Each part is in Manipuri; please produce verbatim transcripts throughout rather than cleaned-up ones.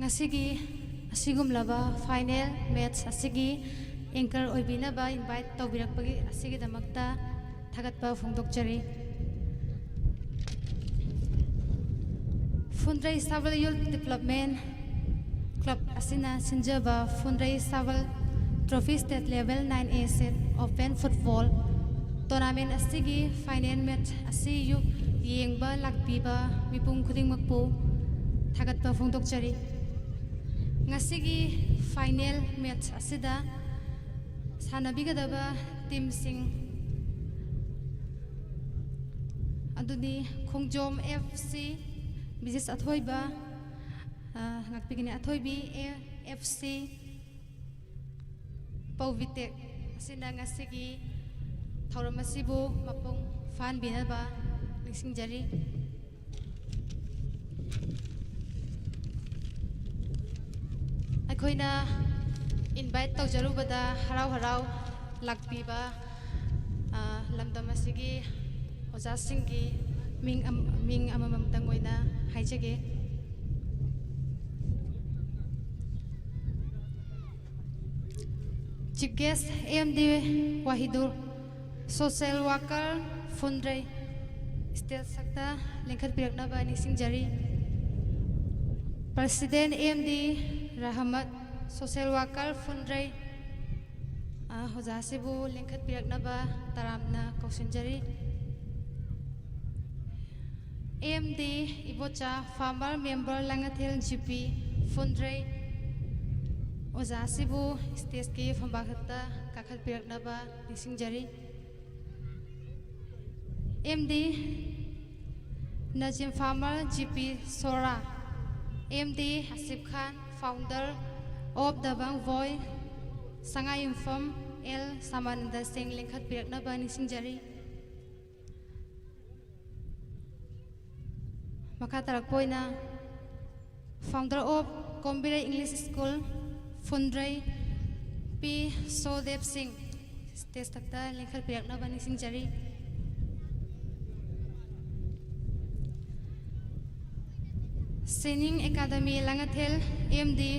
ꯉꯁꯤꯒꯤ ꯑꯁꯤꯒꯨꯝꯂꯕ final match ꯑꯁꯤꯒꯤ anchor ꯑꯣꯏꯕꯤꯅꯕ invite ꯇꯧꯕꯤꯔꯛꯄꯒꯤ ꯑꯁꯤꯒꯤꯗꯃꯛꯇ ꯊꯥꯒꯠꯄ ꯐꯣꯡꯗꯣꯛꯆꯔꯤ꯫ ꯐꯨꯟꯗ꯭ꯔꯩ ꯁꯥꯕꯜ Youth Development Club ꯑꯁꯤꯅ ꯁꯤꯟꯖꯕ ꯐꯨꯟꯗ꯭ꯔꯩ ꯁꯥꯕꯜ Trophy State Level nine A Set Open Football Tournament ꯑꯁꯤꯒꯤ final match ꯑꯁꯤ ꯌꯨ-, ꯌꯦꯡꯕ ꯂꯥꯛꯄꯤꯕ ꯃꯤꯄꯨꯝ ꯈꯨꯗꯤꯡꯃꯛꯄꯨ ꯊꯥꯒꯠꯄ ꯐꯣꯡꯗꯣꯛꯆꯔꯤ꯫ ꯉꯁꯤꯒꯤ final match ꯑꯁꯤꯗ ꯁꯥꯟꯅꯕꯤꯒꯗꯕ teamꯁꯤꯡ ꯑꯗꯨꯗꯤ ꯈꯣꯡꯖꯣꯝ F C, Missus ꯑꯊꯣꯏꯕ, ꯑ, ꯉꯥꯛꯄꯤꯒꯅꯤ, ꯑꯊꯣꯏꯕꯤ A-, F C, ꯄꯧꯕꯤꯇꯦꯛ ꯑꯁꯤꯅ ꯉꯁꯤꯒꯤ ꯊꯧꯔꯝ ꯑꯁꯤꯕꯨ ꯃꯄꯨꯡ ꯐꯥꯍꯟꯕꯤꯅꯕ ꯅꯤꯡꯁꯤꯡꯖꯔꯤ꯫ ꯑꯩꯈꯣꯏꯅ invite ꯇꯧꯖꯔꯨꯕꯗ ꯍꯔꯥꯎ ꯍꯔꯥꯎ ꯂꯥꯛꯄꯤꯕ, ꯑ, ꯂꯝꯗꯝ ꯑꯁꯤꯒꯤ ꯑꯣꯖꯥꯁꯤꯡꯒꯤ ꯃꯤꯡ ꯑꯝ-, ꯃꯤꯡ ꯑꯃꯃꯝꯇꯪ ꯑꯣꯏꯅ ꯍꯥꯏꯖꯒꯦ꯫ Chief guest, A M D Wahidur, social worker, Phundrei, stage ꯁꯛꯇ ꯂꯦꯡꯈꯠꯄꯤꯔꯛꯅꯕ ꯅꯤꯡꯁꯤꯡꯖꯔꯤ꯫ President, A M D Rahmat, social worker, ꯐꯨꯟꯗ꯭ꯔꯩ, ꯑ, ꯑꯣꯖꯥꯁꯤꯕꯨ ꯂꯦꯡꯈꯠꯄꯤꯔꯛꯅꯕ ꯇꯔꯥꯝꯅ ꯀꯧꯁꯤꯟꯖꯔꯤ꯫ A M D Ibocha, former member Langathel G P, ꯐꯨꯟꯗ꯭ꯔꯩ, ꯑꯣꯖꯥꯁꯤꯕꯨ stageꯀꯤ ꯐꯝꯕꯥꯛ ꯊꯛꯇ ꯀꯥꯈꯠꯄꯤꯔꯛꯅꯕ ꯅꯤꯡꯁꯤꯡꯖꯔꯤ꯫ M D ꯅꯖꯤꯝ, former G P ꯁꯣꯔꯥ, M D Asif Khan, founder of Dabang Boy, ꯁꯉꯥꯏꯌꯨꯝꯐꯝ L ꯁꯥꯃꯥꯅꯟꯗ ꯁꯤꯡ ꯂꯤꯡꯈꯠꯄꯤꯔꯛꯅꯕ ꯅꯤꯡꯁꯤꯡꯖꯔꯤ꯫ ꯃꯈꯥ ꯇꯥꯔꯛꯄ ꯑꯣꯏꯅ founder of Kombirei English School, ꯐꯨꯟꯗ꯭ꯔꯩ, P ꯁꯣꯗꯦꯕ ꯁꯤꯡ stage ꯊꯛꯇ ꯂꯦꯡꯈꯠꯄꯤꯔꯛꯅꯕ ꯅꯤꯡꯁꯤꯡꯖꯔꯤ꯫ Training Academy Langathel M D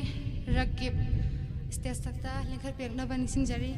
Rakib stage ꯊꯛꯇ ꯂꯤꯡꯈꯠꯄꯤꯔꯛꯅꯕ ꯅꯤꯡꯁꯤꯡꯖꯔꯤ꯫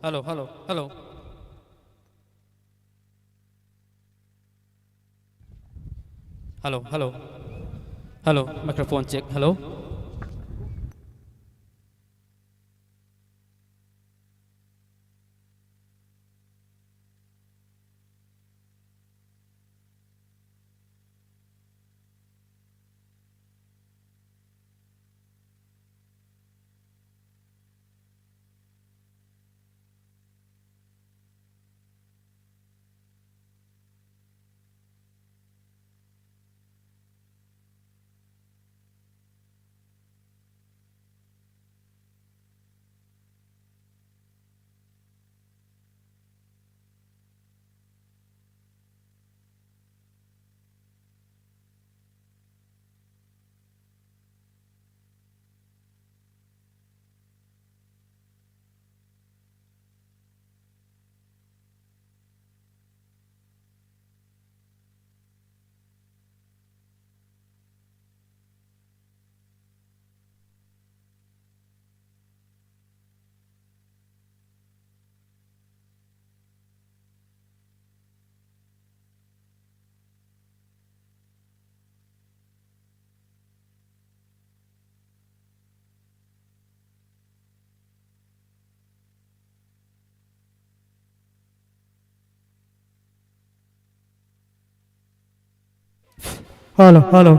Hello, hello, hello. Hello, hello. Hello, microphone check. Hello. Hello, hello.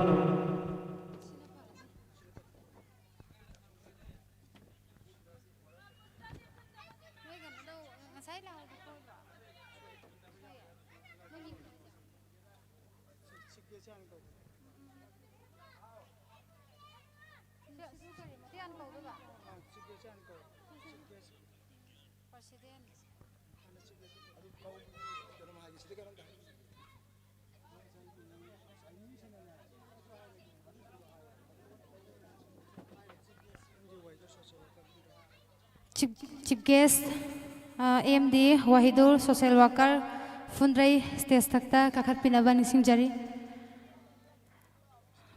Chief, Chief Guest, M D Wahidul, social worker, Phundrei, stage ꯊꯛꯇ ꯀꯥꯈꯠꯄꯤꯅꯕ ꯅꯤꯡꯁꯤꯡꯖꯔꯤ꯫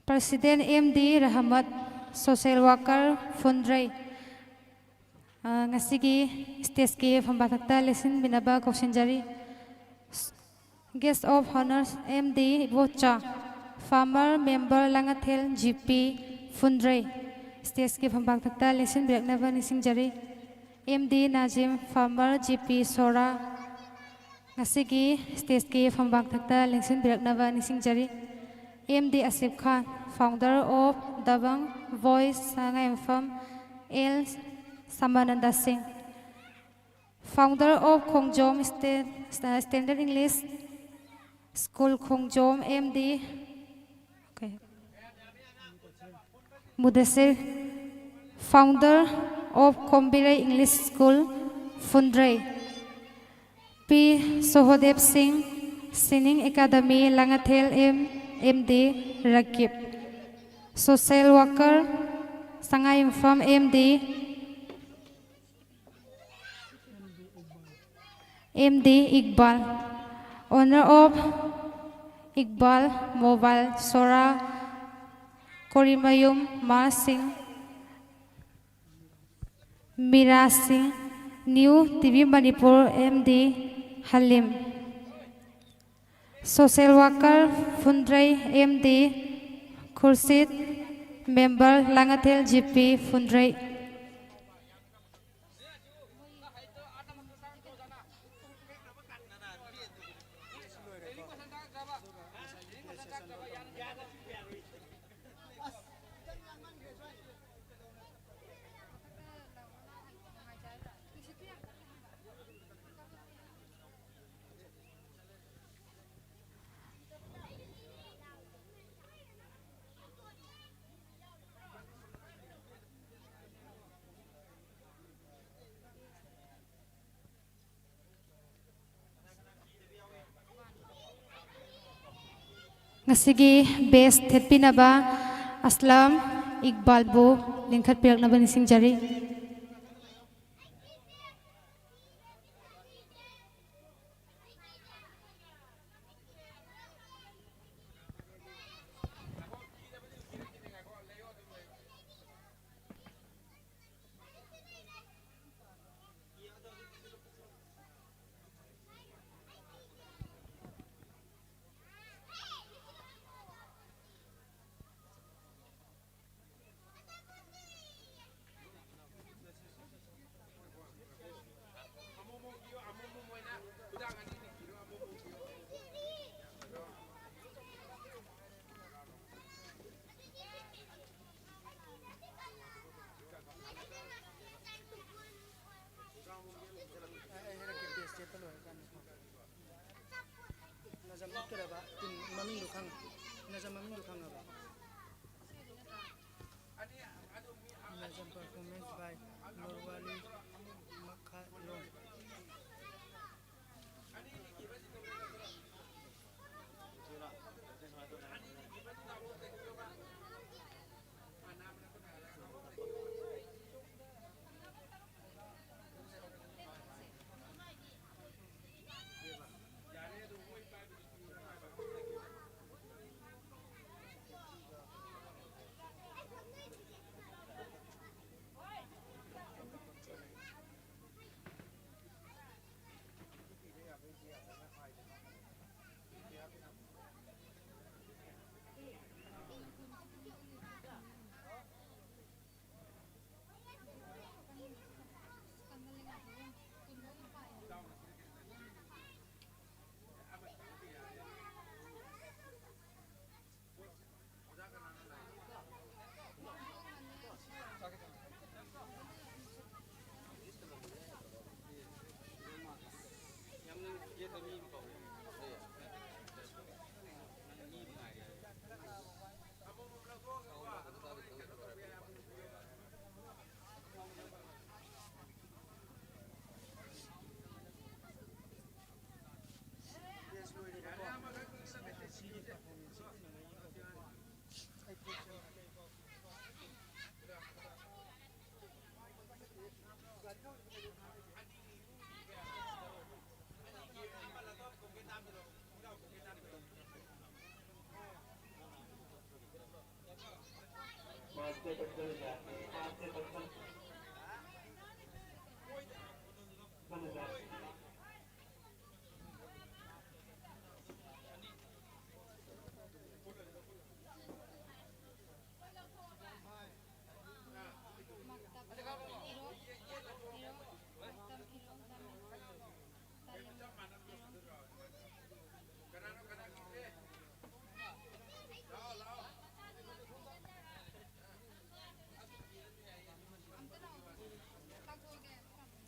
President M D Rahmat, social worker, Phundrei, ꯉꯁꯤꯒꯤ stageꯀꯤ ꯐꯝꯕꯥꯛꯊꯛꯇ ꯂꯦꯡꯁꯤꯟꯕꯤꯅꯕ ꯀꯧꯁꯤꯟꯖꯔꯤ꯫ Guest of Honour M D Ibocha, former member Langathel G P Phundrei, stageꯀꯤ ꯐꯝꯕꯥꯛꯊꯛꯇ ꯂꯦꯡꯁꯤꯟꯕꯤꯔꯛꯅꯕ ꯅꯤꯡꯁꯤꯡꯖꯔꯤ꯫ M D Nazim, former G P Sora, ꯉꯁꯤꯒꯤ stageꯀꯤ ꯐꯝꯕꯥꯛꯊꯛꯇ ꯂꯦꯡꯁꯤꯟꯕꯤꯔꯛꯅꯕ ꯅꯤꯡꯁꯤꯡꯖꯔꯤ꯫ M D Asif Khan, founder of Dabang Voice ꯁꯉꯥꯏꯌꯨꯝꯐꯝ, ꯑꯦꯜ ꯁꯥꯃꯥꯅꯟꯗ ꯁꯤꯡ, founder of Khongjom Sta-, Standard English School Khongjom, M D, okay, Mudassir, founder of Khombirei English School, Phundrei, P Sohodeb Singh, Singing Academy Langathel, M, M D Rakib, social worker ꯁꯉꯥꯏꯌꯨꯝꯐꯝ M D, M D Iqbal, owner of Iqbal Mobile, Sora, Korimayum ꯃꯥ Singh, Mira Singh, New T V Manipur M D Halim, social worker Phundrei M D Khurshid, member Langathel G P Phundrei. ꯉꯁꯤꯒꯤ ꯕꯦꯁ ꯊꯦꯠꯄꯤꯅꯕ ꯑꯁꯂꯝ ꯏꯛꯕꯥꯜꯕꯨ ꯂꯤꯡꯈꯠꯄꯤꯔꯛꯅꯕ ꯅꯤꯡꯁꯤꯡꯖꯔꯤ꯫ ꯑꯩ ꯍꯥꯏꯔꯛꯀꯦ, ꯕꯦꯁ ꯊꯦꯠꯄ ꯂꯣꯏꯔꯀꯥꯟꯗ꯫ ꯅꯖꯝ ꯎꯠꯀꯗꯕ ꯇꯤꯝ ꯃꯃꯤꯡꯗꯣ ꯈꯪꯉ-, ꯅꯖꯝ ꯃꯃꯤꯡꯗꯣ ꯈꯪꯉꯕ? ꯅꯖꯝ performance by ꯅꯣꯔꯋꯥꯂꯤ ꯃꯈꯥꯂꯣꯝ꯫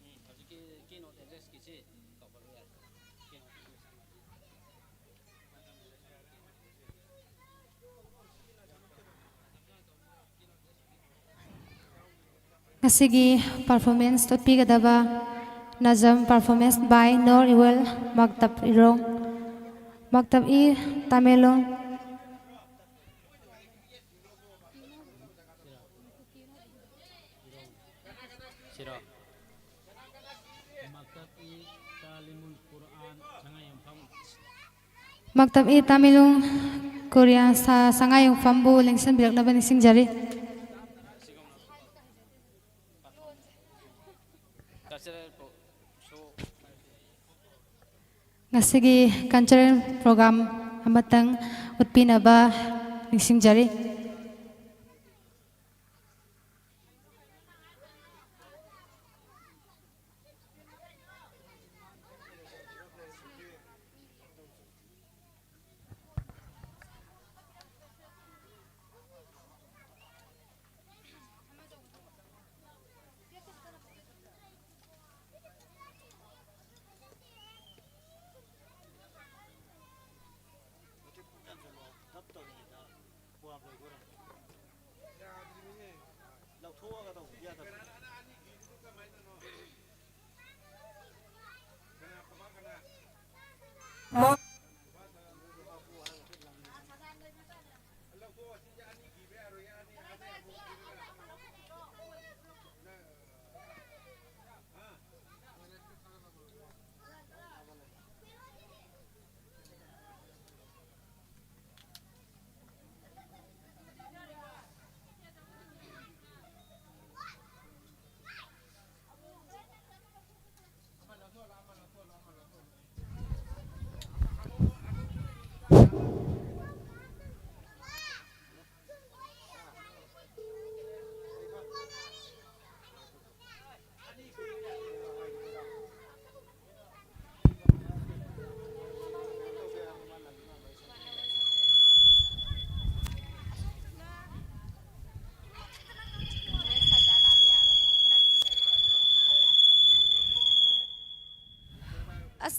ꯎꯝ, ꯍꯧꯖꯤꯛꯀꯤ keynote addressꯀꯤꯁꯤ ꯀꯧꯈꯠꯂꯨ ꯌꯥꯔꯦ꯫ Keynote addressꯀꯤ꯫ ꯉꯁꯤꯒꯤ performance ꯎꯠꯄꯤꯒꯗꯕ Nazam performance by Noor Iwel, Maktab Irong, Maktab E, Tamenglong. ꯁꯤꯔꯣ? ꯃꯛꯇꯕ ꯏ ꯇꯥꯂꯤꯃꯨꯜ ꯀꯨꯔꯑꯥꯟ ꯁꯉꯥꯏꯌꯨꯝꯐꯝ꯫ ꯃꯛꯇꯕ ꯏ ꯇꯥꯃꯤꯂꯨꯡ ꯀꯣꯔꯤꯌꯥ ꯁ-, ꯁꯉꯥꯏꯌꯨꯝꯐꯝꯕꯨ ꯂꯦꯡꯁꯤꯟꯕꯤꯔꯛꯅꯕ ꯅꯤꯡꯁꯤꯡꯖꯔꯤ꯫ Cultural pro-, show. ꯉꯁꯤꯒꯤ cultural program ꯑꯃꯇꯪ ꯎꯠꯄꯤꯅꯕ ꯅꯤꯡꯁꯤꯡꯖꯔꯤ꯫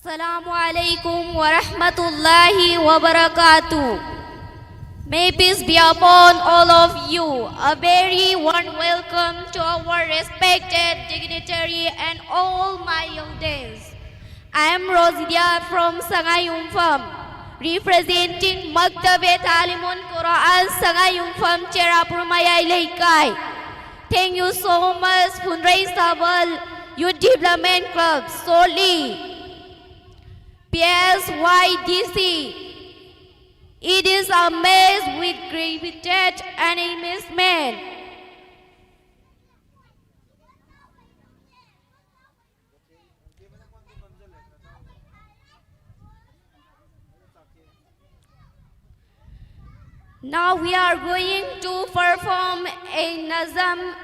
Assalamu alaikum wa rahmatullahi wa barakatuh. May peace be upon all of you. A very warm welcome to our respected dignitary and all my elders. I am Rosidia from Sangayungpham, representing Maktab-e Talimul Quran Sangayungpham, Cherrapunmayai Leikai. Thank you so much, Phunrei Sabal Youth Development Club, Soli, P S Y D C. It is a maze with gravity and amazement. Now we are going to perform a nazam.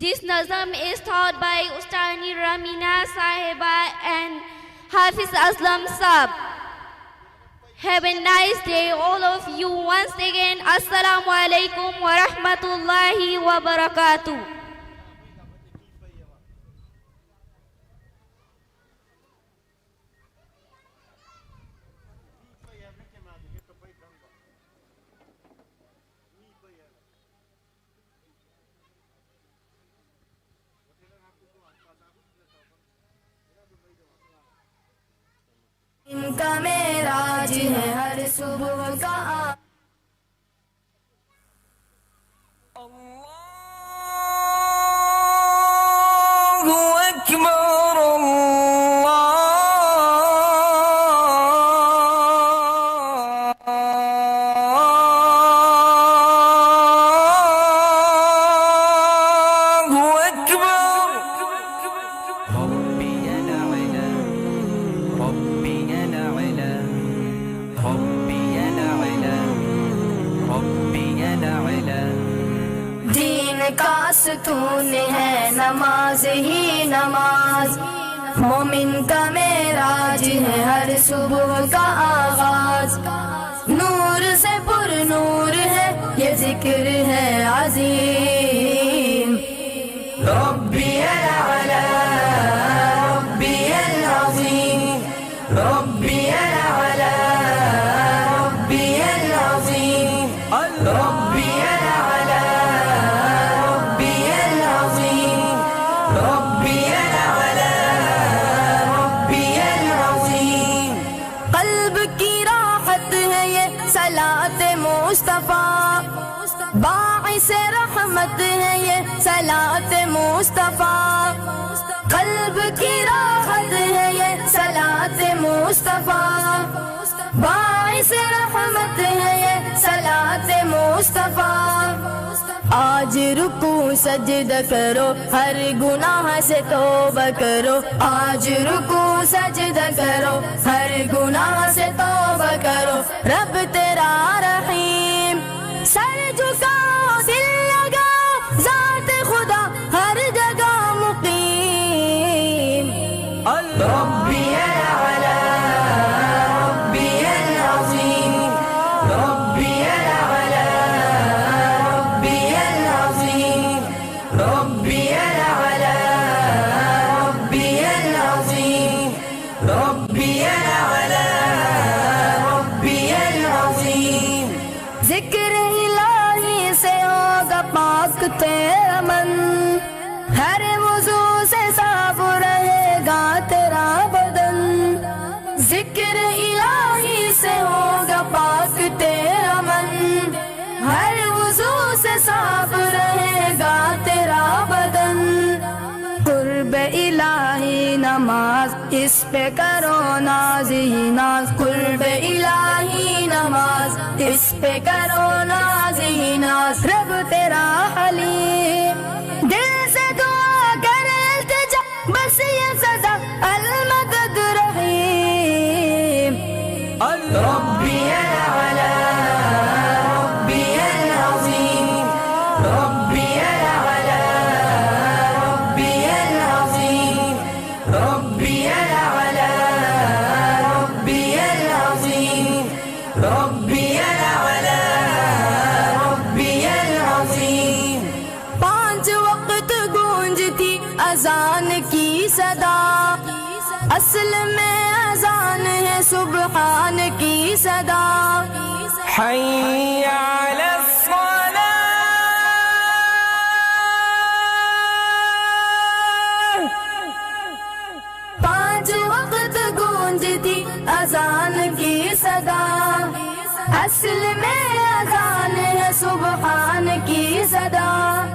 This nazam is taught by Ustani Ramina Sahiba and Hafiz Aslam Sab. Have a nice day, all of you. Once again, Assalamu alaikum wa rahmatullahi wa barakatuh. इनका मेराज है हर सुबह का। الله أكبر، الله أكبر. ربي الأعلى، ربي الأعلى، ربي الأعلى، ربي الأعلى. دین کا ستون ہے نماز ہی نماز، مومن کا معراج ہے ہر صبح کا آغاز۔ نور سے پر نور ہے یہ ذکر ہے عظیم، ربی الاعلی۔ مصطفیٰ، باعث رحمت ہے یہ صلاۃ مصطفیٰ، قلب کی راحت ہے یہ صلاۃ مصطفیٰ، باعث رحمت ہے یہ صلاۃ مصطفیٰ۔ آج رکوع سجدہ کرو، ہر گناہ سے توبہ کرو، آج رکوع سجدہ کرو، ہر گناہ سے توبہ کرو، رب تیرا رحیم۔ سر جھکاؤ، دل لگاؤ، ذات خدا ہر جگہ مقیم۔ ربی الاعلی، ربی العظیم، ربی الاعلی، ربی العظیم، ربی الاعلی، ربی العظیم، ربی الاعلی، ربی العظیم۔ ذکر الٰہی سے ہوگا پاک تیرا من، ہر وضو سے صاف رہے گا تیرا بدن۔ ذکر الٰہی سے ہوگا پاک تیرا من، ہر وضو سے صاف رہے گا تیرا بدن۔ قرب الٰہی نماز، اس پہ کرو ناز ہی ناز۔ قرب الٰہی نماز، اس پہ کرو ناز ہی ناز۔ رب تیرا حلیم، دل سے دعا کر التجا، بس یہ سزا المدد رحیم۔ ربی الاعلی، ربی العظیم، ربی الاعلی، ربی العظیم، ربی الاعلی، ربی العظیم، ربی الاعلی، ربی العظیم۔ پانچ وقت گونجتی اذان کی صدا، اصل میں اذان ہے سبحان کی صدا۔ حی علی الصلاۃ۔ پانچ وقت گونجتی اذان کی صدا، اصل میں اذان ہے سبحان کی صدا۔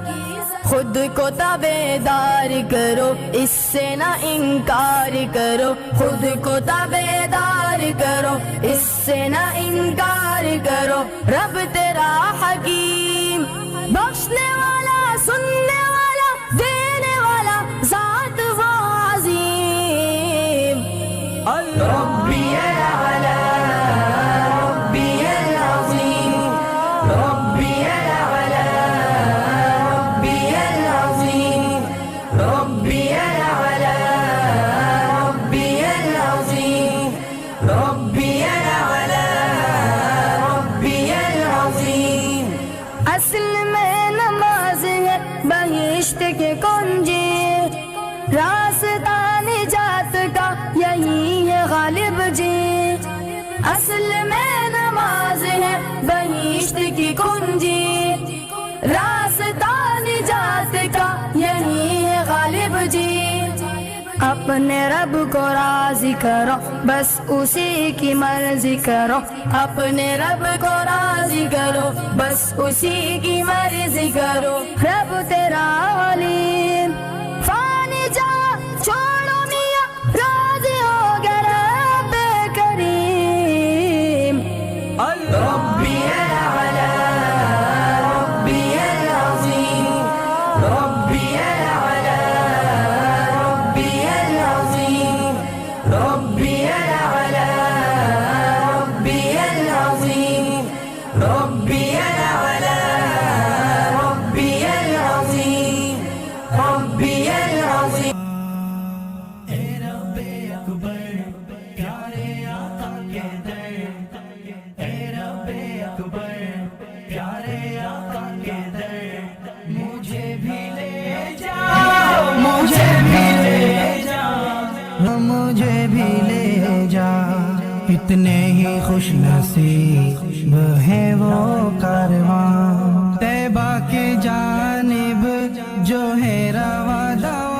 خود کو تابعدار کرو، اس سے نہ انکار کرو۔ خود کو تابعدار کرو، اس سے نہ انکار کرو۔ رب تیرا حکیم، بخشنے والا، سننے والا، دینے والا، ذات وہ عظیم۔ ربی الاعلی، ربی العظیم، ربی الاعلی، ربی العظیم، ربی الاعلی، ربی العظیم، ربی الاعلی، ربی العظیم۔ اصل میں نماز ہے بہشت کی کنجی، راستہ نجات کا یہی ہے غالب جی۔ اصل میں نماز ہے بہشت کی کنجی، راستہ نجات کا یہی ہے غالب جی۔ اپنے رب کو راضی کرو، بس اسی کی مرضی کرو۔ اپنے رب کو راضی کرو، بس اسی کی مرضی کرو۔ رب تیرا علیم، فانی جہاں چھوڑو میاں، راضی ہو گیا رب کریم۔ ربی الاعلی، ربی العظیم، ربی الاعلی، ربی العظیم، ربی الاعلی، ربی العظیم، ربی الاعلی، ربی العظیم، ربی العظیم۔ اے رب اکبر، پیارے آقا کے در، اے رب اکبر، پیارے آقا کے در، مجھے بھی لے جاؤ، مجھے بھی لے جاؤ، مجھے بھی لے جا۔ اتنے ہی خوش نصیب ہے وہ کارواں، طیبہ کی جانب جو ہے رواں دواں۔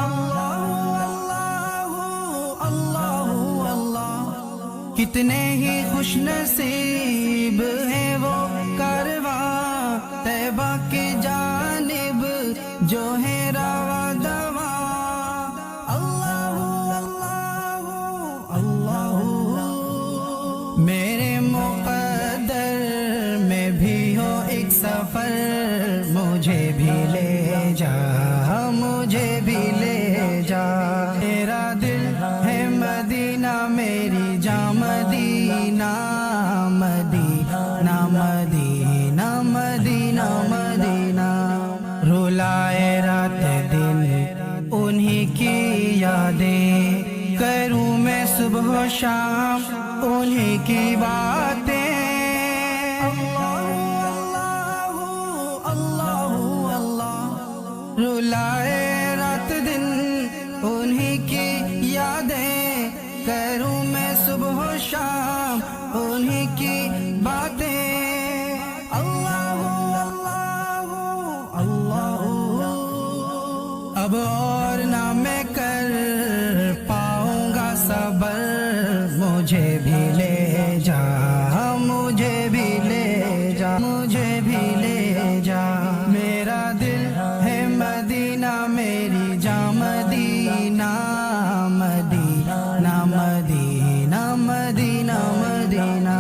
اللہ، اللہ، اللہ، اللہ۔ कितने ही खुश नसीब है वो कारवां तैबा की जानिब जो है रवा दवा। अल्लाह, अल्लाह, अल्लाह, मेरे मुकद्दर में भी हो एक सफर, मुझे भी ले जा, मुझे भी ले जा। मेरा दिल है मदीना, मेरी जां मदीना, मदीना, मदीना, मदीना, मदीना। रुलाए रात दिन उन्हीं की यादें, करूं मैं सुबह शाम उन्हीं की बातें। अल्लाह, अल्लाह, अल्लाह, अल्लाह, रुलाए रात दिन उन्हीं की यादें, करूं मैं सुबह शाम उन्हीं की बातें। अल्लाह, अल्लाह, अल्लाह, अब और ना मैं कर पाऊंगा सबर, मुझे भी ले जा, मुझे भी ले जा, मुझे भी ले जा। मेरा दिल है मदीना, मेरी जां मदीना, मदीना, मदीना, मदीना, मदीना।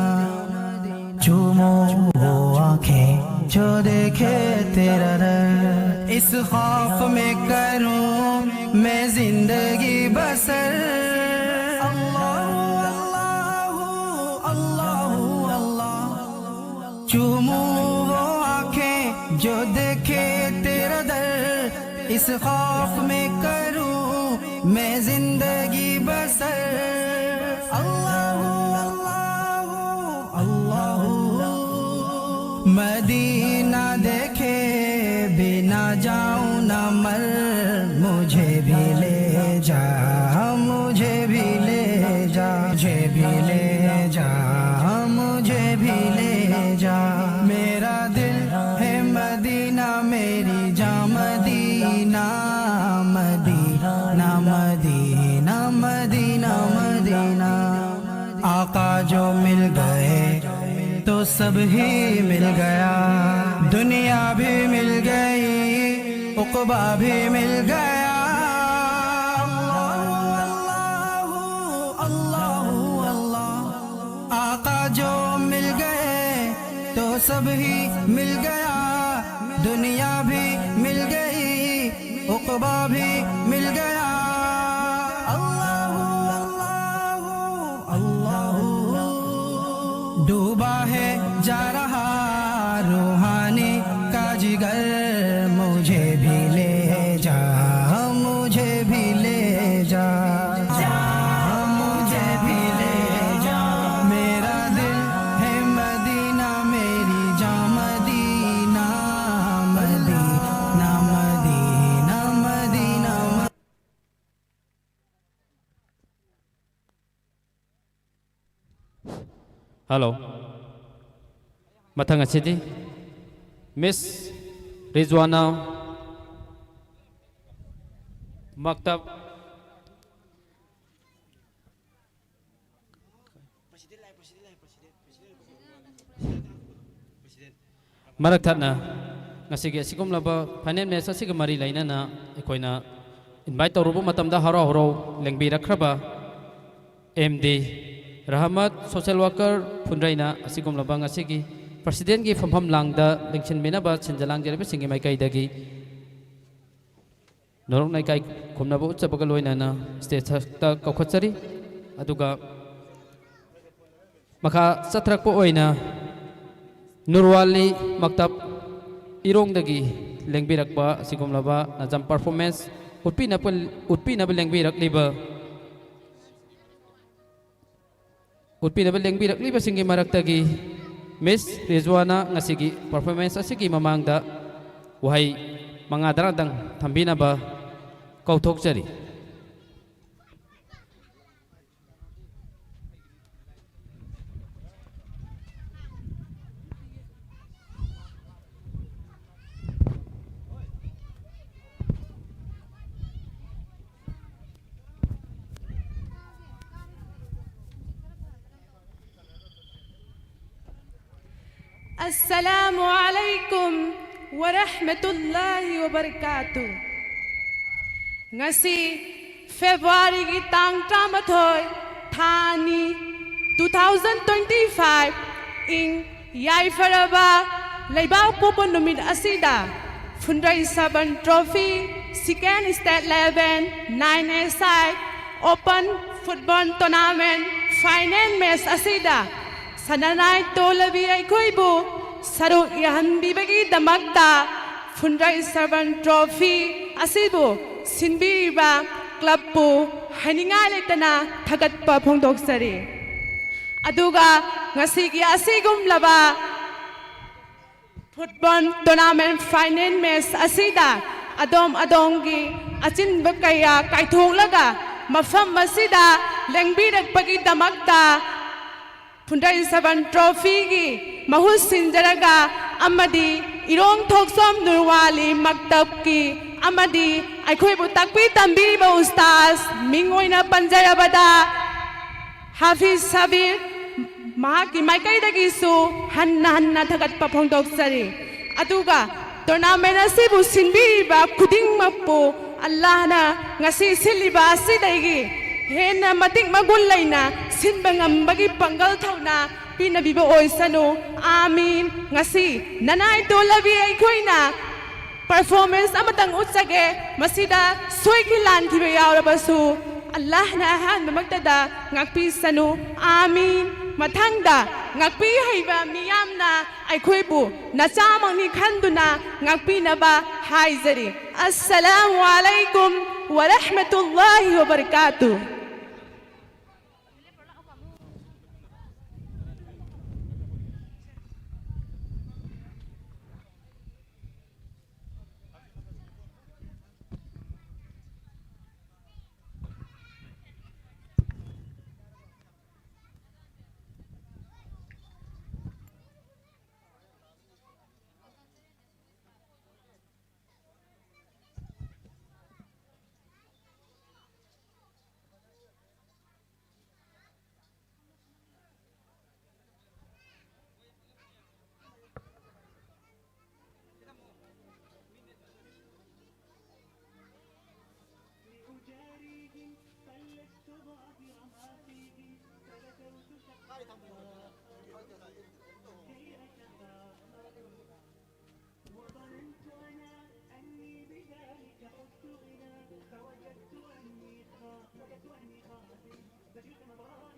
चूमो वो आंखें जो देखे तेरा दर, इस खौफ में करूं मैं जिंदगी बसर। अल्लाह, अल्लाह, अल्लाह, अल्लाह। चूमो वो आंखें जो देखे तेरा दर, इस खौफ में करूं मैं जिंदगी बसर। अल्लाह, अल्लाह, अल्लाह, मदीना देखे बिना जाऊं ना मर, मुझे भी ले जा, मुझे भी ले जा, मुझे भी ले जा, मुझे भी ले जा। मेरा दिल है मदीना, मेरी जां मदीना, मदीना, मदीना, मदीना, मदीना। आका जो मिल गए तो सब ही मिल गया, दुनिया भी मिल गई, उकबा भी मिल गया। अल्लाह, अल्लाह, अल्लाह, अल्लाह। आका जो मिल गए तो सब ही मिल गया, दुनिया भी मिल गई, उकबा भी मिल गया। अल्लाह, अल्लाह, अल्लाह। डूबा है जा रहा रूहानी का जिगर, मुझे भी ले जा, मुझे भी ले जा, जा, मुझे भी ले जा। मेरा दिल है मदीना, मेरी जा मदीना, मदीना, मदीना, मदीना। Hello. ꯃꯊꯪ ꯑꯁꯤꯗꯤ Miss ꯔꯤꯖ꯭ꯋꯥꯅꯥ ꯃꯛꯇꯕ꯫ ꯃꯔꯛ ꯊꯠꯅ ꯉꯁꯤꯒꯤ ꯑꯁꯤꯒꯨꯝꯂꯕ final match ꯑꯁꯤꯒ ꯃꯔꯤ ꯂꯩꯅꯅ ꯑꯩꯈꯣꯏꯅ invite ꯇꯧꯔꯨꯕ ꯃꯇꯝꯗ ꯍꯔꯥꯎ ꯍꯔꯥꯎ ꯂꯦꯡꯕꯤꯔꯛꯈ꯭ꯔꯕ M D Rahmat, social worker ꯐꯨꯟꯗ꯭ꯔꯩꯅ ꯑꯁꯤꯒꯨꯝꯂꯕ ꯉꯁꯤꯒꯤ presidentꯀꯤ ꯐꯝꯐꯝ ꯂꯥꯡꯗ ꯂꯦꯡꯁꯤꯟꯕꯤꯅꯕ ꯁꯤꯟꯖ ꯂꯥꯡꯖꯔꯤꯕꯁꯤꯡꯒꯤ ꯃꯥꯏꯀꯩꯗꯒꯤ ꯅꯣꯔꯣꯛꯅ ꯏꯀꯥꯏ ꯈꯨꯝꯅꯕ ꯎꯠꯆꯕꯒ ꯂꯣꯏꯅꯅ stageꯇ ꯀꯧꯈꯠꯆꯔꯤ꯫ ꯑꯗꯨꯒ ꯃꯈꯥ ꯆꯠꯊꯔꯛꯄ ꯑꯣꯏꯅ ꯅꯨꯔꯋꯥꯂꯤ ꯃꯛꯇꯕ ꯏꯔꯣꯡꯗꯒꯤ ꯂꯦꯡꯕꯤꯔꯛꯄ ꯑꯁꯤꯒꯨꯝꯂꯕ ꯅꯖꯝ performance ꯎꯠꯄꯤꯅꯕ, ꯎꯠꯄꯤꯅꯕ ꯂꯦꯡꯕꯤꯔꯛꯂꯤꯕ ꯎꯠꯄꯤꯅꯕ ꯂꯦꯡꯕꯤꯔꯛꯂꯤꯕꯁꯤꯡꯒꯤ ꯃꯔꯛꯇꯒꯤ Miss ꯔꯤꯖ꯭ꯋꯥꯅ ꯉꯁꯤꯒꯤ performance ꯑꯁꯤꯒꯤ ꯃꯃꯥꯡꯗ ꯋꯥꯍꯩ ꯃꯉꯥ ꯇꯔꯥꯗꯪ ꯊꯝꯕꯤꯅꯕ ꯀꯧꯊꯣꯛꯆꯔꯤ꯫ Assalamu alaikum wa rahmatullahi wa barakatuh. Ngasi February-ꯒꯤ ꯇꯥꯡ ꯇꯔꯥꯃꯥꯊꯣꯏ, ꯊꯥ ꯑꯅꯤ, two thousand twenty-five, ꯏꯪ ꯌꯥꯏꯐꯔꯕ ꯂꯩꯕꯥꯛꯄꯣꯛꯄ ꯅꯨꯃꯤꯠ ꯑꯁꯤꯗ Phundrei Saban Trophy Second State Level nine A side Open Football Tournament Final Match ꯑꯁꯤꯗ ꯁꯅꯥꯅꯥꯏ ꯇꯣꯂꯕꯤ ꯑꯩꯈꯣꯏꯕꯨ ꯁꯔꯨꯛ ꯌꯥꯍꯟꯕꯤꯕꯒꯤꯗꯃꯛꯇ Phundrei Saban Trophy ꯑꯁꯤꯕꯨ ꯁꯤꯟꯕꯤꯔꯤꯕ club-ꯄꯨ ꯍꯥꯏꯅꯤꯡꯉꯥꯏ ꯂꯩꯇꯅ ꯊꯥꯒꯠꯄ ꯐꯣꯡꯗꯣꯛꯆꯔꯤ꯫ ꯑꯗꯨꯒ ꯉꯁꯤꯒꯤ ꯑꯁꯤꯒꯨꯝꯂꯕ football tournament final match ꯑꯁꯤꯗ ꯑꯗꯣꯝ ꯑꯗꯣꯝꯒꯤ ꯑꯆꯤꯟꯕ ꯀꯌꯥ ꯀꯥꯏꯊꯣꯛꯂꯒ ꯃꯐꯝ ꯑꯁꯤꯗ ꯂꯦꯡꯕꯤꯔꯛꯄꯒꯤꯗꯃꯛꯇ Phundrei Saban Trophy-ꯒꯤ ꯃꯍꯨꯠ ꯁꯤꯟꯖꯔꯒ ꯑꯃꯗꯤ ꯏꯔꯣꯡ ꯊꯣꯛꯆꯣꯝ ꯅꯨꯔꯋꯥꯂꯤ ꯃꯛꯇꯕꯀꯤ ꯑꯃꯗꯤ ꯑꯩꯈꯣꯏꯕꯨ ꯇꯥꯛꯄꯤ ꯇꯝꯕꯤꯔꯤꯕ ꯎꯁꯇꯥꯖ, ꯃꯤꯡ ꯑꯣꯏꯅ ꯄꯟꯖꯔꯕꯗ ꯍꯥꯐꯤꯖ ꯁꯥꯕꯤꯔ, ꯃꯍꯥꯛꯀꯤ ꯃꯥꯏꯀꯩꯗꯒꯤꯁꯨ ꯍꯟꯅ ꯍꯟꯅ ꯊꯥꯒꯠꯄ ꯐꯣꯡꯗꯣꯛꯆꯔꯤ꯫ ꯑꯗꯨꯒ tournament ꯑꯁꯤꯕꯨ ꯁꯤꯟꯕꯤꯔꯤꯕ ꯈꯨꯗꯤꯡꯃꯛꯄꯨ ꯑꯜꯂꯥꯍꯅ ꯉꯁꯤ ꯁꯤꯜꯂꯤꯕ ꯑꯁꯤꯗꯒꯤ ꯍꯦꯟꯅ ꯃꯇꯤꯛ ꯃꯒꯨꯟ ꯂꯩꯅ ꯁꯤꯟꯕ ꯉꯝꯕꯒꯤ ꯄꯥꯡꯒꯜ ꯊꯧꯅꯥ ꯄꯤꯅꯕꯤꯕ ꯑꯣꯏꯁꯅꯨ꯫ ꯑꯥꯃꯤꯟ꯫ ꯉꯁꯤ ꯅꯅꯥꯏ ꯇꯣꯜꯂꯕꯤ ꯑꯩꯈꯣꯏꯅ performance ꯑꯃꯇꯪ ꯎꯠꯆꯒꯦ꯫ ꯃꯁꯤꯗ ꯁꯣꯏꯈꯤ ꯂꯥꯟꯈꯤꯕ ꯌꯥꯎꯔꯕꯁꯨ ꯑꯜꯂꯥꯍꯅ ꯑꯍꯥꯟꯕꯃꯛꯇꯗ ꯉꯥꯛꯄꯤꯁꯅꯨ꯫ ꯑꯥꯃꯤꯟ꯫ ꯃꯊꯪꯗ ꯉꯥꯛꯄꯤ ꯍꯩꯕ ꯃꯤꯌꯥꯝꯅ ꯑꯩꯈꯣꯏꯕꯨ ꯅꯆꯥꯃꯛꯅꯤ ꯈꯟꯗꯨꯅ ꯉꯥꯛꯄꯤꯅꯕ ꯍꯥꯏꯖꯔꯤ꯫ ꯑꯁꯁꯂꯥꯃꯨ ꯑꯂꯥꯏꯀꯨꯝ ꯋꯥ ꯔꯍꯃꯇꯨꯜꯂꯥꯍꯤ ꯋꯥ ꯕꯔꯀꯥꯇꯨ꯫ وظننت أنا أني بذلك عدت غنى، فوجدت أني خا-، وجدت أني خاسر، فجئت مظاهر.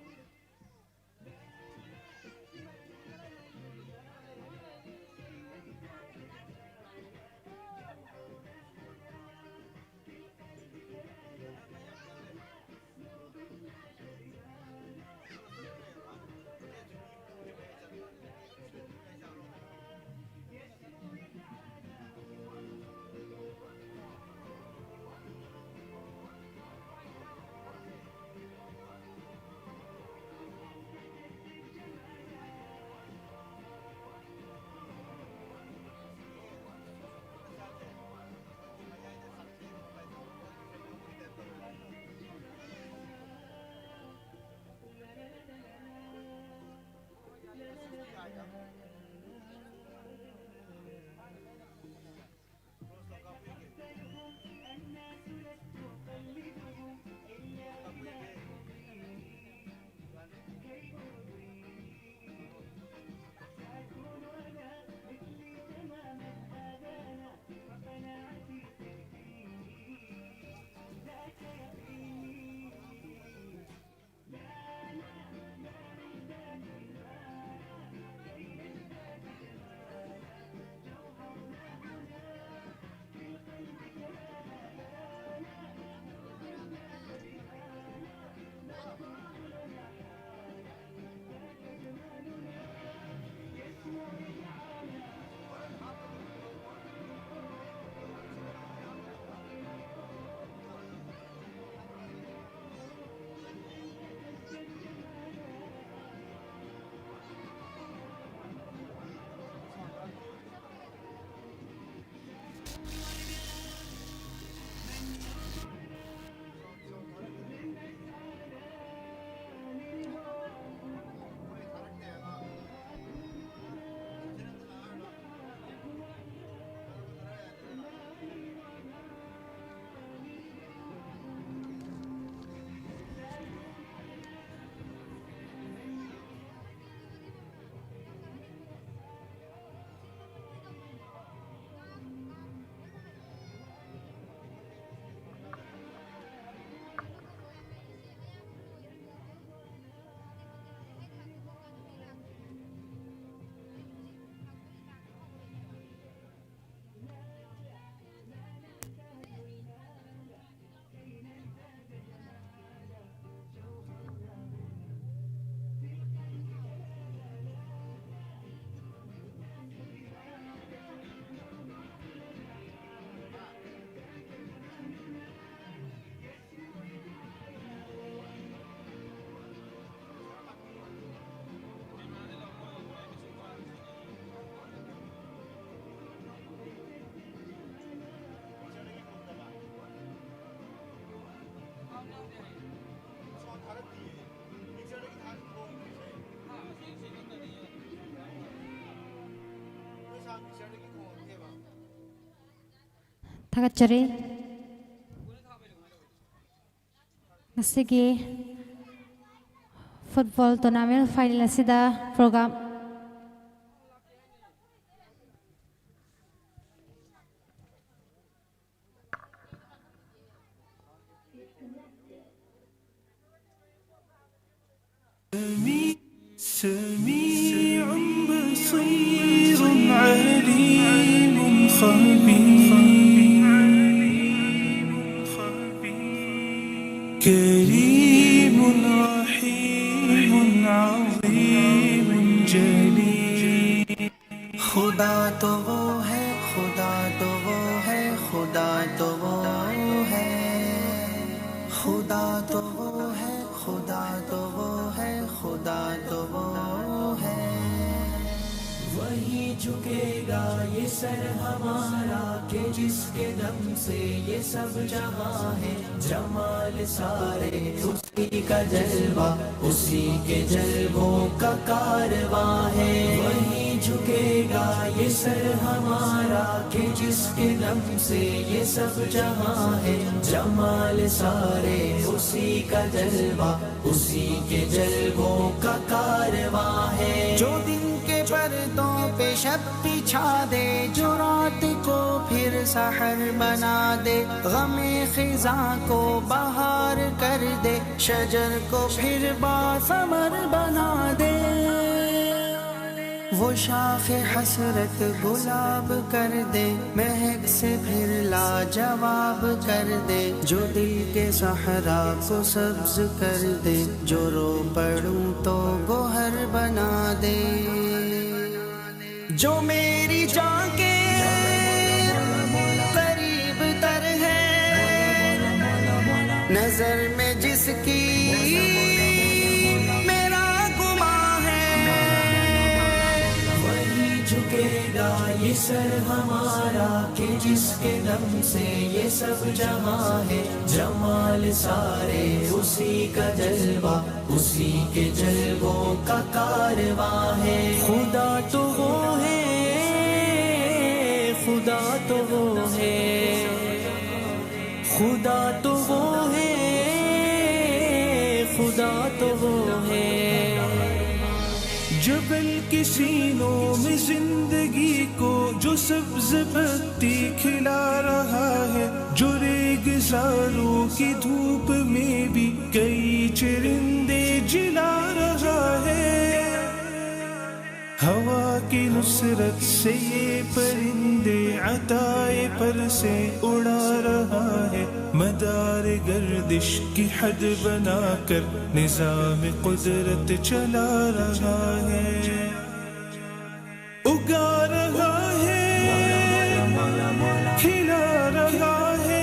ꯊꯥꯒꯠꯆꯔꯤ꯫ ꯉꯁꯤꯒꯤ football tournament final ꯑꯁꯤꯗ program سميع بصير عليم خبير، كريم رحيم عظيم جليل. خدا تو وہ ہے، خدا تو وہ ہے، خدا تو وہ ہے، خدا تو وہ ہے، خدا تو وہ ہے، خدا تو وہ ہے۔ وہی جھکے گا یہ سر ہمارا کہ جس کے دم سے یہ سب جہاں ہے۔ جمال سارے اسی کا جلوہ، اسی کے جلووں کا کارواں ہے۔ وہی جھکے گا یہ سر ہمارا کہ جس کے دم سے یہ سب جہاں ہے۔ جمال سارے اسی کا جلوہ، اسی کے جلووں کا کارواں ہے۔ جو دن کے پردوں پہ شب بچھا دے، جو رات کو پھر سحر بنا دے، غم خزاں کو بہار کر دے، شجر کو پھر باثمر بنا دے۔ وہ شاخ حسرت گلاب کر دے، مہک سے پھر لاجواب کر دے، جو دل کے صحرا کو سبز کر دے، جو رو پڑوں تو گوہر بنا دے۔ جو میری جان کے قریب تر ہے، نظر میں جس کی میرا گمان ہے۔ وہی جھکے گا یہ سر ہمارا کہ جس کے دم سے یہ سب جہاں ہے۔ جمال سارے اسی کا جلوہ، اسی کے جلووں کا کارواں ہے۔ خدا تو وہ ہے خدا تو وہ ہے۔ جبل کے سینوں میں زندگی کو جو سبز پتی کھلا رہا ہے، جو ریگزاروں کی دھوپ میں بھی کئی چرندے جلا رہا ہے۔ ہوا کی نصرت سے یہ پرندے عطائے پر سے اڑا رہا ہے، مدار گردش کی حد بنا کر نظام قدرت چلا رہا ہے، اگا رہا ہے، کھلا رہا ہے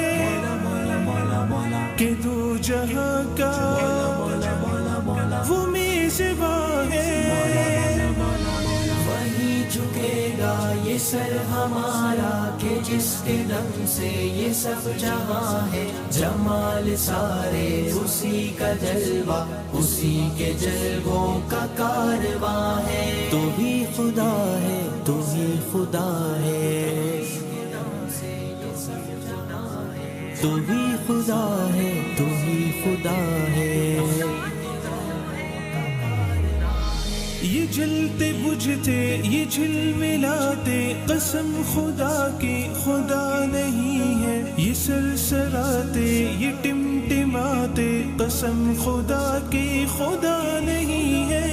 کہ دو جہاں کا وہ میزباں ہے۔ وہی جھکے گا یہ سر ہمارا کہ جس کے دم سے یہ سب جہاں ہے، جمال سارے اسی کا جلوہ، اسی کے جلووں کا کارواں ہے۔ تو ہی خدا ہے، تو ہی خدا ہے، تو ہی خدا ہے، تو ہی خدا ہے۔ یہ جلتے بجھتے، یہ جھلملاتے، قسم خدا کی خدا نہیں ہے۔ یہ سرسراتے، یہ ٹمٹماتے، قسم خدا کی خدا نہیں ہے۔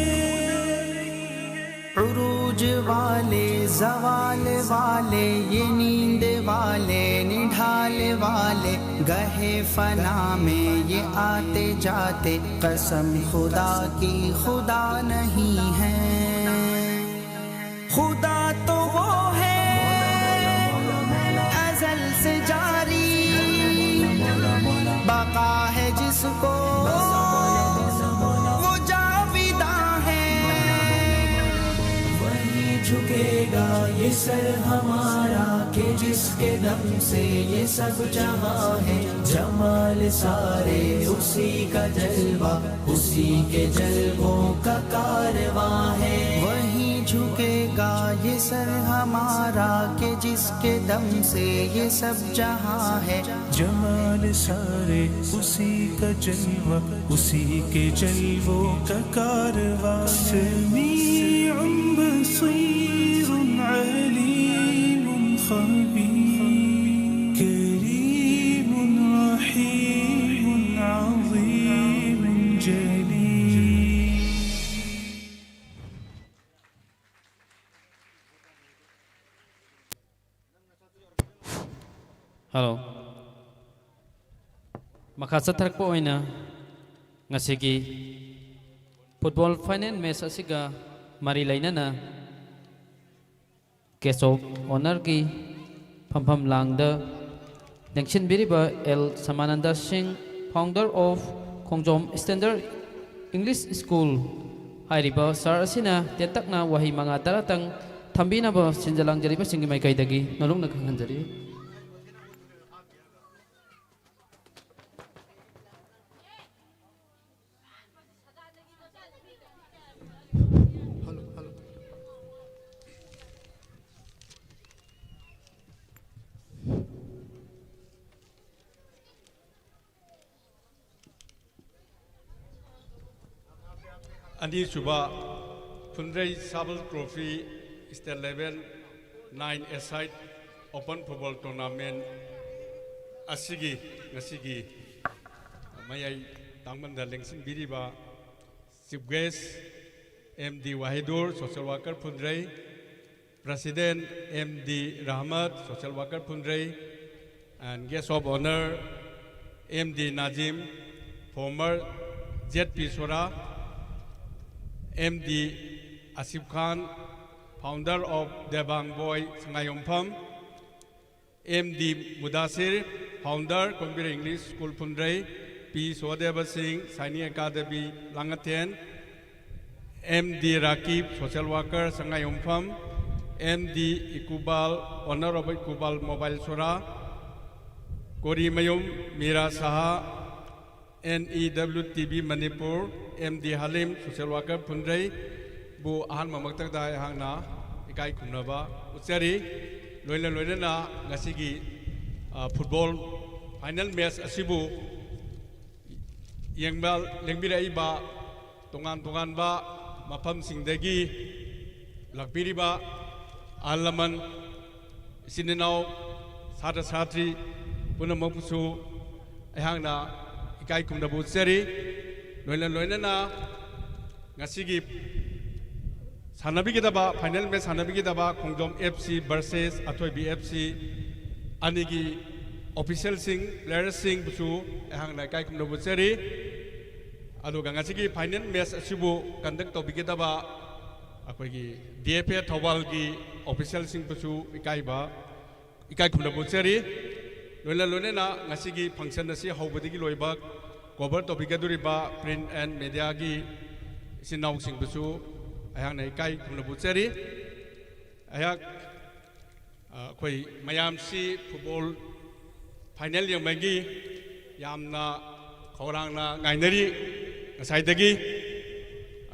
عروج والے، زوال والے، یہ نیند والے، نڈھال والے، گہے فنا میں یہ آتے جاتے، قسم خدا کی خدا نہیں ہے۔ خدا تو وہ ہے ازل سے جاری، بقا ہے جس کو وہ جاویداں ہے۔ وہی جھکے گا یہ سر ہمارا کہ جس کے دم سے یہ سب جہاں ہے، جمال سارے اسی کا جلوہ، اسی کے جلووں کا کارواں ہے۔ وہی جھکے का ये सर हमारा, के जिसके दम से ये सब जहां है। जमाल सारे उसी का जलवा, उसी के जलवों का कारवा। سميع بصير عليم خبير، كريم رحيم عظيم جليل. ꯍꯜꯂꯣ꯫ ꯃꯈꯥ ꯆꯠꯊꯔꯛꯄ ꯑꯣꯏꯅ ꯉꯁꯤꯒꯤ ꯐꯨꯠꯕꯣꯜ ꯐꯥꯏꯅꯦꯜ ꯃꯦꯆ ꯑꯁꯤꯒ ꯃꯔꯤ ꯂꯩꯅꯅ ꯒꯦꯁ ꯑꯣꯐ ꯑꯣꯅꯔꯒꯤ ꯐꯝꯐꯝ ꯂꯥꯡꯗ ꯂꯦꯡꯁꯤꯟꯕꯤꯔꯤꯕ ꯑꯦꯜ ꯁꯃꯥꯅꯟꯗ ꯁꯤꯡ, founder of Khongjom Standard English School ꯍꯥꯏꯔꯤꯕ ꯁꯥꯔ ꯑꯁꯤꯅ ꯇꯦꯟꯇꯛꯅ ꯋꯥꯍꯩ ꯃꯉꯥ ꯇꯔꯥꯇꯪ ꯊꯝꯕꯤꯅꯕ ꯁꯤꯟꯖ ꯂꯥꯡꯖꯔꯤꯕꯁꯤꯡꯒꯤ ꯃꯥꯏꯀꯩꯗꯒꯤ ꯅꯣꯂꯨꯛꯅ ꯈꯪꯍꯟꯖꯔꯤ꯫ ꯑꯅꯤꯁꯨꯕ Phundrei Sabal trophy state level nine a side open football tournament ꯑꯁꯤꯒꯤ ꯉꯁꯤꯒꯤ ꯃꯌꯥꯏ ꯇꯥꯡꯕꯟꯗ ꯂꯦꯡꯁꯤꯟꯕꯤꯔꯤꯕ chief guest M D Wahidur, social worker Phundrei, President M D Rahmat, social worker Phunrei, and guest of honor M D Nazim, former Z P Sora, M D Asif Khan, founder of Debang Boy Sangayompham, M D Mudasir, founder Kombira English School Phunrei, P Sodeba Singh, Sainik Academy, Langathen, M D Rakib, social worker, Sangayompham, M D Ikubal, owner of Ikubal Mobile Sora, Korimayum Mira Saha, N E W T V Manipur, M D Halim, social worker Phunrei, ꯕꯨ ꯑꯍꯥꯟꯕꯃꯛꯇꯗ ꯑꯩꯍꯥꯛꯅ ꯏꯀꯥꯏ ꯈꯨꯝꯅꯕ ꯎꯠꯆꯔꯤ꯫ ꯂꯣꯏꯅ ꯂꯣꯏꯅꯅ ꯉꯁꯤꯒꯤ, ꯑ, football final match ꯑꯁꯤꯕꯨ ꯌꯦꯡꯕ, ꯂꯦꯡꯕꯤꯔꯛꯏꯕ ꯇꯣꯉꯥꯟ ꯇꯣꯉꯥꯟꯕ ꯃꯐꯝꯁꯤꯡꯗꯒꯤ ꯂꯥꯛꯄꯤꯔꯤꯕ ꯑꯍꯜ ꯂꯃꯟ, ꯏꯆꯤꯟ ꯏꯅꯥꯎ, ꯁꯥꯇ꯭ꯔ ꯁꯥꯇ꯭ꯔꯤ ꯄꯨꯝꯅꯃꯛꯄꯨꯁꯨ ꯑꯩꯍꯥꯛꯅ ꯏꯀꯥꯏ ꯈꯨꯝꯅꯕ ꯎꯠꯆꯔꯤ꯫ ꯂꯣꯏꯅ ꯂꯣꯏꯅꯅ ꯉꯁꯤꯒꯤ ꯁꯥꯟꯅꯕꯤꯒꯗꯕ, final match ꯁꯥꯟꯅꯕꯤꯒꯗꯕ ꯈꯣꯡꯖꯣꯝ F C versus ꯑꯊꯣꯏꯕꯤ F C ꯑꯅꯤꯒꯤ officialꯁꯤꯡ, playerꯁꯤꯡꯕꯨꯁꯨ ꯑꯩꯍꯥꯛꯅ ꯏꯀꯥꯏ ꯈꯨꯝꯅꯕ ꯎꯠꯆꯔꯤ꯫ ꯑꯗꯨꯒ ꯉꯁꯤꯒꯤ final match ꯑꯁꯤꯕꯨ conduct ꯇꯧꯕꯤꯒꯗꯕ ꯑꯩꯈꯣꯏꯒꯤ D F A ꯊꯧꯕꯥꯜꯒꯤ officialꯁꯤꯡꯕꯨꯁꯨ ꯏꯀꯥꯏꯕ, ꯏꯀꯥꯏ ꯈꯨꯝꯅꯕ ꯎꯠꯆꯔꯤ꯫ ꯂꯣꯏꯅ ꯂꯣꯏꯅꯅ ꯉꯁꯤꯒꯤ function ꯑꯁꯤ ꯍꯧꯕꯗꯒꯤ ꯂꯣꯏꯕ cover ꯇꯧꯕꯤꯒꯗꯧꯔꯤꯕ print and mediaꯒꯤ ꯏꯆꯤꯟ ꯏꯅꯥꯎꯁꯤꯡꯕꯨꯁꯨ ꯑꯩꯍꯥꯛꯅ ꯏꯀꯥꯏ ꯈꯨꯝꯅꯕ ꯎꯠꯆꯔꯤ꯫ ꯑꯩꯍꯥꯛ, ꯑ, ꯑꯩꯈꯣꯏ ꯃꯌꯥꯝꯁꯤ football final ꯌꯦꯡꯕꯒꯤ ꯌꯥꯝꯅ ꯈꯧꯔꯥꯡꯅ ꯉꯥꯏꯅꯔꯤ꯫ ꯉꯁꯥꯏꯗꯒꯤ,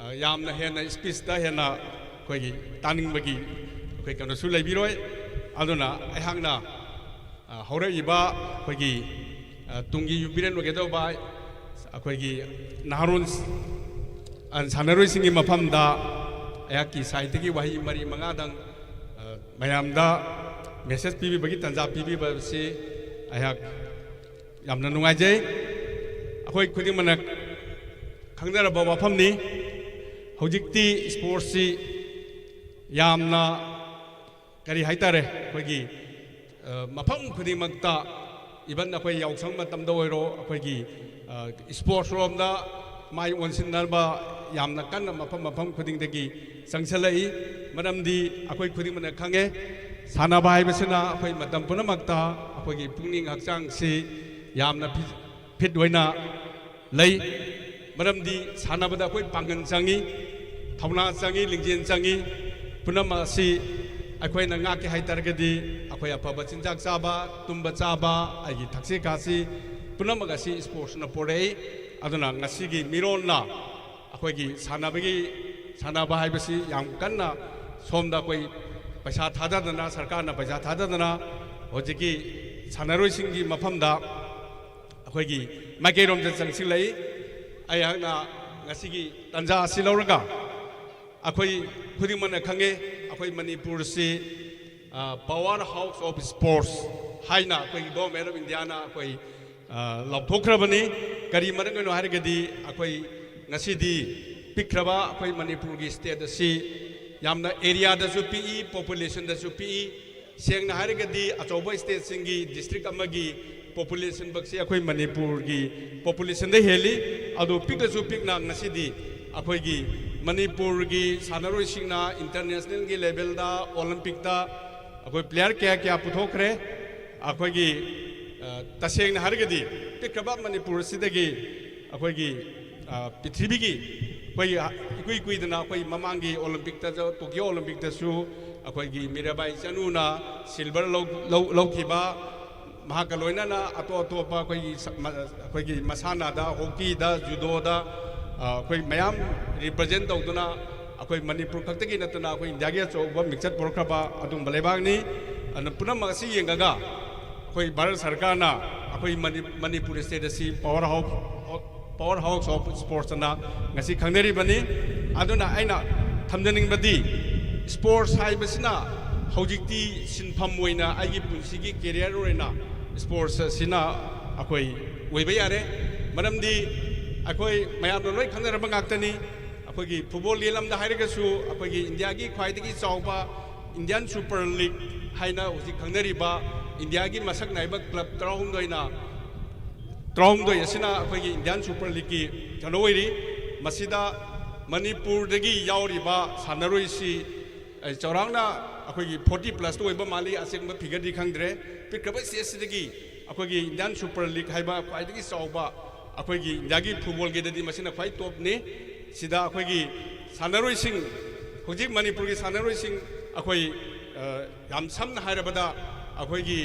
ꯑ, ꯌꯥꯝꯅ ꯍꯦꯟꯅ speechꯇ ꯍꯦꯟꯅ ꯑꯩꯈꯣꯏꯒꯤ ꯇꯥꯅꯤꯡꯕꯒꯤ ꯑꯩꯈꯣꯏ ꯀꯩꯅꯣꯁꯨ ꯂꯩꯕꯤꯔꯣꯏ꯫ ꯑꯗꯨꯅ ꯑꯩꯍꯥꯛꯅ, ꯑ, ꯍꯧꯔꯛꯏꯕ ꯑꯩꯈꯣꯏꯒꯤ, ꯑ, ꯇꯨꯡꯒꯤ ꯌꯨꯝꯕꯤꯔꯦꯟ ꯑꯣꯏꯒꯗꯧꯕ ꯑꯩꯈꯣꯏꯒꯤ ꯅꯍꯥꯔꯣꯟ, ꯑ, ꯁꯥꯟꯅꯔꯣꯏꯁꯤꯡꯒꯤ ꯃꯐꯝꯗ ꯑꯩꯍꯥꯛꯀꯤ sideꯇꯒꯤ ꯋꯥꯍꯩ ꯃꯔꯤ ꯃꯉꯥꯗꯪ, ꯑ, ꯃꯌꯥꯝꯗ message ꯄꯤꯕꯤꯕꯒꯤ ꯇꯥꯟꯖꯥ ꯄꯤꯕꯤꯕ ꯑꯁꯤ ꯑꯩꯍꯥꯛ ꯌꯥꯝꯅ ꯅꯨꯡꯉꯥꯏꯖꯩ꯫ ꯑꯩꯈꯣꯏ ꯈꯨꯗꯤꯡꯃꯛꯅ ꯈꯪꯅꯔꯕ ꯋꯥꯐꯝꯅꯤ꯫ ꯍꯧꯖꯤꯛꯇꯤ sportsꯁꯤ ꯌꯥꯝꯅ, ꯀꯔꯤ ꯍꯥꯏꯇꯥꯔꯦ, ꯑꯩꯈꯣꯏꯒꯤ, ꯑ, ꯃꯐꯝ ꯈꯨꯗꯤꯡꯃꯛꯇ, even ꯑꯩꯈꯣꯏ ꯌꯥꯎꯁꯪ ꯃꯇꯝꯗ ꯑꯣꯏꯔꯣ, ꯑꯩꯈꯣꯏꯒꯤ, ꯑ, sports ꯔꯣꯝꯗ ꯃꯥꯏ ꯑꯣꯟꯁꯤꯟꯅꯕ ꯌꯥꯝꯅ ꯀꯟꯅ ꯃꯐꯝ ꯃꯐꯝ ꯈꯨꯗꯤꯡꯗꯒꯤ ꯆꯪꯁꯤꯜꯂꯛꯏ꯫ ꯃꯔꯝꯗꯤ ꯑꯩꯈꯣꯏ ꯈꯨꯗꯤꯡꯃꯛꯅ ꯈꯪꯉꯦ, ꯁꯥꯟꯅꯕ ꯍꯥꯏꯕꯁꯤꯅ ꯑꯩꯈꯣꯏ ꯃꯇꯝ ꯄꯨꯝꯅꯃꯛꯇ ꯑꯩꯈꯣꯏꯒꯤ ꯄꯨꯛꯅꯤꯡ ꯍꯛꯆꯥꯡꯁꯤ ꯌꯥꯝꯅ ꯐꯤ-, fit ꯑꯣꯏꯅ ꯂꯩ꯫ ꯃꯔꯝꯗꯤ ꯁꯥꯟꯅꯕꯗ ꯑꯩꯈꯣꯏ ꯄꯥꯡꯒꯜ ꯆꯪꯉꯤ, ꯊꯧꯅꯥ ꯆꯪꯉꯤ, ꯂꯤꯡꯖꯦꯜ ꯆꯪꯉꯤ꯫ ꯄꯨꯝꯅꯃꯛ ꯑꯁꯤ ꯑꯩꯈꯣꯏꯅ ꯉꯥꯛꯀꯦ ꯍꯥꯏ ꯇꯥꯔꯒꯗꯤ ꯑꯩꯈꯣꯏ ꯑꯐꯕ ꯆꯤꯟꯖꯥꯛ ꯆꯥꯕ, ꯇꯨꯝꯕ ꯆꯥꯕ, ꯑꯩꯒꯤ ꯊꯛꯁꯤ ꯈꯥꯁꯤ ꯄꯨꯝꯅꯃꯛ ꯑꯁꯤ sportsꯅ ꯄꯨꯔꯛꯏ꯫ ꯑꯗꯨꯅ ꯉꯁꯤꯒꯤ ꯃꯤꯔꯣꯟꯅ ꯑꯩꯈꯣꯏꯒꯤ ꯁꯥꯟꯅꯕꯒꯤ, ꯁꯥꯟꯅꯕ ꯍꯥꯏꯕꯁꯤ ꯌꯥꯝ ꯀꯟꯅ ꯁꯣꯝꯗ ꯑꯩꯈꯣꯏ ꯄꯩꯁꯥ ꯊꯥꯗꯗꯅ, ꯁꯔꯀꯥꯔꯅ ꯄꯩꯁꯥ ꯊꯥꯗꯗꯅ ꯍꯧꯖꯤꯛꯀꯤ ꯁꯥꯟꯅꯔꯣꯏꯁꯤꯡꯒꯤ ꯃꯐꯝꯗ ꯑꯩꯈꯣꯏꯒꯤ ꯃꯥꯏꯀꯩꯔꯣꯝꯗ ꯆꯪꯁꯤꯜꯂꯛꯏ꯫ ꯑꯩꯍꯥꯛꯅ ꯉꯁꯤꯒꯤ ꯇꯥꯟꯖꯥ ꯑꯁꯤ ꯂꯧꯔꯒ, ꯑꯩꯈꯣꯏ ꯈꯨꯗꯤꯡꯃꯛꯅ ꯈꯪꯉꯦ, ꯑꯩꯈꯣꯏ ꯃꯅꯤꯄꯨꯔꯁꯤ power house of sports ꯍꯥꯏꯅ ꯑꯩꯈꯣꯏꯒꯤ Government of Indiaꯅ ꯑꯩꯈꯣꯏ ꯂꯥꯎꯊꯣꯛꯈ꯭ꯔꯕꯅꯤ꯫ ꯀꯔꯤ ꯃꯔꯝꯒꯤꯅꯣ ꯍꯥꯏꯔꯒꯗꯤ, ꯑꯩꯈꯣꯏ ꯉꯁꯤꯗꯤ ꯄꯤꯛꯈ꯭ꯔꯕ ꯑꯩꯈꯣꯏ ꯃꯅꯤꯄꯨꯔꯒꯤ state ꯑꯁꯤ ꯌꯥꯝꯅ areaꯗꯁꯨ ꯄꯤꯛꯏ, populationꯗꯁꯨ ꯄꯤꯛꯏ꯫ ꯁꯦꯡꯅ ꯍꯥꯏꯔꯒꯗꯤ, ꯑꯆꯧꯕ stateꯁꯤꯡꯒꯤ district ꯑꯃꯒꯤ populationꯐꯥꯎꯁꯤ ꯑꯩꯈꯣꯏ ꯃꯅꯤꯄꯨꯔꯒꯤ populationꯗ ꯍꯦꯜꯂꯤ꯫ ꯑꯗꯨ ꯄꯤꯛꯂꯁꯨ ꯄꯤꯛꯅ ꯉꯁꯤꯗꯤ ꯑꯩꯈꯣꯏꯒꯤ ꯃꯅꯤꯄꯨꯔꯒꯤ ꯁꯥꯟꯅꯔꯣꯏꯁꯤꯡꯅ internationalꯒꯤ levelꯗ, Olympicꯇ ꯑꯩꯈꯣꯏ player ꯀꯌꯥ ꯀꯌꯥ ꯄꯨꯊꯣꯛꯈ꯭ꯔꯦ꯫ ꯑꯩꯈꯣꯏꯒꯤ, ꯑ, ꯇꯁꯦꯡꯅ ꯍꯥꯏꯔꯒꯗꯤ, ꯄꯤꯛꯈ꯭ꯔꯕ ꯃꯅꯤꯄꯨꯔ ꯑꯁꯤꯗꯒꯤ ꯑꯩꯈꯣꯏꯒꯤ, ꯑ, ꯄ꯭ꯔꯤꯊꯤꯕꯤꯒꯤ, ꯑꯩꯈꯣꯏꯒꯤ, ꯏꯀꯨꯏ ꯀꯨꯏꯗꯅ ꯑꯩꯈꯣꯏ ꯃꯃꯥꯡꯒꯤ Olympicꯇꯁꯨ, Tokyo Olympicꯇꯁꯨ ꯑꯩꯈꯣꯏꯒꯤ ꯃꯤꯔꯥꯕꯥꯏ ꯆꯅꯨꯅ silver ꯂꯧ-, ꯂꯧ-, ꯂꯧꯈꯤꯕ, ꯃꯍꯥꯛꯀ ꯂꯣꯏꯅꯅ ꯑꯇꯣꯞ ꯑꯇꯣꯞꯄ ꯑꯩꯈꯣꯏꯒꯤ ꯁ-, ꯃ-, ꯑꯩꯈꯣꯏꯒꯤ ꯃꯁꯥꯟꯅꯗ, hockeyꯗ, judoꯗ, ꯑ, ꯑꯩꯈꯣꯏ ꯃꯌꯥꯝ represent ꯇꯧꯗꯨꯅ, ꯑꯩꯈꯣꯏ ꯃꯅꯤꯄꯨꯔ ꯈꯛꯇꯒꯤ ꯅꯠꯇꯅ ꯑꯩꯈꯣꯏ Indiaꯒꯤ ꯑꯆꯧꯕ ꯃꯤꯡꯆꯠ ꯄꯨꯔꯛꯈ꯭ꯔꯕ ꯑꯗꯨꯒꯨꯝꯕ ꯂꯩꯕꯥꯛꯅꯤ꯫ ꯑꯗꯨꯅ ꯄꯨꯝꯅꯃꯛ ꯑꯁꯤ ꯌꯦꯡꯉꯒ, ꯑꯩꯈꯣꯏ ꯚꯥꯔꯠ ꯁꯔꯀꯥꯔꯅ ꯑꯩꯈꯣꯏ ꯃꯅꯤ-, ꯃꯅꯤꯄꯨꯔ state ꯑꯁꯤ power house, power house of sports ꯑꯅ ꯉꯁꯤ ꯈꯪꯅꯔꯤꯕꯅꯤ꯫ ꯑꯗꯨꯅ ꯑꯩꯅ ꯊꯝꯖꯅꯤꯡꯕꯗꯤ, sports ꯍꯥꯏꯕꯁꯤꯅ ꯍꯧꯖꯤꯛꯇꯤ ꯁꯤꯟꯐꯝ ꯑꯣꯏꯅ, ꯑꯩꯒꯤ ꯄꯨꯟꯁꯤꯒꯤ career ꯑꯣꯏꯅ sports ꯑꯁꯤꯅ ꯑꯩꯈꯣꯏ ꯑꯣꯏꯕ ꯌꯥꯔꯦ꯫ ꯃꯔꯝꯗꯤ ꯑꯩꯈꯣꯏ ꯃꯌꯥꯝꯅ ꯂꯣꯏ ꯈꯪꯅꯔꯕ ꯉꯥꯛꯇꯅꯤ꯫ ꯑꯩꯈꯣꯏꯒꯤ footballꯒꯤ ꯂꯝꯗ ꯍꯥꯏꯔꯒꯁꯨ, ꯑꯩꯈꯣꯏꯒꯤ Indiaꯒꯤ ꯈ꯭ꯋꯥꯏꯗꯒꯤ ꯆꯥꯎꯕ Indian Super League ꯍꯥꯏꯅ ꯍꯧꯖꯤꯛ ꯈꯪꯅꯔꯤꯕ, Indiaꯒꯤ ꯃꯁꯛ ꯅꯥꯏꯕ club ꯇꯔꯥꯍꯨꯝꯗꯣꯏꯅ, ꯇꯔꯥꯍꯨꯝꯗꯣꯏ ꯑꯁꯤꯅ ꯑꯩꯈꯣꯏꯒꯤ Indian Super Leagueꯀꯤ ꯀꯩꯅꯣ ꯑꯣꯏꯔꯤ꯫ ꯃꯁꯤꯗ ꯃꯅꯤꯄꯨꯔꯗꯒꯤ ꯌꯥꯎꯔꯤꯕ ꯁꯥꯟꯅꯔꯣꯏꯁꯤ, ꯑꯩ ꯆꯥꯎꯔꯥꯛꯅ ꯑꯩꯈꯣꯏꯒꯤ forty plusꯇ ꯑꯣꯏꯕ ꯃꯥꯜꯂꯤ, ꯑꯁꯦꯡꯕ figureꯗꯤ ꯈꯪꯗ꯭ꯔꯦ꯫ ꯄꯤꯛꯈ꯭ꯔꯕ stateꯁꯤꯗꯒꯤ ꯑꯩꯈꯣꯏꯒꯤ Indian Super League ꯍꯥꯏꯕ ꯈ꯭ꯋꯥꯏꯗꯒꯤ ꯆꯥꯎꯕ ꯑꯩꯈꯣꯏꯒꯤ Indiaꯒꯤ footballꯒꯤꯗꯗꯤ ꯃꯁꯤꯅ ꯈ꯭ꯋꯥꯏ topꯅꯤ꯫ ꯁꯤꯗ ꯑꯩꯈꯣꯏꯒꯤ ꯁꯥꯟꯅꯔꯣꯏꯁꯤꯡ, ꯍꯧꯖꯤꯛ ꯃꯅꯤꯄꯨꯔꯒꯤ ꯁꯥꯟꯅꯔꯣꯏꯁꯤꯡ ꯑꯩꯈꯣꯏ, ꯑ, ꯌꯥꯝ ꯁꯝꯅ ꯍꯥꯏꯔꯕꯗ, ꯑꯩꯈꯣꯏꯒꯤ,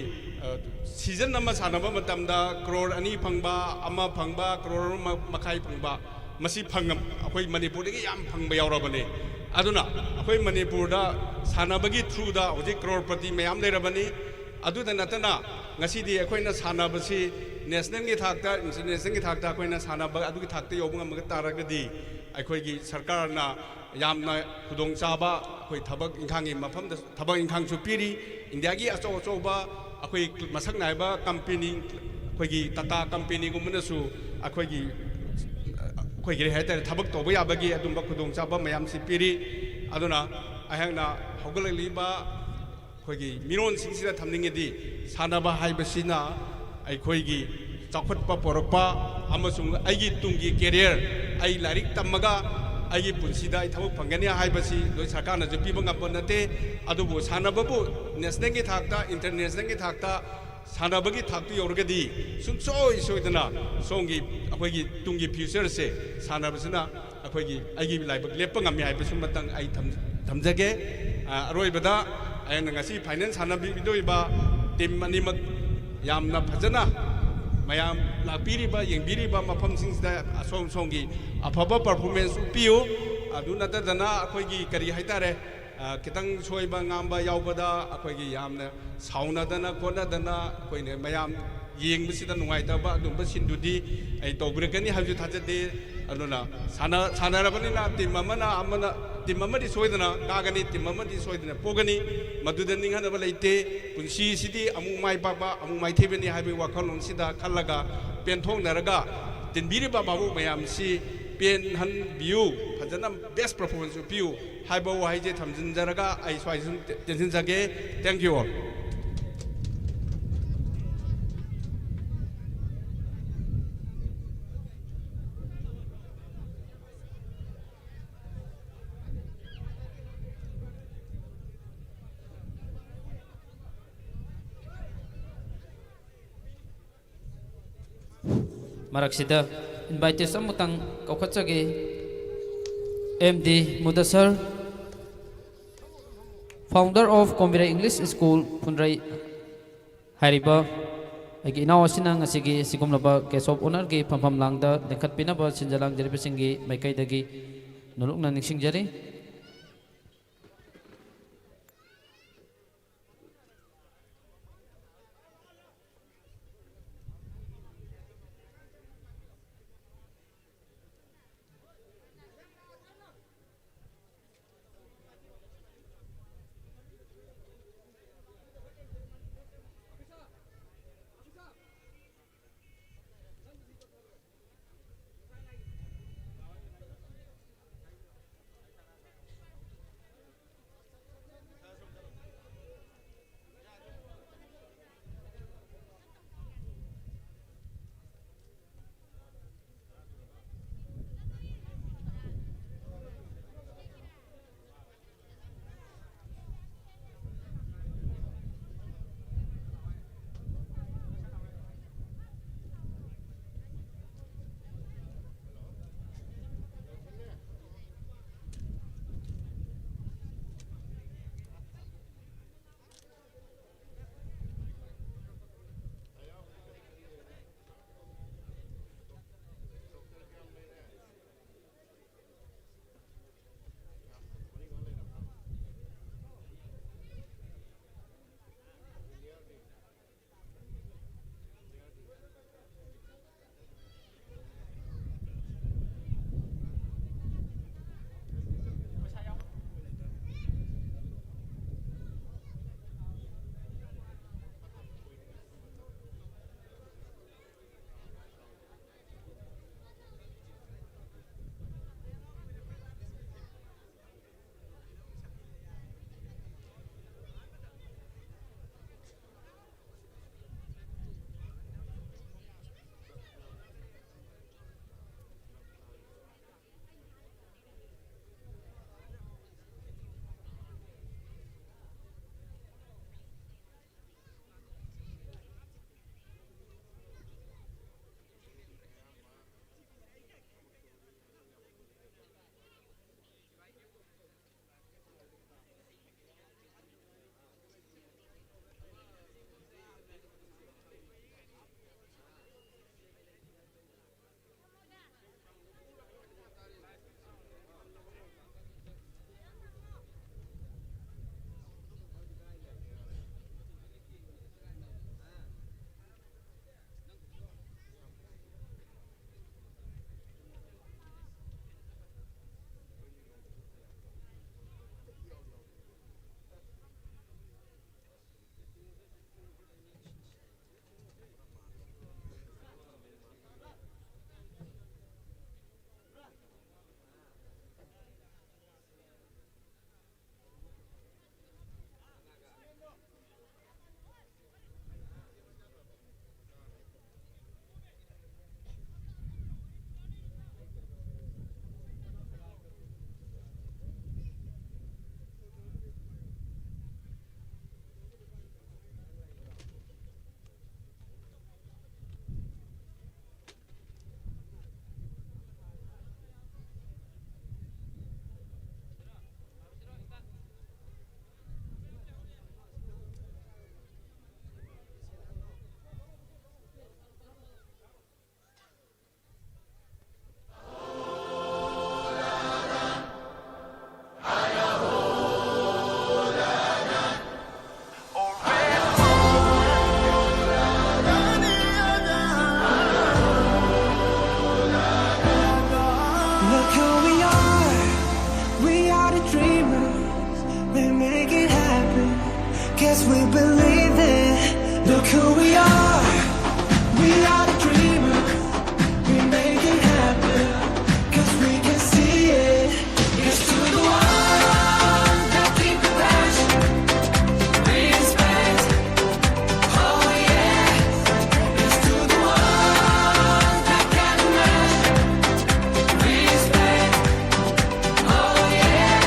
ꯑ, season ꯑꯃ ꯁꯥꯟꯅꯕ ꯃꯇꯝꯗ crore ꯑꯅꯤ ꯐꯪꯕ, ꯑꯃ ꯐꯪꯕ, crore ꯑꯃ ꯃꯈꯥꯏ ꯐꯪꯕ, ꯃꯁꯤ ꯐꯪꯉ-, ꯑꯩꯈꯣꯏ ꯃꯅꯤꯄꯨꯔꯗꯒꯤ ꯌꯥꯝ ꯐꯪꯕ ꯌꯥꯎꯔꯕꯅꯤ꯫ ꯑꯗꯨꯅ ꯑꯩꯈꯣꯏ ꯃꯅꯤꯄꯨꯔꯗ ꯁꯥꯟꯅꯕꯒꯤ through ꯗ ꯍꯧꯖꯤꯛ ꯀ꯭ꯔꯣꯔꯄꯇꯤ ꯃꯌꯥꯝ ꯂꯩꯔꯕꯅꯤ꯫ ꯑꯗꯨꯗ ꯅꯠꯇꯅ ꯉꯁꯤꯗꯤ ꯑꯩꯈꯣꯏꯅ ꯁꯥꯟꯅꯕꯁꯤ national ꯒꯤ ꯊꯥꯛꯇ, international ꯒꯤ ꯊꯥꯛꯇ ꯑꯩꯈꯣꯏꯅ ꯁꯥꯟꯅꯕ ꯑꯗꯨꯒꯤ ꯊꯥꯛꯇ ꯌꯧꯕ ꯉꯝꯕ ꯇꯥꯔꯒꯗꯤ ꯑꯩꯈꯣꯏꯒꯤ ꯁꯔꯀꯥꯔꯅ ꯌꯥꯝꯅ ꯈꯨꯗꯣꯡꯆꯥꯕ, ꯑꯩꯈꯣꯏ ꯊꯕꯛ ꯏꯪꯈꯥꯡꯒꯤ ꯃꯐꯝꯗ ꯊꯕꯛ ꯏꯪꯈꯥꯡꯁꯨ ꯄꯤꯔꯤ꯫ ꯏꯟꯗꯤꯌꯥꯒꯤ ꯑꯆꯧ ꯑꯆꯧꯕ ꯑꯩꯈꯣꯏ ꯃꯁꯛ ꯅꯥꯏꯕ ꯀꯝꯄꯦꯅꯤ, ꯑꯩꯈꯣꯏꯒꯤ ꯇꯥꯇꯥ ꯀꯝꯄꯦꯅꯤꯒꯨꯝꯕꯅꯁꯨ ꯑꯩꯈꯣꯏꯒꯤ, ꯑꯩꯈꯣꯏꯒꯤ ꯀꯔꯤ ꯍꯥꯏꯇꯥꯔꯦ, ꯊꯕꯛ ꯇꯧꯕ ꯌꯥꯕꯒꯤ ꯑꯗꯨꯝꯕ ꯈꯨꯗꯣꯡꯆꯥꯕ ꯃꯌꯥꯝꯁꯤ ꯄꯤꯔꯤ꯫ ꯑꯗꯨꯅ ꯑꯩꯍꯥꯛꯅ ꯍꯧꯒꯠꯂꯛꯂꯤꯕ ꯑꯩꯈꯣꯏꯒꯤ ꯃꯤꯔꯣꯟꯁꯤꯡꯁꯤꯗ ꯊꯝꯅꯤꯡꯉꯤꯗꯤ, ꯁꯥꯟꯅꯕ ꯍꯥꯏꯕꯁꯤꯅ ꯑꯩꯈꯣꯏꯒꯤ ꯆꯥꯎꯈꯠꯄ ꯄꯣꯔꯛꯄ ꯑꯃꯁꯨꯡ ꯑꯩꯒꯤ ꯇꯨꯡꯒꯤ career, ꯑꯩ ꯂꯥꯏꯔꯤꯛ ꯇꯝꯃꯒ ꯑꯩꯒꯤ ꯄꯨꯟꯁꯤꯗ ꯑꯩ ꯊꯕꯛ ꯐꯪꯒꯅꯤ ꯍꯥꯏꯕꯁꯤ ꯂꯣꯏ ꯁꯔꯀꯥꯔꯅꯁꯨ ꯄꯤꯕ ꯉꯝꯕ ꯅꯠꯇꯦ꯫ ꯑꯗꯨꯕꯨ ꯁꯥꯟꯅꯕꯕꯨ national ꯒꯤ ꯊꯥꯛꯇ, international ꯒꯤ ꯊꯥꯛꯇ, ꯁꯥꯟꯅꯕꯒꯤ ꯊꯥꯛꯇꯨ ꯌꯧꯔꯒꯗꯤ ꯁꯨꯡꯁꯣꯏ ꯁꯣꯏꯗꯅ ꯁꯣꯝꯒꯤ, ꯑꯩꯈꯣꯏꯒꯤ ꯇꯨꯡꯒꯤ future ꯁꯦ ꯁꯥꯟꯅꯕꯁꯤꯅ ꯑꯩꯈꯣꯏꯒꯤ, ꯑꯩꯒꯤ ꯂꯥꯏꯕꯛ ꯂꯦꯞꯄ ꯉꯝꯃꯤ ꯍꯥꯏꯕꯁꯤꯃꯇꯪ ꯑꯩ ꯊꯝ-, ꯊꯝꯖꯒꯦ꯫ ꯑ, ꯑꯔꯣꯏꯕꯗ ꯑꯩꯅ ꯉꯁꯤ final ꯁꯥꯟꯅꯕꯤꯗꯧꯔꯤꯕ team ꯑꯅꯤꯃꯛ ꯌꯥꯝꯅ ꯐꯖꯅ ꯃꯌꯥꯝ ꯂꯥꯛꯄꯤꯔꯤꯕ, ꯌꯦꯡꯕꯤꯔꯤꯕ ꯃꯐꯝꯁꯤꯡꯁꯤꯗ ꯑꯁꯣꯝ ꯁꯣꯝꯒꯤ ꯑꯐꯕ performance ꯎꯠꯄꯤꯌꯨ꯫ ꯑꯗꯨ ꯅꯠꯇꯗꯅ ꯑꯩꯈꯣꯏꯒꯤ ꯀꯔꯤ ꯍꯥꯏꯇꯥꯔꯦ, ꯑ, ꯈꯤꯇꯪ ꯁꯣꯏꯕ ꯉꯥꯝꯕ ꯌꯥꯎꯕꯗ ꯑꯩꯈꯣꯏꯒꯤ ꯌꯥꯝꯅ ꯁꯥꯎꯅꯗꯅ ꯈꯣꯠꯅꯗꯅ ꯑꯩꯈꯣꯏꯅ ꯃꯌꯥꯝ ꯌꯦꯡꯕꯁꯤꯗ ꯅꯨꯡꯉꯥꯏꯇꯕ ꯑꯗꯨꯝꯕ ꯁꯤꯟꯗꯨꯗꯤ ꯑꯩ ꯇꯧꯕꯤꯔꯛꯀꯅꯤ ꯍꯥꯏꯕꯁꯨ ꯊꯥꯖꯗꯦ꯫ ꯑꯗꯨꯅ ꯁꯥꯟꯅ-, ꯁꯥꯟꯅꯔꯕꯅꯤꯅ team ꯑꯃꯅ ꯑꯃꯅ, team ꯑꯃꯗꯤ ꯁꯣꯏꯗꯅ ꯀꯥꯒꯅꯤ, team ꯑꯃꯗꯤ ꯁꯣꯏꯗꯅ ꯄꯣꯒꯅꯤ꯫ ꯃꯗꯨꯗ ꯅꯤꯡꯍꯟꯅꯕ ꯂꯩꯇꯦ꯫ ꯄꯨꯟꯁꯤꯁꯤꯗꯤ ꯑꯃꯨꯛ ꯃꯥꯏ ꯄꯥꯛꯄ, ꯑꯃꯨꯛ ꯃꯥꯏꯊꯤꯕꯅꯤ ꯍꯥꯏꯕꯒꯤ ꯋꯥꯈꯜꯂꯣꯟꯁꯤꯗ ꯈꯜꯂꯒ ꯄꯦꯟꯊꯣꯛꯅꯔꯒ ꯇꯤꯟꯕꯤꯔꯤꯕ ꯚꯥꯕꯣꯛ ꯃꯌꯥꯝꯁꯤ ꯄꯦꯟꯍꯟꯕꯤꯌꯨ, ꯐꯖꯅ best performance ꯎꯠꯄꯤꯌꯨ ꯍꯥꯏꯕ ꯋꯥꯍꯩꯁꯦ ꯊꯝꯖꯤꯟꯖꯔꯒ ꯑꯩ ꯁ꯭ꯋꯥꯏꯗ ꯁꯨꯝ ꯇꯦ-, ꯇꯦꯟꯁꯤꯟꯖꯒꯦ꯫ Thank you all. ꯃꯔꯛꯁꯤꯗ invitees ꯑꯃꯨꯛꯇꯪ ꯀꯧꯈꯠꯆꯒꯦ꯫ M D Mudassir, founder of Kombirei English School, Phundrei ꯍꯥꯏꯔꯤꯕ ꯑꯩꯒꯤ ꯏꯅꯥꯎ ꯑꯁꯤꯅ ꯉꯁꯤꯒꯤ ꯑꯁꯤꯒꯨꯝꯂꯕ guest of honourꯒꯤ ꯐꯝꯐꯝ ꯂꯥꯡꯗ ꯂꯤꯡꯈꯠꯄꯤꯅꯕ ꯁꯤꯟꯖ ꯂꯥꯡꯖꯔꯤꯕꯁꯤꯡꯒꯤ ꯃꯥꯏꯀꯩꯗꯒꯤ ꯅꯣꯂꯨꯛꯅ ꯅꯤꯡꯁꯤꯡꯖꯔꯤ꯫ Who we are, we are the dreamers. We make it happen, 'cause we can see it. It's to the ones that keep the passion. Respect, oh yeah. It's to the ones that can imagine. Respect, oh yeah.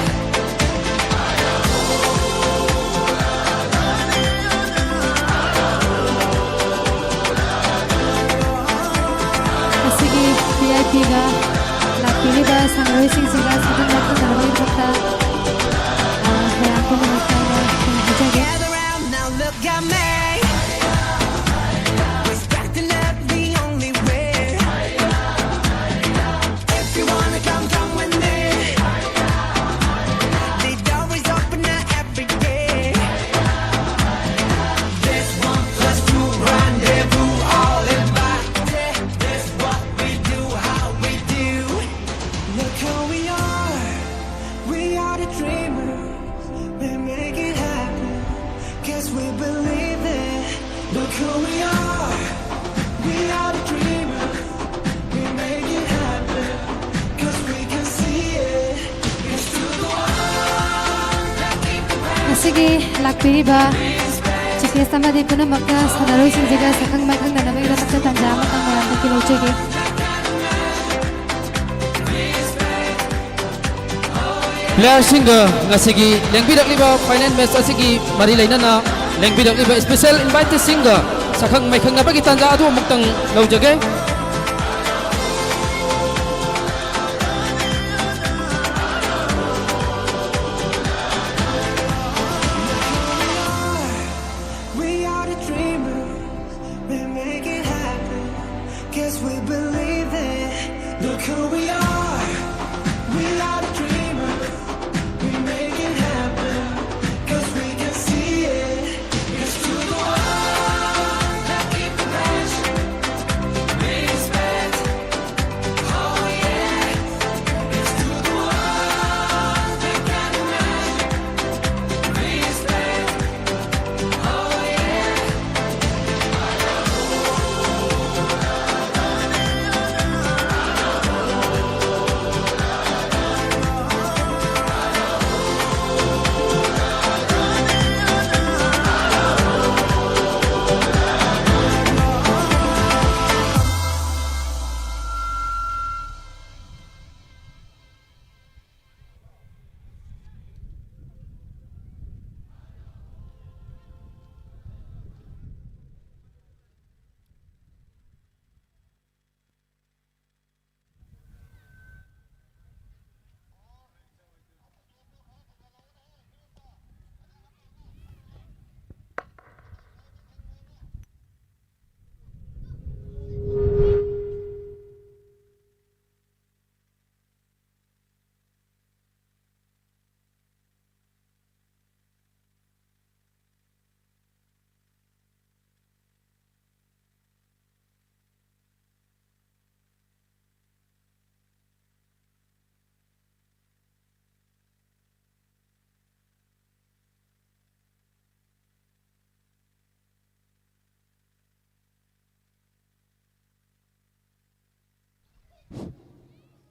ꯑꯁꯤꯒꯤ ꯚꯤ ꯑꯥꯏ ꯄꯤꯒ ꯂꯥꯛꯄꯤꯔꯤꯕ ꯁꯥꯟꯅꯔꯣꯏꯁꯤꯡꯁꯤꯒ ꯁꯛꯈꯪ ꯃꯥꯏꯈꯪꯅꯅꯕꯒꯤꯗꯃꯛꯇ, ꯑ, ꯃꯌꯥꯝ ꯄꯨꯝꯅꯃꯛꯇ ꯑꯩꯅ ꯍꯥꯏꯖꯒꯦ꯫ Gather round now, look at me. Respect and love the only way. If you wanna come, come with me. The door is open now every day. This one plus two rendezvous, all invited. This what we do, how we do. Look who we are. We are the dreamers. We make it happen. 'Cause we believe it. Look who we are. We are the dreamers. We make it happen. 'Cause we can see it. It's to the one that keep the passion. ꯉꯁꯤꯒꯤ ꯂꯥꯛꯄꯤꯔꯤꯕ ꯆꯤꯐ ꯒꯦꯁ ꯑꯃꯗꯤ ꯄꯨꯝꯅꯃꯛꯅ ꯁꯥꯟꯅꯔꯣꯏꯁꯤꯡꯁꯤꯒ ꯁꯛꯈꯪ ꯃꯥꯏꯈꯪꯅꯅꯕꯒꯤꯗꯃꯛꯇ ꯇꯥꯟꯖꯥ ꯑꯃꯇꯪ ꯃꯌꯥꯝꯗꯒꯤ ꯂꯧꯖꯒꯦ꯫ ꯄ꯭ꯂꯦꯌꯔꯁꯤꯡꯒ ꯉꯁꯤꯒꯤ ꯂꯦꯡꯕꯤꯔꯛꯂꯤꯕ ꯐꯥꯏꯅꯦꯜ ꯃꯦꯆ ꯑꯁꯤꯒꯤ ꯃꯔꯤ ꯂꯩꯅꯅ ꯂꯦꯡꯕꯤꯔꯛꯂꯤꯕ ꯏꯁꯄꯤꯁꯦꯜ ꯏꯟꯚꯥꯏꯇꯤꯁꯁꯤꯡꯒ ꯁꯛꯈꯪ ꯃꯥꯏꯈꯪꯅꯕꯒꯤ ꯇꯥꯟꯖꯥ ꯑꯗꯨ ꯑꯃꯨꯛꯇꯪ ꯂꯧꯖꯒꯦ꯫ We are the dreamers, we make it happen. 'Cause we believe it. Look who we are. We are the dreamers. We make it happen. 'Cause we can see it. It's to the one that keep the passion. Respect. Oh yeah. It's to the one that got the magic. Respect. Oh yeah.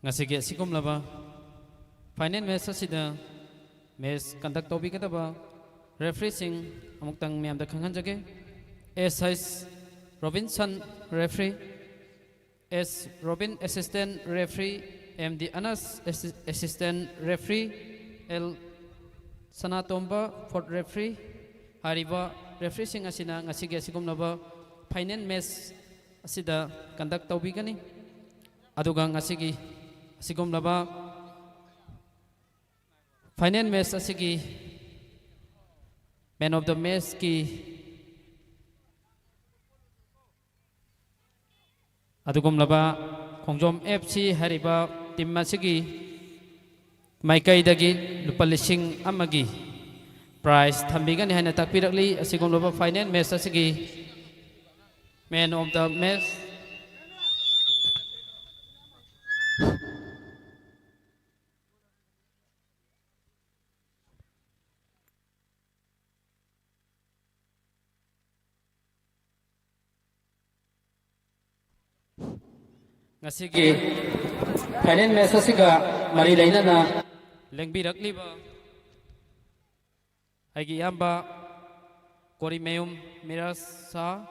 ꯉꯁꯤꯒꯤ ꯑꯁꯤꯒꯨꯝꯂꯕ ꯐꯥꯏꯅꯦꯜ ꯃꯦꯆ ꯑꯁꯤꯗ ꯃꯦꯆ ꯀꯟꯗꯛ ꯇꯧꯕꯤꯒꯗꯕ ꯔꯦꯐ꯭ꯔꯤꯁꯤꯡ ꯑꯃꯨꯛꯇꯪ ꯃꯌꯥꯝꯗ ꯈꯪꯍꯟꯖꯒꯦ꯫ S H Robinson, referee, S Robin, assistant referee, M D Anas, assi-, assistant referee, L Sanatomba, fourth referee. ꯍꯥꯏꯔꯤꯕ ꯔꯦꯐ꯭ꯔꯤꯁꯤꯡ ꯑꯁꯤꯅ ꯉꯁꯤꯒꯤ ꯑꯁꯤꯒꯨꯝꯂꯕ ꯐꯥꯏꯅꯦꯜ ꯃꯦꯆ ꯑꯁꯤꯗ ꯀꯟꯗꯛ ꯇꯧꯕꯤꯒꯅꯤ꯫ ꯑꯗꯨꯒ ꯉꯁꯤꯒꯤ ꯑꯁꯤꯒꯨꯝꯂꯕ ꯐꯥꯏꯅꯦꯜ ꯃꯦꯆ ꯑꯁꯤꯒꯤ ꯃꯦꯟ ꯑꯣꯐ ꯗ ꯃꯦꯆꯀꯤ ꯑꯗꯨꯒꯨꯝꯂꯕ ꯈꯣꯡꯖꯣꯝ ꯑꯦꯐ ꯁꯤ ꯍꯥꯏꯔꯤꯕ ꯇꯤꯝ ꯑꯁꯤꯒꯤ ꯃꯥꯏꯀꯩꯗꯒꯤ ꯂꯨꯄꯥ ꯂꯤꯁꯤꯡ ꯑꯃꯒꯤ ꯄ꯭ꯔꯥꯏꯖ ꯊꯝꯕꯤꯒꯅꯤ ꯍꯥꯏꯅ ꯇꯥꯛꯄꯤꯔꯛꯂꯤ꯫ ꯑꯁꯤꯒꯨꯝꯂꯕ ꯐꯥꯏꯅꯦꯜ ꯃꯦꯆ ꯑꯁꯤꯒꯤ ꯃꯦꯟ ꯑꯣꯐ ꯗ ꯃꯦꯆ ꯉꯁꯤꯒꯤ ꯐꯥꯏꯅꯦꯜ ꯃꯦꯆ ꯑꯁꯤꯒ ꯃꯔꯤ ꯂꯩꯅꯅ ꯂꯦꯡꯕꯤꯔꯛꯂꯤꯕ ꯑꯩꯒꯤ ꯏꯌꯥꯝꯕ ꯀꯣꯔꯤꯃꯌꯨꯝ ꯃꯤꯔꯥꯖ ꯁꯥ,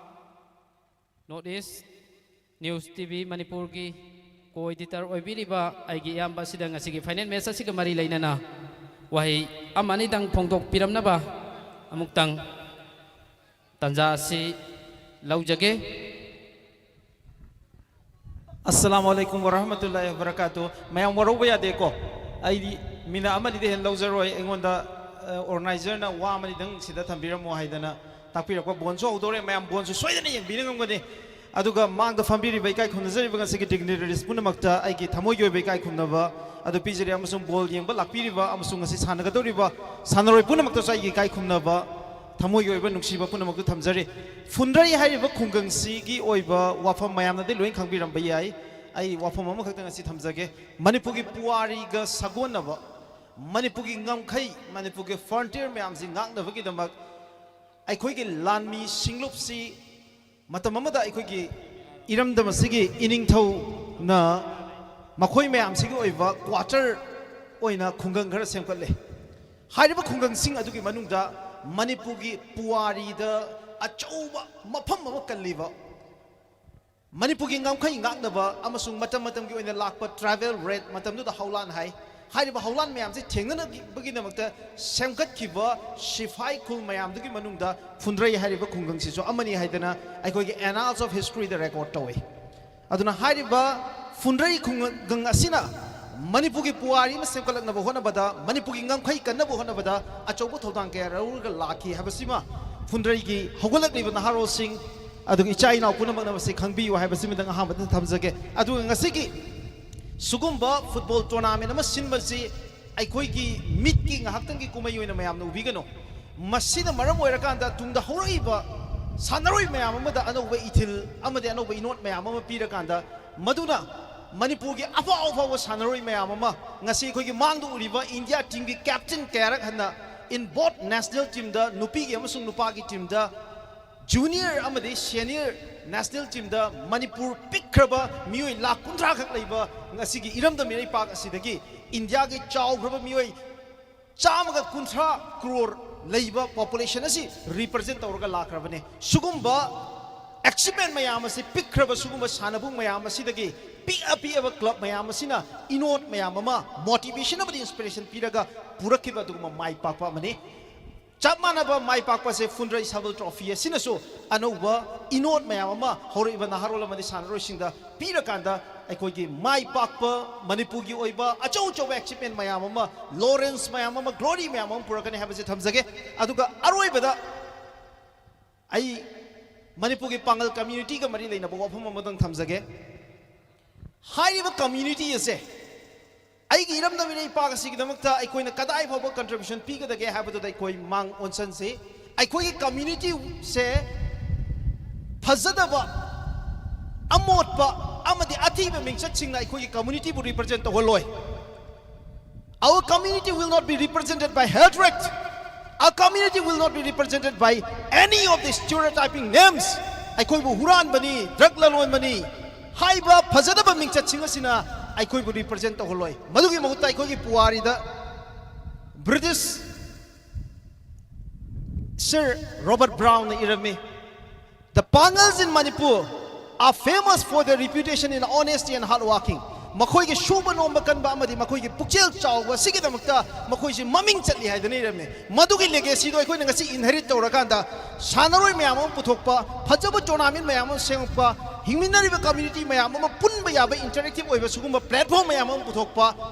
north east news T V ꯃꯅꯤꯄꯨꯔꯒꯤ ꯀꯣ ꯑꯦꯗꯤꯇꯔ ꯑꯣꯏꯕꯤꯔꯤꯕ ꯑꯩꯒꯤ ꯏꯌꯥꯝꯕ ꯑꯁꯤꯗ ꯉꯁꯤꯒꯤ ꯐꯥꯏꯅꯦꯜ ꯃꯦꯆ ꯑꯁꯤꯒ ꯃꯔꯤ ꯂꯩꯅꯅ ꯋꯥꯍꯩ ꯑꯃ ꯑꯅꯤꯗꯪ ꯐꯣꯡꯗꯣꯛꯄꯤꯔꯝꯅꯕ ꯑꯃꯨꯛꯇꯪ ꯇꯥꯟꯖꯥ ꯑꯁꯤ ꯂꯧꯖꯒꯦ꯫ ꯑꯁꯂꯥꯃꯨ ꯑꯂꯥꯏꯀꯨꯝ ꯋꯔꯍꯃꯇꯨꯜꯂꯥꯍꯤ ꯋꯕꯔꯀꯥꯇꯨ꯫ ꯃꯌꯥꯝ ꯋꯥꯔꯧꯕ ꯌꯥꯗꯦꯀꯣ, ꯑꯩꯗꯤ ꯃꯤꯅꯠ ꯑꯃ ꯑꯅꯤꯗꯩ ꯍꯦꯟꯅ ꯂꯧꯖꯔꯣꯏ꯫ ꯑꯩꯉꯣꯟꯗ ꯑꯣꯔꯒꯅꯥꯏꯖꯔꯅ ꯋꯥ ꯑꯃꯅꯤꯗꯪ ꯁꯤꯗ ꯊꯝꯕꯤꯔꯝꯃꯣ ꯍꯥꯏꯗꯅ ꯇꯥꯛꯄꯤꯔꯛꯄ꯫ ꯕꯣꯟꯁꯨ ꯍꯧꯗꯣꯔꯦ, ꯃꯌꯥꯝ ꯕꯣꯟꯁꯨ ꯁꯣꯏꯗꯅ ꯌꯦꯡꯕꯤꯅ ꯉꯝꯒꯅꯤ꯫ ꯑꯗꯨꯒ ꯃꯥꯡꯗ ꯐꯝꯕꯤꯔꯤꯕ ꯏꯀꯥꯏ ꯈꯨꯝꯅꯖꯔꯤꯕ ꯉꯁꯤꯒꯤ ꯗꯤꯒꯅꯤꯇꯔꯤꯁ ꯄꯨꯝꯅꯃꯛꯇ ꯑꯩꯒꯤ ꯊꯃꯣꯏꯒꯤ ꯑꯣꯏꯕ ꯏꯀꯥꯏ ꯈꯨꯝꯅꯕ ꯑꯗꯨ ꯄꯤꯖꯔꯤ, ꯑꯃꯁꯨꯡ ꯕꯣꯜ ꯌꯦꯡꯕ ꯂꯥꯛꯄꯤꯔꯤꯕ ꯑꯃꯁꯨꯡ ꯉꯁꯤ ꯁꯥꯟꯅꯒꯗꯧꯔꯤꯕ ꯁꯥꯟꯅꯔꯣꯏ ꯄꯨꯝꯅꯃꯛꯇꯁꯨ ꯑꯩꯒꯤ ꯏꯀꯥꯏ ꯈꯨꯝꯅꯕ, ꯊꯃꯣꯏꯒꯤ ꯑꯣꯏꯕ ꯅꯨꯡꯁꯤꯕ ꯄꯨꯝꯅꯃꯛꯇꯨ ꯊꯝꯖꯔꯤ꯫ ꯐꯨꯟꯗ꯭ꯔꯩ ꯍꯥꯏꯔꯤꯕ ꯈꯨꯡꯒꯪꯁꯤꯒꯤ ꯑꯣꯏꯕ ꯋꯥꯐꯝ ꯃꯌꯥꯝꯅꯗꯤ ꯂꯣꯏ ꯈꯪꯕꯤꯔꯝꯕ ꯌꯥꯏ꯫ ꯑꯩ ꯋꯥꯐꯝ ꯑꯃꯈꯛꯇ ꯉꯁꯤ ꯊꯝꯖꯒꯦ꯫ ꯃꯅꯤꯄꯨꯔꯒꯤ ꯄꯨꯋꯥꯔꯤꯒ ꯁꯥꯒꯣꯟꯅꯕ, ꯃꯅꯤꯄꯨꯔꯒꯤ ꯉꯝꯈꯩ, ꯃꯅꯤꯄꯨꯔꯒꯤ ꯐ꯭ꯔꯟꯇꯤꯌꯔ ꯃꯌꯥꯝꯁꯤ ꯉꯥꯛꯅꯕꯒꯤꯗꯃꯛ ꯑꯩꯈꯣꯏꯒꯤ ꯂꯥꯟꯃꯤ ꯁꯤꯡꯂꯨꯞꯁꯤ ꯃꯇꯝ ꯑꯃꯗ ꯑꯩꯈꯣꯏꯒꯤ ꯏꯔꯝꯗꯝ ꯑꯁꯤꯒꯤ ꯏꯅꯤꯡꯊꯧꯅ ꯃꯈꯣꯏ ꯃꯌꯥꯝꯁꯤꯒꯤ ꯑꯣꯏꯕ ꯀ꯭ꯋꯥꯇꯔ ꯑꯣꯏꯅ ꯈꯨꯡꯒꯪ ꯈꯔ ꯁꯦꯝꯒꯠꯂꯦ꯫ ꯍꯥꯏꯔꯤꯕ ꯈꯨꯡꯒꯪꯁꯤꯡ ꯑꯗꯨꯒꯤ ꯃꯅꯨꯡꯗ ꯃꯅꯤꯄꯨꯔꯒꯤ ꯄꯨꯋꯥꯔꯤꯗ ꯑꯆꯧꯕ ꯃꯐꯝ ꯑꯃ ꯀꯜꯂꯤꯕ, ꯃꯅꯤꯄꯨꯔꯒꯤ ꯉꯝꯈꯩ ꯉꯥꯛꯅꯕ ꯑꯃꯁꯨꯡ ꯃꯇꯝ ꯃꯇꯝꯒꯤ ꯑꯣꯏꯅ ꯂꯥꯛꯄ ꯇ꯭ꯔꯥꯏꯕꯦꯜ ꯔꯦꯠ, ꯃꯇꯝꯗꯨꯗ ꯍꯧꯂꯥꯟ ꯍꯥꯏ, ꯍꯥꯏꯔꯤꯕ ꯍꯧꯂꯥꯟ ꯃꯌꯥꯝꯁꯦ ꯊꯦꯡꯅꯅꯕꯒꯤꯗꯃꯛꯇ ꯁꯦꯝꯒꯠꯈꯤꯕ ꯁꯤꯐꯥꯏ ꯈꯨꯜ ꯃꯌꯥꯝꯗꯨꯒꯤ ꯃꯅꯨꯡꯗ ꯐꯨꯟꯗ꯭ꯔꯩ ꯍꯥꯏꯔꯤꯕ ꯈꯨꯡꯒꯪꯁꯤꯁꯨ ꯑꯃꯅꯤ ꯍꯥꯏꯗꯅ ꯑꯩꯈꯣꯏꯒꯤ Annals of Historyꯗ ꯔꯦꯀꯣꯔꯗ ꯇꯧꯏ꯫ ꯑꯗꯨꯅ ꯍꯥꯏꯔꯤꯕ ꯐꯨꯟꯗ꯭ꯔꯩ ꯈꯨꯡꯒꯪ ꯑꯁꯤꯅ ꯃꯅꯤꯄꯨꯔꯒꯤ ꯄꯨꯋꯥꯔꯤ ꯑꯃ ꯁꯦꯝꯒꯠꯂꯛꯅꯕ ꯍꯣꯠꯅꯕꯗ, ꯃꯅꯤꯄꯨꯔꯒꯤ ꯉꯝꯈꯩ ꯀꯟꯅꯕ ꯍꯣꯠꯅꯕꯗ ꯑꯆꯧꯕ ꯊꯧꯗꯥꯡ ꯀꯌꯥ ꯂꯧꯔꯒ ꯂꯥꯛꯈꯤ ꯍꯥꯏꯕꯁꯤꯃ ꯐꯨꯟꯗ꯭ꯔꯩꯒꯤ ꯍꯧꯒꯠꯂꯛꯂꯤꯕ ꯅꯍꯥꯔꯣꯜꯁꯤꯡ, ꯑꯗꯨꯒ ꯏꯆꯥ ꯏꯅꯥꯎ ꯄꯨꯝꯅꯃꯛꯅ ꯃꯁꯤ ꯈꯪꯕꯤꯌꯨ ꯍꯥꯏꯕꯁꯤꯃꯇꯪ ꯑꯍꯥꯟꯕꯗ ꯊꯝꯖꯒꯦ꯫ ꯑꯗꯨꯒ ꯉꯁꯤꯒꯤ ꯁꯤꯒꯨꯝꯕ ꯐꯨꯠꯕꯣꯜ ꯇꯣꯔꯅꯥꯃꯦꯟ ꯑꯃ ꯁꯤꯟꯕꯁꯤ ꯑꯩꯈꯣꯏꯒꯤ ꯃꯤꯠꯀꯤ ꯉꯥꯏꯍꯥꯛꯇꯪꯒꯤ ꯀꯨꯝꯍꯩ ꯑꯣꯏꯅ ꯃꯌꯥꯝꯅ ꯎꯕꯤꯒꯅꯨ꯫ ꯃꯁꯤꯅ ꯃꯔꯝ ꯑꯣꯏꯔꯀꯥꯟꯗ ꯇꯨꯡꯗ ꯍꯧꯔꯛꯏꯕ ꯁꯥꯟꯅꯔꯣꯏ ꯃꯌꯥꯝ ꯑꯃꯗ ꯑꯅꯧꯕ ꯏꯊꯤꯜ ꯑꯃꯗꯤ ꯑꯅꯧꯕ ꯏꯅꯣꯠ ꯃꯌꯥꯝ ꯑꯃ ꯄꯤꯔꯀꯥꯟꯗ, ꯃꯗꯨꯅ ꯃꯅꯤꯄꯨꯔꯒꯤ ꯑꯐꯥꯎ ꯑꯐꯥꯎꯕ ꯁꯥꯟꯅꯔꯣꯏ ꯃꯌꯥꯝ ꯑꯃ, ꯉꯁꯤ ꯑꯩꯈꯣꯏꯒꯤ ꯃꯥꯡꯗ ꯎꯔꯤꯕ ꯏꯟꯗꯤꯌꯥ ꯇꯤꯝꯒꯤ ꯀꯦꯞꯇꯦꯟ ꯀꯌꯥꯔꯛ ꯍꯟꯅ in both national teamꯗ, ꯅꯨꯄꯤꯒꯤ ꯑꯃꯁꯨꯡ ꯅꯨꯄꯥꯒꯤ ꯇꯤꯝꯗ, ꯖꯨꯅꯤꯌꯔ ꯑꯃꯗꯤ ꯁꯦꯅꯤꯌꯔ ꯅꯦꯁꯅꯦꯜ ꯇꯤꯝꯗ ꯃꯅꯤꯄꯨꯔ ꯄꯤꯛꯈ꯭ꯔꯕ ꯃꯤꯑꯣꯏ ꯂꯥꯈ ꯀꯨꯟꯊ꯭ꯔꯥ ꯈꯛ ꯂꯩꯕ ꯉꯁꯤꯒꯤ ꯏꯔꯝꯗꯝ ꯏꯔꯩꯄꯥꯛ ꯑꯁꯤꯗꯒꯤ ꯏꯟꯗꯤꯌꯥꯒꯤ ꯆꯥꯎꯈ꯭ꯔꯕ ꯃꯤꯑꯣꯏ ꯆꯥꯝꯃꯒ ꯀꯨꯟꯊ꯭ꯔꯥ ꯀ꯭ꯔꯣꯔ ꯂꯩꯕ ꯄꯣꯄꯨꯂꯦꯁꯟ ꯑꯁꯤ ꯔꯤꯄ꯭ꯔꯖꯦꯟ ꯇꯧꯔꯒ ꯂꯥꯛꯈ꯭ꯔꯕꯅꯤ꯫ ꯁꯤꯒꯨꯝꯕ ꯑꯦꯆꯤꯞꯃꯦꯟ ꯃꯌꯥꯝ ꯑꯁꯤ, ꯄꯤꯛꯈ꯭ꯔꯕ ꯁꯤꯒꯨꯝꯕ ꯁꯥꯟꯅꯕꯨꯡ ꯃꯌꯥꯝ ꯑꯁꯤꯗꯒꯤ, ꯄꯤꯛꯑ ꯄꯤꯛꯑꯕ ꯀ꯭ꯂꯕ ꯃꯌꯥꯝ ꯑꯁꯤꯅ ꯏꯅꯣꯠ ꯃꯌꯥꯝ ꯑꯃ, ꯃꯣꯇꯤꯚꯦꯁꯟ ꯑꯃꯗꯤ ꯏꯟꯁꯄꯤꯔꯦꯁꯟ ꯄꯤꯔꯒ ꯄꯨꯔꯛꯈꯤꯕ ꯑꯗꯨꯒꯨꯝꯕ ꯃꯥꯏ ꯄꯥꯛꯄ ꯑꯃꯅꯤ꯫ ꯆꯞ ꯃꯥꯟꯅꯕ ꯃꯥꯏ ꯄꯥꯛꯄꯁꯦ ꯐꯨꯟꯗ꯭ꯔꯩ ꯁꯕꯜ ꯇ꯭ꯔꯣꯐꯤ ꯑꯁꯤꯅꯁꯨ ꯑꯅꯧꯕ ꯏꯅꯣꯠ ꯃꯌꯥꯝ ꯑꯃ ꯍꯧꯔꯛꯏꯕ ꯅꯍꯥꯔꯣꯜ ꯑꯃꯗꯤ ꯁꯥꯟꯅꯔꯣꯏꯁꯤꯡꯗ ꯄꯤꯔꯀꯥꯟꯗ, ꯑꯩꯈꯣꯏꯒꯤ ꯃꯥꯏ ꯄꯥꯛꯄ ꯃꯅꯤꯄꯨꯔꯒꯤ ꯑꯣꯏꯕ ꯑꯆꯧ ꯑꯆꯧꯕ ꯑꯦꯆꯤꯞꯃꯦꯟ ꯃꯌꯥꯝ ꯑꯃ, ꯂꯣꯔꯦꯟꯁ ꯃꯌꯥꯝ ꯑꯃ, ꯒ꯭ꯂꯣꯔꯤ ꯃꯌꯥꯝ ꯑꯃ ꯄꯨꯔꯛꯀꯅꯤ ꯍꯥꯏꯕꯁꯦ ꯊꯝꯖꯒꯦ꯫ ꯑꯗꯨꯒ ꯑꯔꯣꯏꯕꯗ ꯑꯩ ꯃꯅꯤꯄꯨꯔꯒꯤ ꯄꯥꯡꯒꯜ ꯀꯝꯃ꯭ꯌꯨꯅꯤꯇꯤꯒ ꯃꯔꯤ ꯂꯩꯅꯕ ꯋꯥꯐꯝ ꯑꯃꯇꯪ ꯊꯝꯖꯒꯦ꯫ ꯍꯥꯏꯔꯤꯕ ꯀꯝꯃ꯭ꯌꯨꯅꯤꯇꯤ ꯑꯁꯦ, ꯑꯩꯒꯤ ꯏꯔꯝꯗꯝ ꯏꯔꯩꯄꯥꯛ ꯑꯁꯤꯒꯤꯗꯃꯛꯇ ꯑꯩꯈꯣꯏꯅ ꯀꯗꯥꯏ ꯐꯥꯎꯕ ꯀꯟꯇ꯭ꯔꯤꯕ꯭ꯌꯨꯁꯟ ꯄꯤꯒꯗꯒꯦ ꯍꯥꯏꯕꯗꯨꯗ ꯑꯩꯈꯣꯏ ꯃꯥꯡ ꯑꯣꯟꯁꯟꯁꯤ꯫ ꯑꯩꯈꯣꯏꯒꯤ ꯀꯝꯃ꯭ꯌꯨꯅꯤꯇꯤꯁꯦ ꯐꯖꯗꯕ, ꯑꯃꯣꯠꯄ ꯑꯃꯗꯤ ꯑꯊꯤꯕ ꯃꯤꯡꯆꯠꯁꯤꯡꯅ ꯑꯩꯈꯣꯏꯒꯤ ꯀꯝꯃ꯭ꯌꯨꯅꯤꯇꯤꯕꯨ ꯔꯤꯄ꯭ꯔꯖꯦꯟ ꯇꯧꯍꯜꯂꯣꯏ꯫ Our community will not be represented by hatred. Our community will not be represented by any of the stereotyping names. ꯑꯩꯈꯣꯏꯕꯨ ꯍꯨꯔꯥꯟꯕꯅꯤ, ꯗ꯭ꯔꯒ ꯂꯂꯣꯟꯕꯅꯤ ꯍꯥꯏꯕ ꯐꯖꯗꯕ ꯃꯤꯡꯆꯠꯁꯤꯡ ꯑꯁꯤꯅ ꯑꯩꯈꯣꯏꯕꯨ ꯔꯤꯄ꯭ꯔꯖꯦꯟ ꯇꯧꯍꯜꯂꯣꯏ꯫ ꯃꯗꯨꯒꯤ ꯃꯍꯨꯠꯇ ꯑꯩꯈꯣꯏꯒꯤ ꯄꯨꯋꯥꯔꯤꯗ ꯕ꯭ꯔꯤꯇꯤꯁ Sir Robert Brownꯅ ꯏꯔꯝꯃꯤ, "The Pangals in Manipur are famous for their reputation in honesty and hard working." ꯃꯈꯣꯏꯒꯤ ꯁꯨꯕ ꯅꯣꯝꯕ ꯀꯟꯕ ꯑꯃꯗꯤ ꯃꯈꯣꯏꯒꯤ ꯄꯨꯛꯆꯦꯜ ꯆꯥꯎꯕ ꯑꯁꯤꯒꯤꯗꯃꯛꯇ ꯃꯈꯣꯏꯁꯤ ꯃꯃꯤꯡ ꯆꯠꯂꯤ ꯍꯥꯏꯗꯅ ꯏꯔꯝꯃꯤ꯫ ꯃꯗꯨꯒꯤ ꯂꯦꯒꯦꯁꯤꯗꯣ ꯑꯩꯈꯣꯏꯅ ꯉꯁꯤ ꯏꯟꯍꯦꯔꯤꯠ ꯇꯧꯔꯀꯥꯟꯗ ꯁꯥꯟꯅꯔꯣꯏ ꯃꯌꯥꯝ ꯑꯃ ꯄꯨꯊꯣꯛꯄ, ꯐꯖꯕ ꯇꯣꯔꯅꯥꯃꯦꯟ ꯃꯌꯥꯝ ꯑꯃ ꯁꯦꯝꯃꯛꯄ, ꯍꯤꯡꯃꯤꯟꯅꯔꯤꯕ ꯀꯝꯃ꯭ꯌꯨꯅꯤꯇꯤ ꯃꯌꯥꯝ ꯑꯃ ꯄꯨꯟꯕ ꯌꯥꯕ ꯏꯟꯇꯔꯦꯛꯇꯤꯚ ꯑꯣꯏꯕ ꯁꯤꯒꯨꯝꯕ ꯄ꯭ꯂꯦꯠꯐꯣꯝ ꯃꯌꯥꯝ ꯑꯃ ꯄꯨꯊꯣꯛꯄ,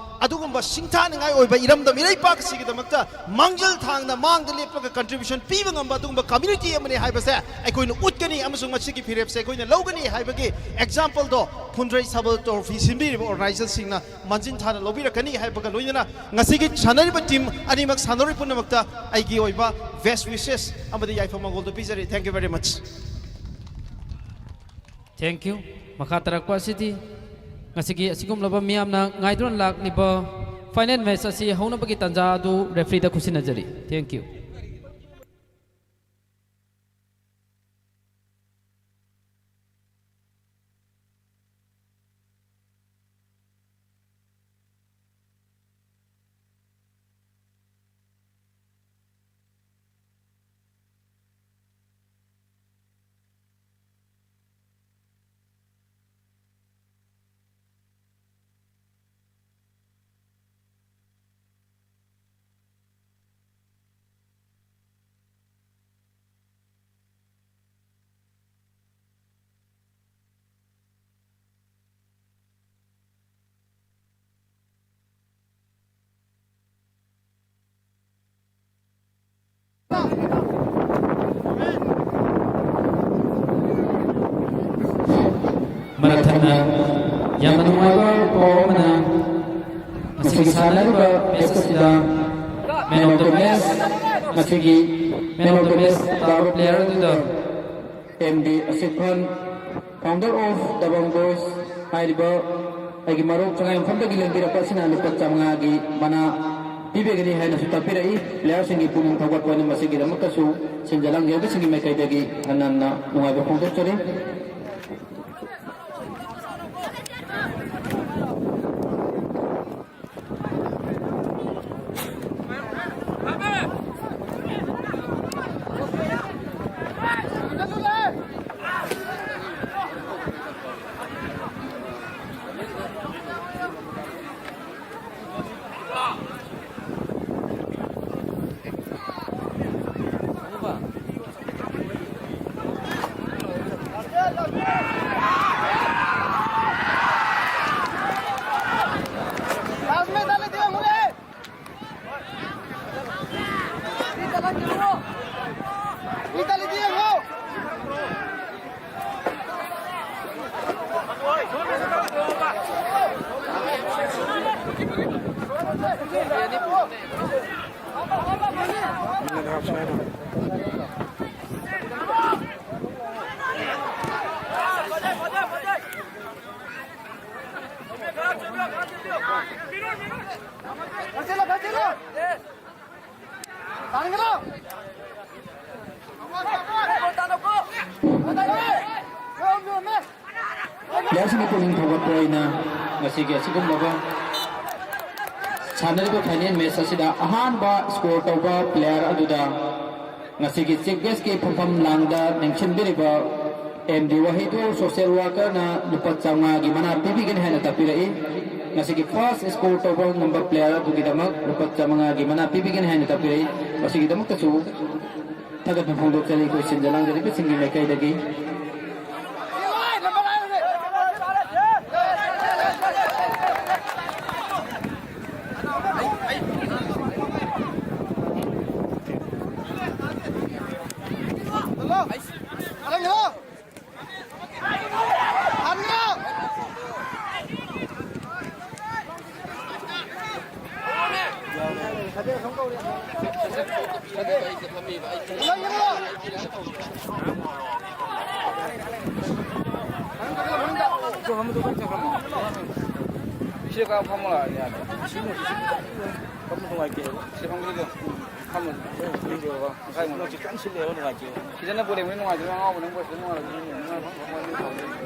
ꯑꯗꯨꯒꯨꯝꯕ ꯁꯤꯡꯊꯥꯅꯤꯡꯉꯥꯏ ꯑꯣꯏꯕ ꯏꯔꯝꯗꯝ ꯏꯔꯩꯄꯥꯛ ꯑꯁꯤꯒꯤꯗꯃꯛꯇ ꯃꯥꯡꯖꯤꯜ ꯊꯥꯡꯅ ꯃꯥꯡꯗ ꯂꯦꯞꯄꯒ ꯀꯟꯇ꯭ꯔꯤꯕ꯭ꯌꯨꯁꯟ ꯄꯤꯕ ꯉꯝꯕ ꯑꯗꯨꯒꯨꯝꯕ ꯀꯝꯃ꯭ꯌꯨꯅꯤꯇꯤ ꯑꯃꯅꯤ ꯍꯥꯏꯕꯁꯦ ꯑꯩꯈꯣꯏꯅ ꯎꯠꯀꯅꯤ ꯑꯃꯁꯨꯡ ꯃꯁꯤꯒꯤ ꯐꯤꯔꯦꯞꯁꯦ ꯑꯩꯈꯣꯏꯅ ꯂꯧꯒꯅꯤ ꯍꯥꯏꯕꯒꯤ ꯑꯦꯛꯖꯥꯝꯄꯜꯗꯣ ꯐꯨꯟꯗ꯭ꯔꯩ ꯁꯕꯜ ꯇ꯭ꯔꯣꯐꯤ ꯁꯤꯟꯕꯤꯔꯤꯕ ꯑꯣꯔꯒꯅꯥꯏꯖꯔꯁꯤꯡꯅ ꯃꯥꯡꯖꯤꯜ ꯊꯥꯅ ꯂꯧꯕꯤꯔꯛꯀꯅꯤ ꯍꯥꯏꯕꯒ ꯂꯣꯏꯅꯅ ꯉꯁꯤꯒꯤ ꯁꯥꯟꯅꯔꯤꯕ ꯇꯤꯝ ꯑꯅꯤꯃꯛ ꯁꯥꯟꯅꯔꯣꯏ ꯄꯨꯝꯅꯃꯛꯇ ꯑꯩꯒꯤ ꯑꯣꯏꯕ ꯕꯦꯁ ꯋꯤꯁꯦꯁ ꯑꯃꯗꯤ ꯌꯥꯏꯐ ꯃꯪꯒꯣꯜꯗꯨ ꯄꯤꯖꯔꯤ꯫ Thank you very much꯫ Thank you꯫ ꯃꯈꯥ ꯇꯥꯔꯛꯄ ꯑꯁꯤꯗꯤ ꯉꯁꯤꯒꯤ ꯑꯁꯤꯒꯨꯝꯂꯕ ꯃꯤꯌꯥꯝꯅ ꯉꯥꯏꯗꯨꯅ ꯂꯥꯛꯂꯤꯕ ꯐꯥꯏꯅꯦꯜ ꯃꯦꯆ ꯑꯁꯤ ꯍꯧꯅꯕꯒꯤ ꯇꯥꯟꯖꯥ ꯑꯗꯨ ꯔꯦꯐ꯭ꯔꯤꯗ ꯈꯨꯠꯁꯤꯟꯅꯖꯔꯤ꯫ Thank you꯫ ꯃꯔꯛ ꯊꯠꯅ ꯌꯥꯝꯅ ꯅꯨꯡꯉꯥꯏꯕ ꯄꯥꯎ ꯑꯃꯅ, ꯉꯁꯤꯒꯤ ꯁꯥꯟꯅꯔꯤꯕ ꯃꯦꯆ ꯑꯁꯤꯗ man of the match, ꯉꯁꯤꯒꯤ man of the match ꯇꯥꯕ player ꯑꯗꯨꯗ M D Asif Khan, founder of Dabang Boys ꯍꯥꯏꯔꯤꯕ ꯑꯩꯒꯤ ꯃꯔꯨꯞ ꯆꯉꯥꯏꯌꯨꯝꯐꯝꯗꯒꯤ ꯂꯦꯡꯕꯤꯔꯛꯄ ꯑꯁꯤꯅ ꯂꯨꯄꯥ ꯆꯥꯃꯉꯥꯒꯤ ꯃꯅꯥ ꯄꯤꯕꯤꯒꯅꯤ ꯍꯥꯏꯅꯁꯨ ꯇꯥꯛꯄꯤꯔꯛꯏ꯫ Playerꯁꯤꯡꯒꯤ ꯄꯨꯛꯅꯤꯡ ꯊꯧꯒꯠꯄ ꯑꯣꯏꯅ ꯃꯁꯤꯒꯤꯗꯃꯛꯇꯁꯨ ꯁꯤꯟꯖ ꯂꯥꯡꯖꯕꯁꯤꯡꯒꯤ ꯃꯥꯏꯀꯩꯗꯒꯤ ꯍꯟꯅ ꯍꯟꯅ ꯅꯨꯡꯉꯥꯏꯕ ꯐꯣꯡꯗꯣꯛꯆꯔꯤ꯫ ꯄ꯭ꯂꯦꯌꯔꯁꯤꯡꯒꯤ ꯄꯨꯛꯅꯤꯡ ꯊꯧꯒꯠꯄ ꯑꯣꯏꯅ ꯉꯁꯤꯒꯤ ꯑꯁꯤꯒꯨꯝꯂꯕ ꯁꯥꯟꯅꯔꯤꯕ ꯐꯥꯏꯅꯦꯜ ꯃꯦꯆ ꯑꯁꯤꯗ ꯑꯍꯥꯟꯕ ꯁ꯭ꯀꯣꯔ ꯇꯧꯕ ꯄ꯭ꯂꯦꯌꯔ ꯑꯗꯨꯗ ꯉꯁꯤꯒꯤ ꯆꯤꯐ ꯒꯦꯁꯀꯤ ꯐꯝꯐꯝ ꯂꯥꯡꯗ ꯂꯦꯡꯁꯤꯟꯕꯤꯔꯤꯕ ꯑꯦꯝ ꯗꯤ ꯋꯥꯍꯤꯗꯨ ꯁꯣꯁꯤꯌꯦꯜ ꯋꯥꯔꯀꯔꯅ ꯂꯨꯄꯥ ꯆꯥꯝꯃꯉꯥꯒꯤ ꯃꯅꯥ ꯄꯤꯕꯤꯒꯅꯤ ꯍꯥꯏꯅ ꯇꯥꯛꯄꯤꯔꯛꯏ꯫ ꯉꯁꯤꯒꯤ ꯐꯥꯔꯁ ꯁ꯭ꯀꯣꯔ ꯇꯧꯕ ꯉꯝꯕ ꯄ꯭ꯂꯦꯌꯔ ꯑꯗꯨꯒꯤꯗꯃꯛ ꯂꯨꯄꯥ ꯆꯥꯝꯃꯉꯥꯒꯤ ꯃꯅꯥ ꯄꯤꯕꯤꯒꯅꯤ ꯍꯥꯏꯅ ꯇꯥꯛꯄꯤꯔꯛꯏ꯫ ꯃꯁꯤꯒꯤꯗꯃꯛꯇꯁꯨ ꯊꯥꯒꯠꯄ ꯐꯣꯡꯗꯣꯛꯆꯔꯤ ꯑꯩꯈꯣꯏ ꯁꯤꯟꯖ ꯂꯥꯡꯖꯔꯤꯕꯁꯤꯡꯒꯤ ꯃꯥꯏꯀꯩꯗꯒꯤ꯫ ꯁꯤ ꯀꯥ ꯐꯝꯃꯣ ꯌꯥꯗꯦ꯫ ꯐꯝꯕ ꯅꯨꯡꯉꯥꯏꯇꯦ꯫ ꯁꯤ ꯐꯝꯕꯗꯣ꯫ ꯐꯝꯃꯣ꯫ ꯉꯁꯥꯏ ꯅꯣꯡꯁꯤ ꯀꯟꯅ ꯁꯤꯜꯂꯦꯕ ꯅꯨꯡꯉꯥꯏꯇꯦꯕ꯫ ꯁꯤꯗꯅ ꯕꯣꯜ ꯌꯦꯡꯕꯗꯤ ꯅꯨꯡꯉꯥꯏꯇꯦ꯫ ꯑꯉꯥꯎꯕ ꯅꯪ ꯕꯣꯜ ꯁꯤꯗ ꯅꯨꯡꯉꯥꯏꯔꯗꯤ ꯅꯪ ꯅꯨꯡꯉꯥꯏ ꯐꯝ ꯐꯝ ꯐꯝ ꯐꯝ꯫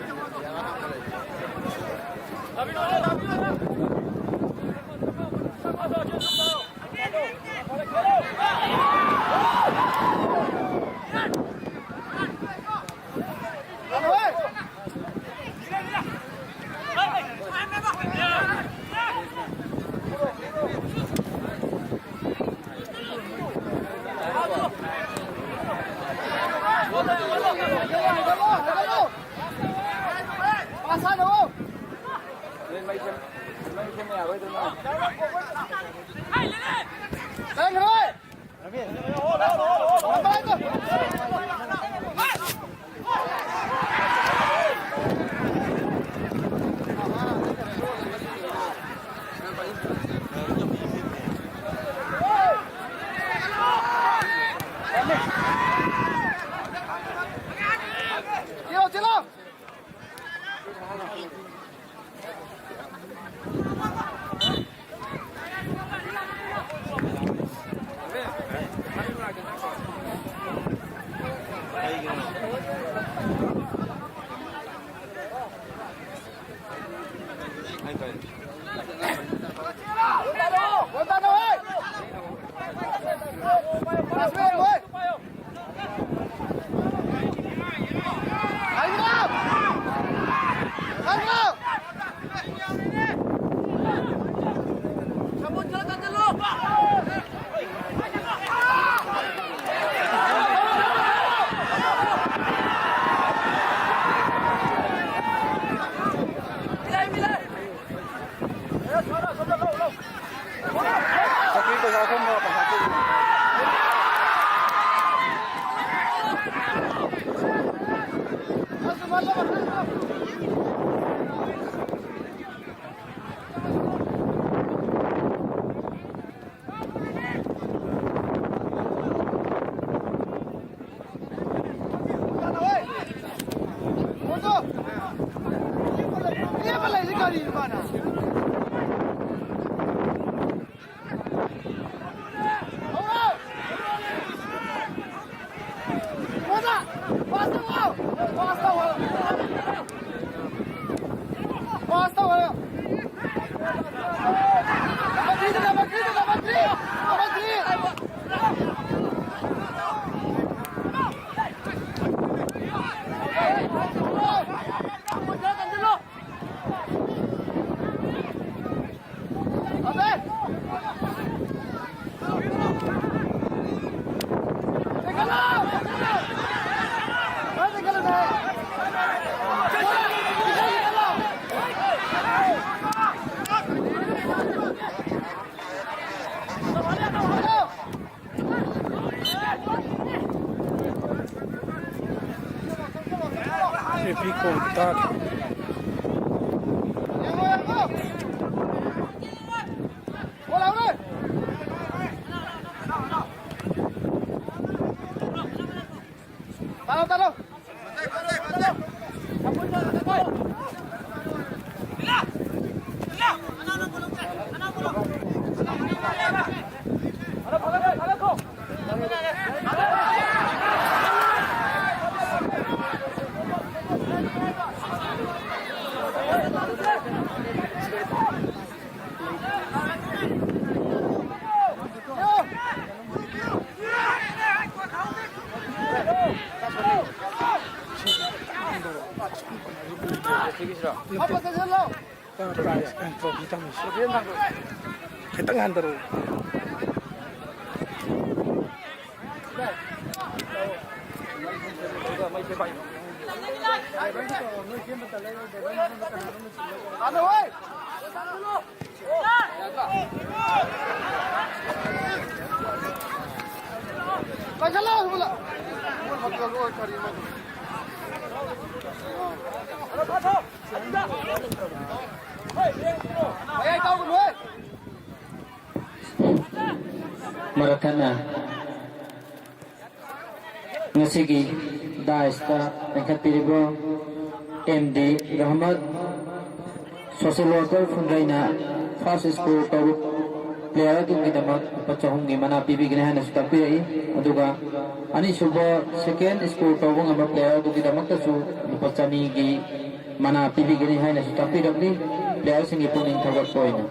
Repeat call start. ꯄ꯭ꯔꯥꯏꯖ, ꯑ, ꯇ꯭ꯔꯣꯐꯤ ꯊꯝꯃꯤꯁꯦ꯫ ꯈꯤꯇꯪ ꯍꯟꯊꯔꯛꯑꯣ꯫ ꯃꯔꯛ ꯊꯠꯅ ꯉꯁꯤꯒꯤ ꯗꯥꯏꯁꯇ ꯂꯤꯡꯈꯠꯄꯤꯔꯤꯕ M D Rahmat, social worker ꯐꯨꯟꯗ꯭ꯔꯩꯅ ꯐꯥꯔꯁ ꯁ꯭ꯀꯣꯔ ꯇꯧꯕ ꯄ꯭ꯂꯦꯌꯔ ꯑꯗꯨꯒꯤꯗꯃꯛ ꯂꯨꯄꯥ ꯆꯍꯨꯝꯒꯤ ꯃꯅꯥ ꯄꯤꯕꯤꯒꯅꯤ ꯍꯥꯏꯅꯁꯨ ꯇꯥꯛꯄꯤꯔꯛꯏ꯫ ꯑꯗꯨꯒ ꯑꯅꯤꯁꯨꯕ ꯁꯦꯀꯦꯟ ꯁ꯭ꯀꯣꯔ ꯇꯧꯕ ꯉꯝꯕ ꯄ꯭ꯂꯦꯌꯔ ꯑꯗꯨꯒꯤꯗꯃꯛꯇꯁꯨ ꯂꯨꯄꯥ ꯆꯅꯤꯒꯤ ꯃꯅꯥ ꯄꯤꯕꯤꯒꯅꯤ ꯍꯥꯏꯅꯁꯨ ꯇꯥꯛꯄꯤꯔꯛꯂꯤ꯫ ꯄ꯭ꯂꯦꯌꯔꯁꯤꯡꯒꯤ ꯄꯨꯛꯅꯤꯡ ꯊꯧꯒꯠꯄ ꯑꯣꯏꯅ꯫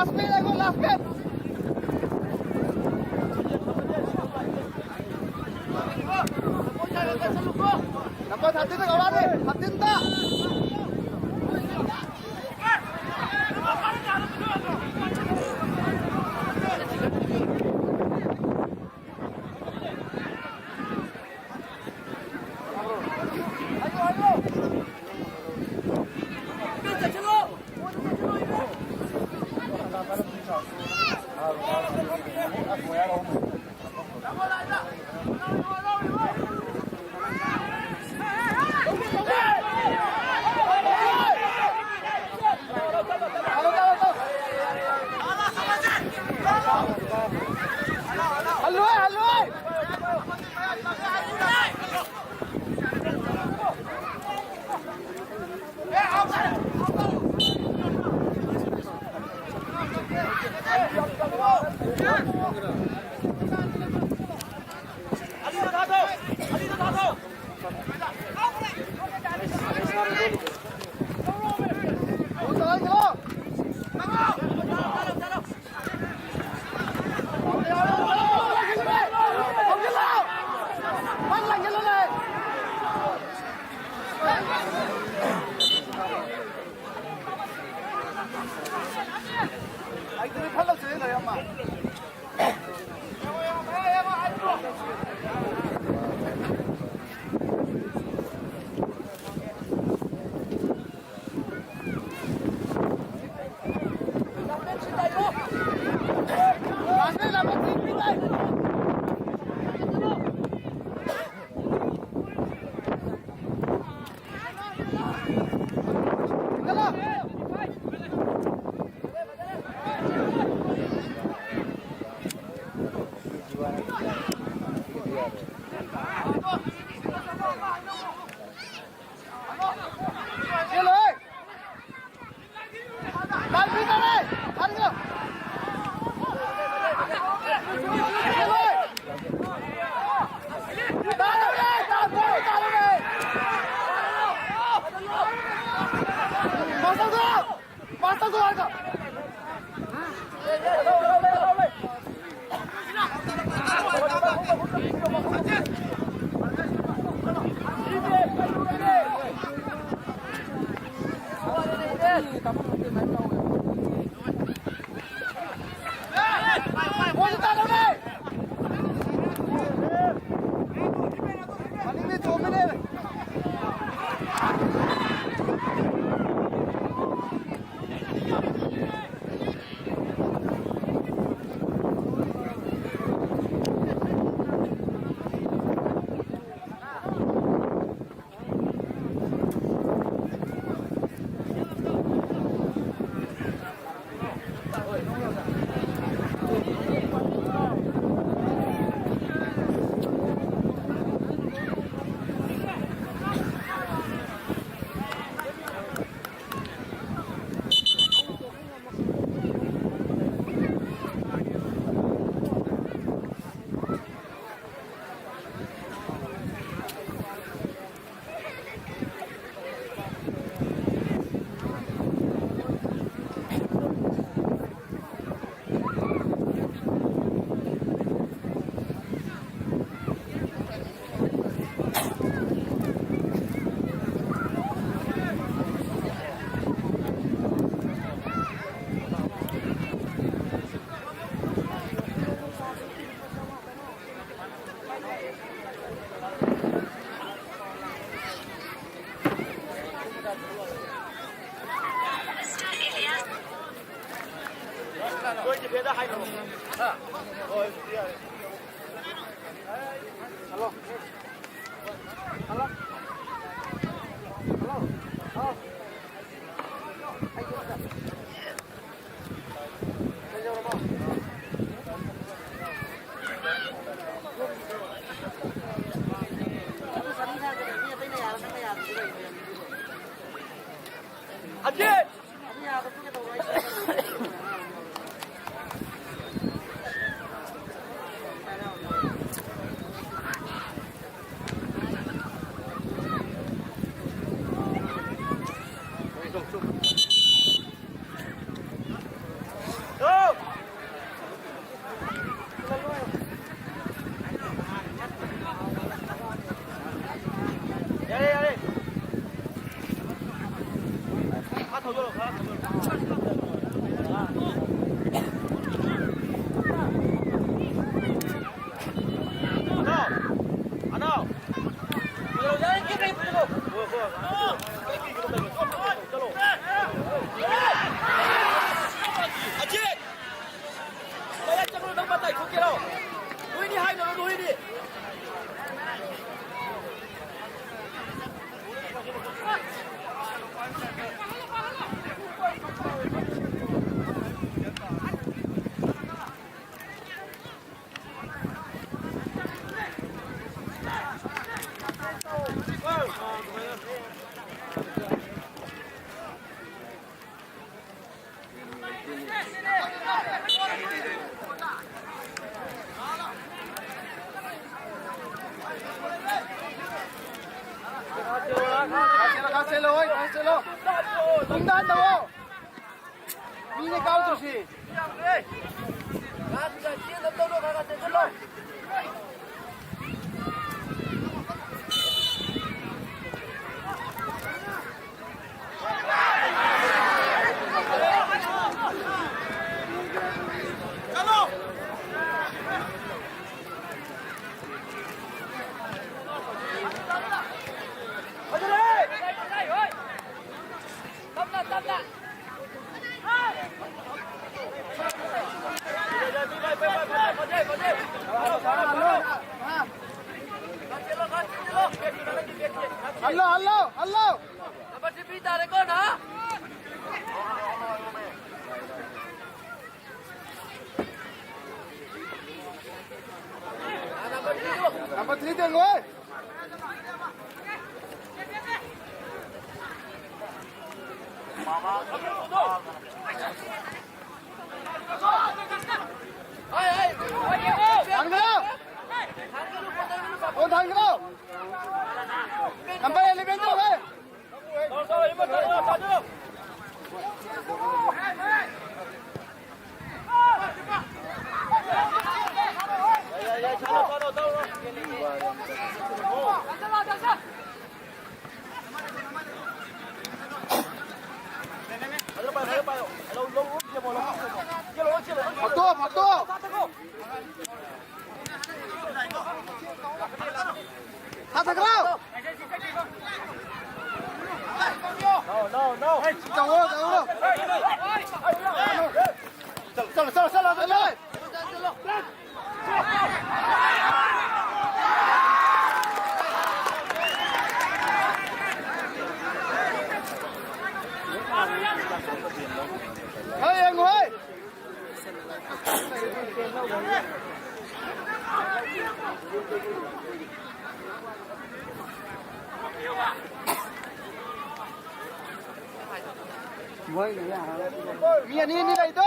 Last minute, last minute. Number thirteen ꯗ ꯀꯧꯔꯛꯑꯅꯤ, thirteen ꯗ꯫ ꯍꯜꯂꯣꯏ, ꯍꯜꯂꯣꯏ꯫ ꯈꯥ ꯆꯦꯜꯂꯣ, ꯍꯣꯏ, ꯈꯥ ꯆꯦꯜꯂꯣ꯫ ꯇꯨꯡꯗ ꯍꯟꯊꯧꯑꯣ꯫ ꯃꯤꯅ ꯀꯥꯎꯗ꯭ꯔꯤꯁꯤ꯫ Hello, hello, hello. Number three ꯇꯦꯡꯉꯣꯏ꯫ ꯊꯥꯡꯒꯠꯂꯣ꯫ ꯐꯣꯟ ꯊꯥꯡꯒꯠꯂꯣ꯫ Number eleven ꯇꯣ ꯍꯦ꯫ ꯃꯤ ꯑꯅꯤ ꯑꯅꯤ ꯂꯩꯗꯣ꯫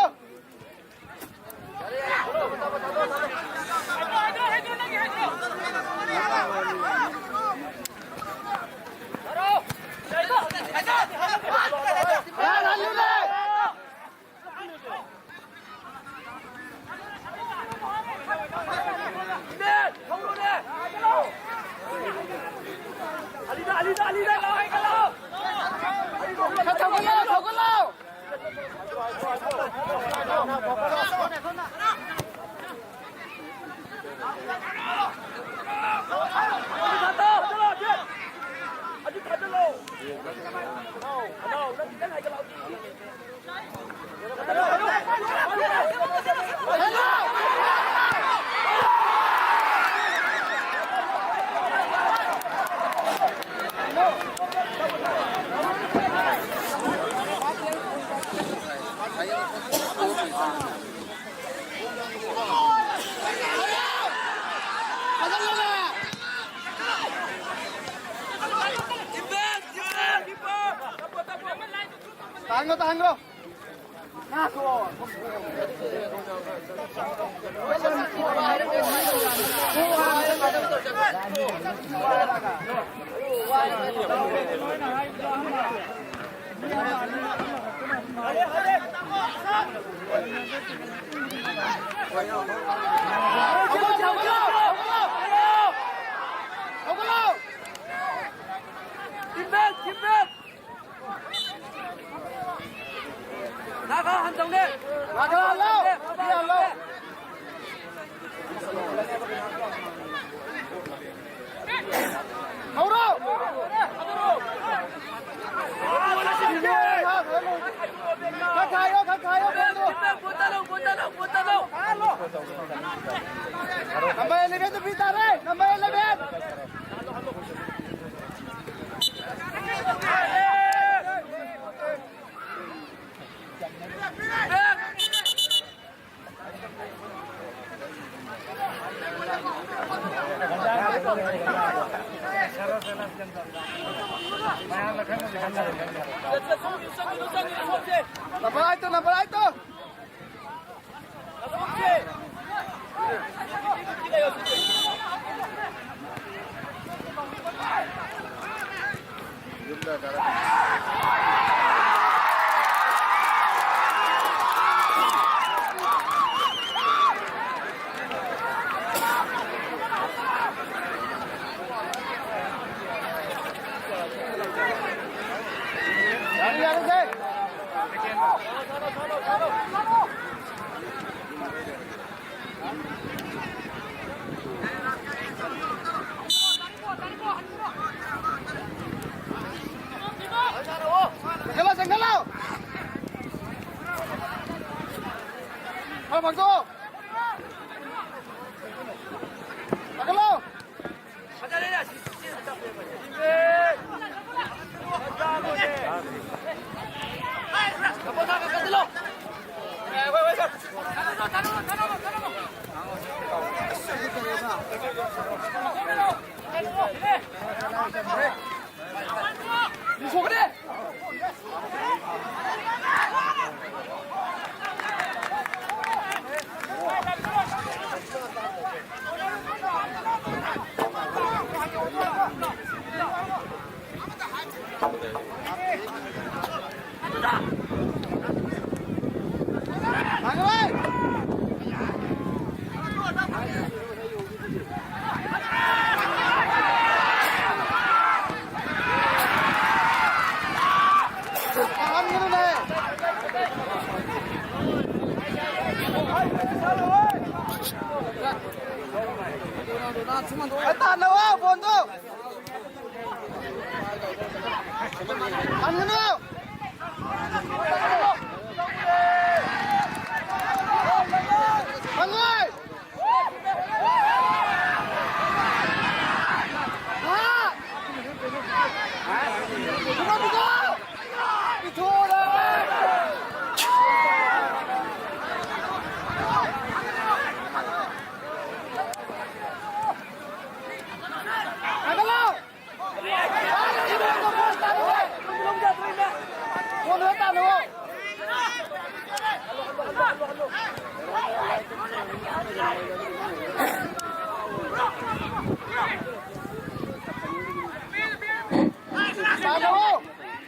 ꯇꯥꯍꯟꯈꯣ, ꯇꯥꯍꯟꯈꯣ꯫ ꯅꯥꯒꯥ ꯍꯟꯗꯧꯅꯦ! ꯅꯥꯒꯥ ꯍꯜꯂꯣ! ꯅꯥꯒꯥ ꯍꯜꯂꯣ! ꯍꯧꯔꯣ! ꯈꯔ ꯈꯥꯏꯌꯣ, ꯈꯔ ꯈꯥꯏꯌꯣ, ꯈꯔ ꯈꯥꯏꯌꯣ! ꯅꯝꯕꯔ eleven ꯗꯨ ꯄꯤ ꯇꯥꯔꯦ! Number eleven! ꯅꯝꯕꯔ ꯑꯥꯏꯠꯇꯣ, ꯅꯝꯕꯔ ꯑꯥꯏꯠꯇꯣ꯫ ꯆꯪꯁꯜꯂꯣ, ꯆꯪꯁꯜꯂꯣ! ꯈꯔ ꯐꯪꯗꯣꯛꯑꯣ! ꯊꯥꯒꯠꯂꯣ!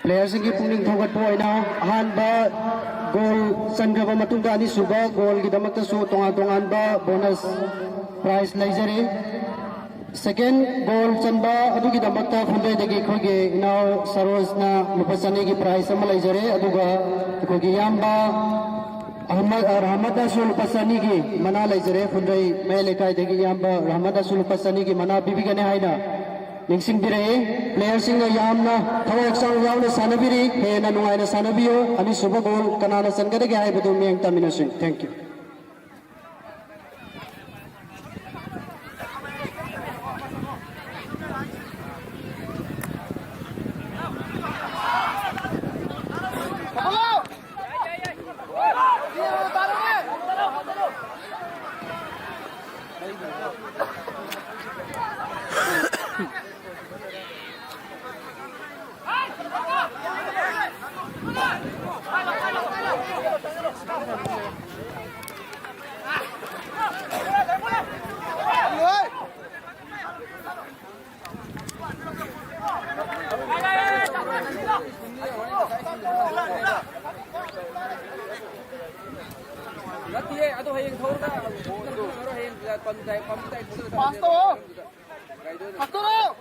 ꯄ꯭ꯂꯦꯌꯔꯁꯤꯡꯒꯤ ꯄꯨꯛꯅꯤꯡ ꯊꯧꯒꯠꯄ ꯑꯣꯏꯅ ꯑꯍꯥꯟꯕ ꯒꯣꯜ ꯆꯟꯈ꯭ꯔꯕ ꯃꯇꯨꯡꯗ ꯑꯅꯤꯁꯨꯕ ꯒꯣꯜꯒꯤꯗꯃꯛꯇꯁꯨ ꯇꯣꯉꯥꯟ ꯇꯣꯉꯥꯟꯕ ꯕꯣꯅꯁ ꯄ꯭ꯔꯥꯏꯖ ꯂꯩꯖꯔꯤ꯫ ꯁꯦꯀꯦꯟ ꯒꯣꯜ ꯆꯟꯕ ꯑꯗꯨꯒꯤꯗꯃꯛꯇ ꯐꯨꯟꯗ꯭ꯔꯩꯗꯒꯤ ꯑꯩꯈꯣꯏꯒꯤ ꯏꯅꯥꯎ ꯁꯔꯣꯖꯅ ꯂꯨꯄꯥ ꯆꯅꯤꯒꯤ ꯄ꯭ꯔꯥꯏꯖ ꯑꯃ ꯂꯩꯖꯔꯦ꯫ ꯑꯗꯨꯒ ꯑꯩꯈꯣꯏꯒꯤ ꯏꯌꯥꯝꯕ ꯑꯍꯃꯗ ꯔꯍꯃꯗꯁꯨ ꯂꯨꯄꯥ ꯆꯅꯤꯒꯤ ꯃꯅꯥ ꯂꯩꯖꯔꯦ꯫ ꯐꯨꯟꯗ꯭ꯔꯩ ꯃꯌꯥꯏ ꯂꯩꯀꯥꯏꯗꯒꯤ ꯏꯌꯥꯝꯕ ꯔꯍꯃꯗꯁꯨ ꯂꯨꯄꯥ ꯆꯅꯤꯒꯤ ꯃꯅꯥ ꯄꯤꯕꯤꯒꯅꯤ ꯍꯥꯏꯅ ꯅꯤꯡꯁꯤꯡꯕꯤꯔꯛꯏ꯫ ꯄ꯭ꯂꯦꯌꯔꯁꯤꯡꯅ ꯌꯥꯝꯅ ꯊꯋꯥꯏ ꯍꯛꯆꯥꯡ ꯌꯥꯎꯅ ꯁꯥꯟꯅꯕꯤꯔꯤ꯫ ꯍꯦꯟꯅ ꯅꯨꯡꯉꯥꯏꯅ ꯁꯥꯟꯅꯕꯤꯌꯨ꯫ ꯑꯅꯤꯁꯨꯕ ꯒꯣꯜ ꯀꯅꯥꯅ ꯆꯟꯒꯗꯒꯦ ꯍꯥꯏꯕꯗꯨ ꯃꯤꯠꯌꯦꯡ ꯇꯥꯃꯤꯟꯅꯁꯤ꯫ Thank you꯫ ꯅꯠꯇꯤꯌꯦ, ꯑꯗꯨ ꯍꯌꯦꯡ ꯊꯧꯔꯒ ꯍꯌꯦꯡ ꯄꯝ ꯇꯥꯏ, ꯄꯝ ꯇꯥꯏ꯫ ꯄꯥꯁ ꯇꯧꯑꯣ꯫ ꯐꯥꯛꯇꯣꯔꯛꯑꯣ꯫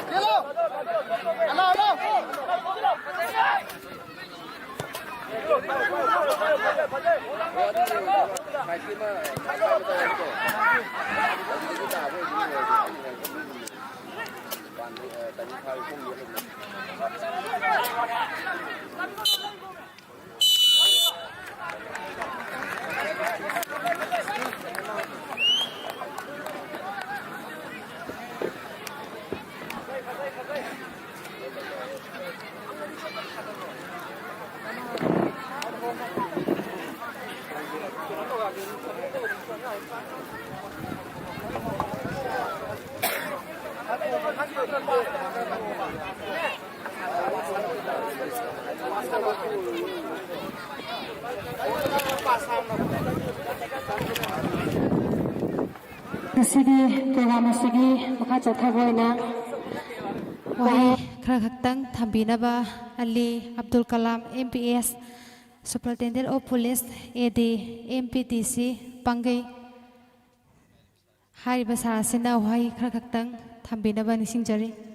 ꯆꯦꯜꯂꯣ꯫ Hello, hello. ꯉꯁꯤꯒꯤ program ꯑꯁꯤꯒꯤ ꯃꯈꯥ ꯆꯠꯊꯕ ꯑꯣꯏꯅ ꯋꯥꯍꯩ ꯈꯔ ꯈꯛꯇꯪ ꯊꯝꯕꯤꯅꯕ ꯑꯂꯤ Abdul Kalam, M P S, Superintendent of Police, A D, M P T C, ꯄꯥꯡꯒꯩ ꯍꯥꯏꯔꯤꯕ ꯁꯥꯔ ꯑꯁꯤꯅ ꯋꯥꯍꯩ ꯈꯔ ꯈꯛꯇꯪ ꯊꯝꯕꯤꯅꯕ ꯅꯤꯡꯁꯤꯡꯖꯔꯤ꯫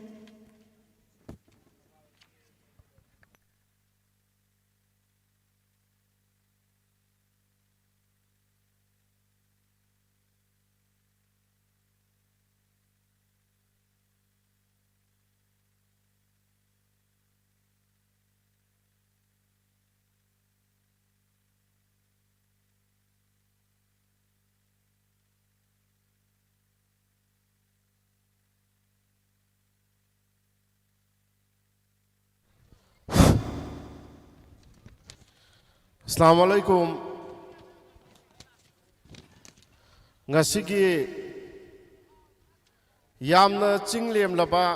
ꯑꯁꯂꯥꯃꯨ ꯑꯂꯥꯏꯀꯨꯝ꯫ ꯉꯁꯤꯒꯤ ꯌꯥꯝꯅ ꯆꯤꯡꯂꯦꯝꯂꯕ,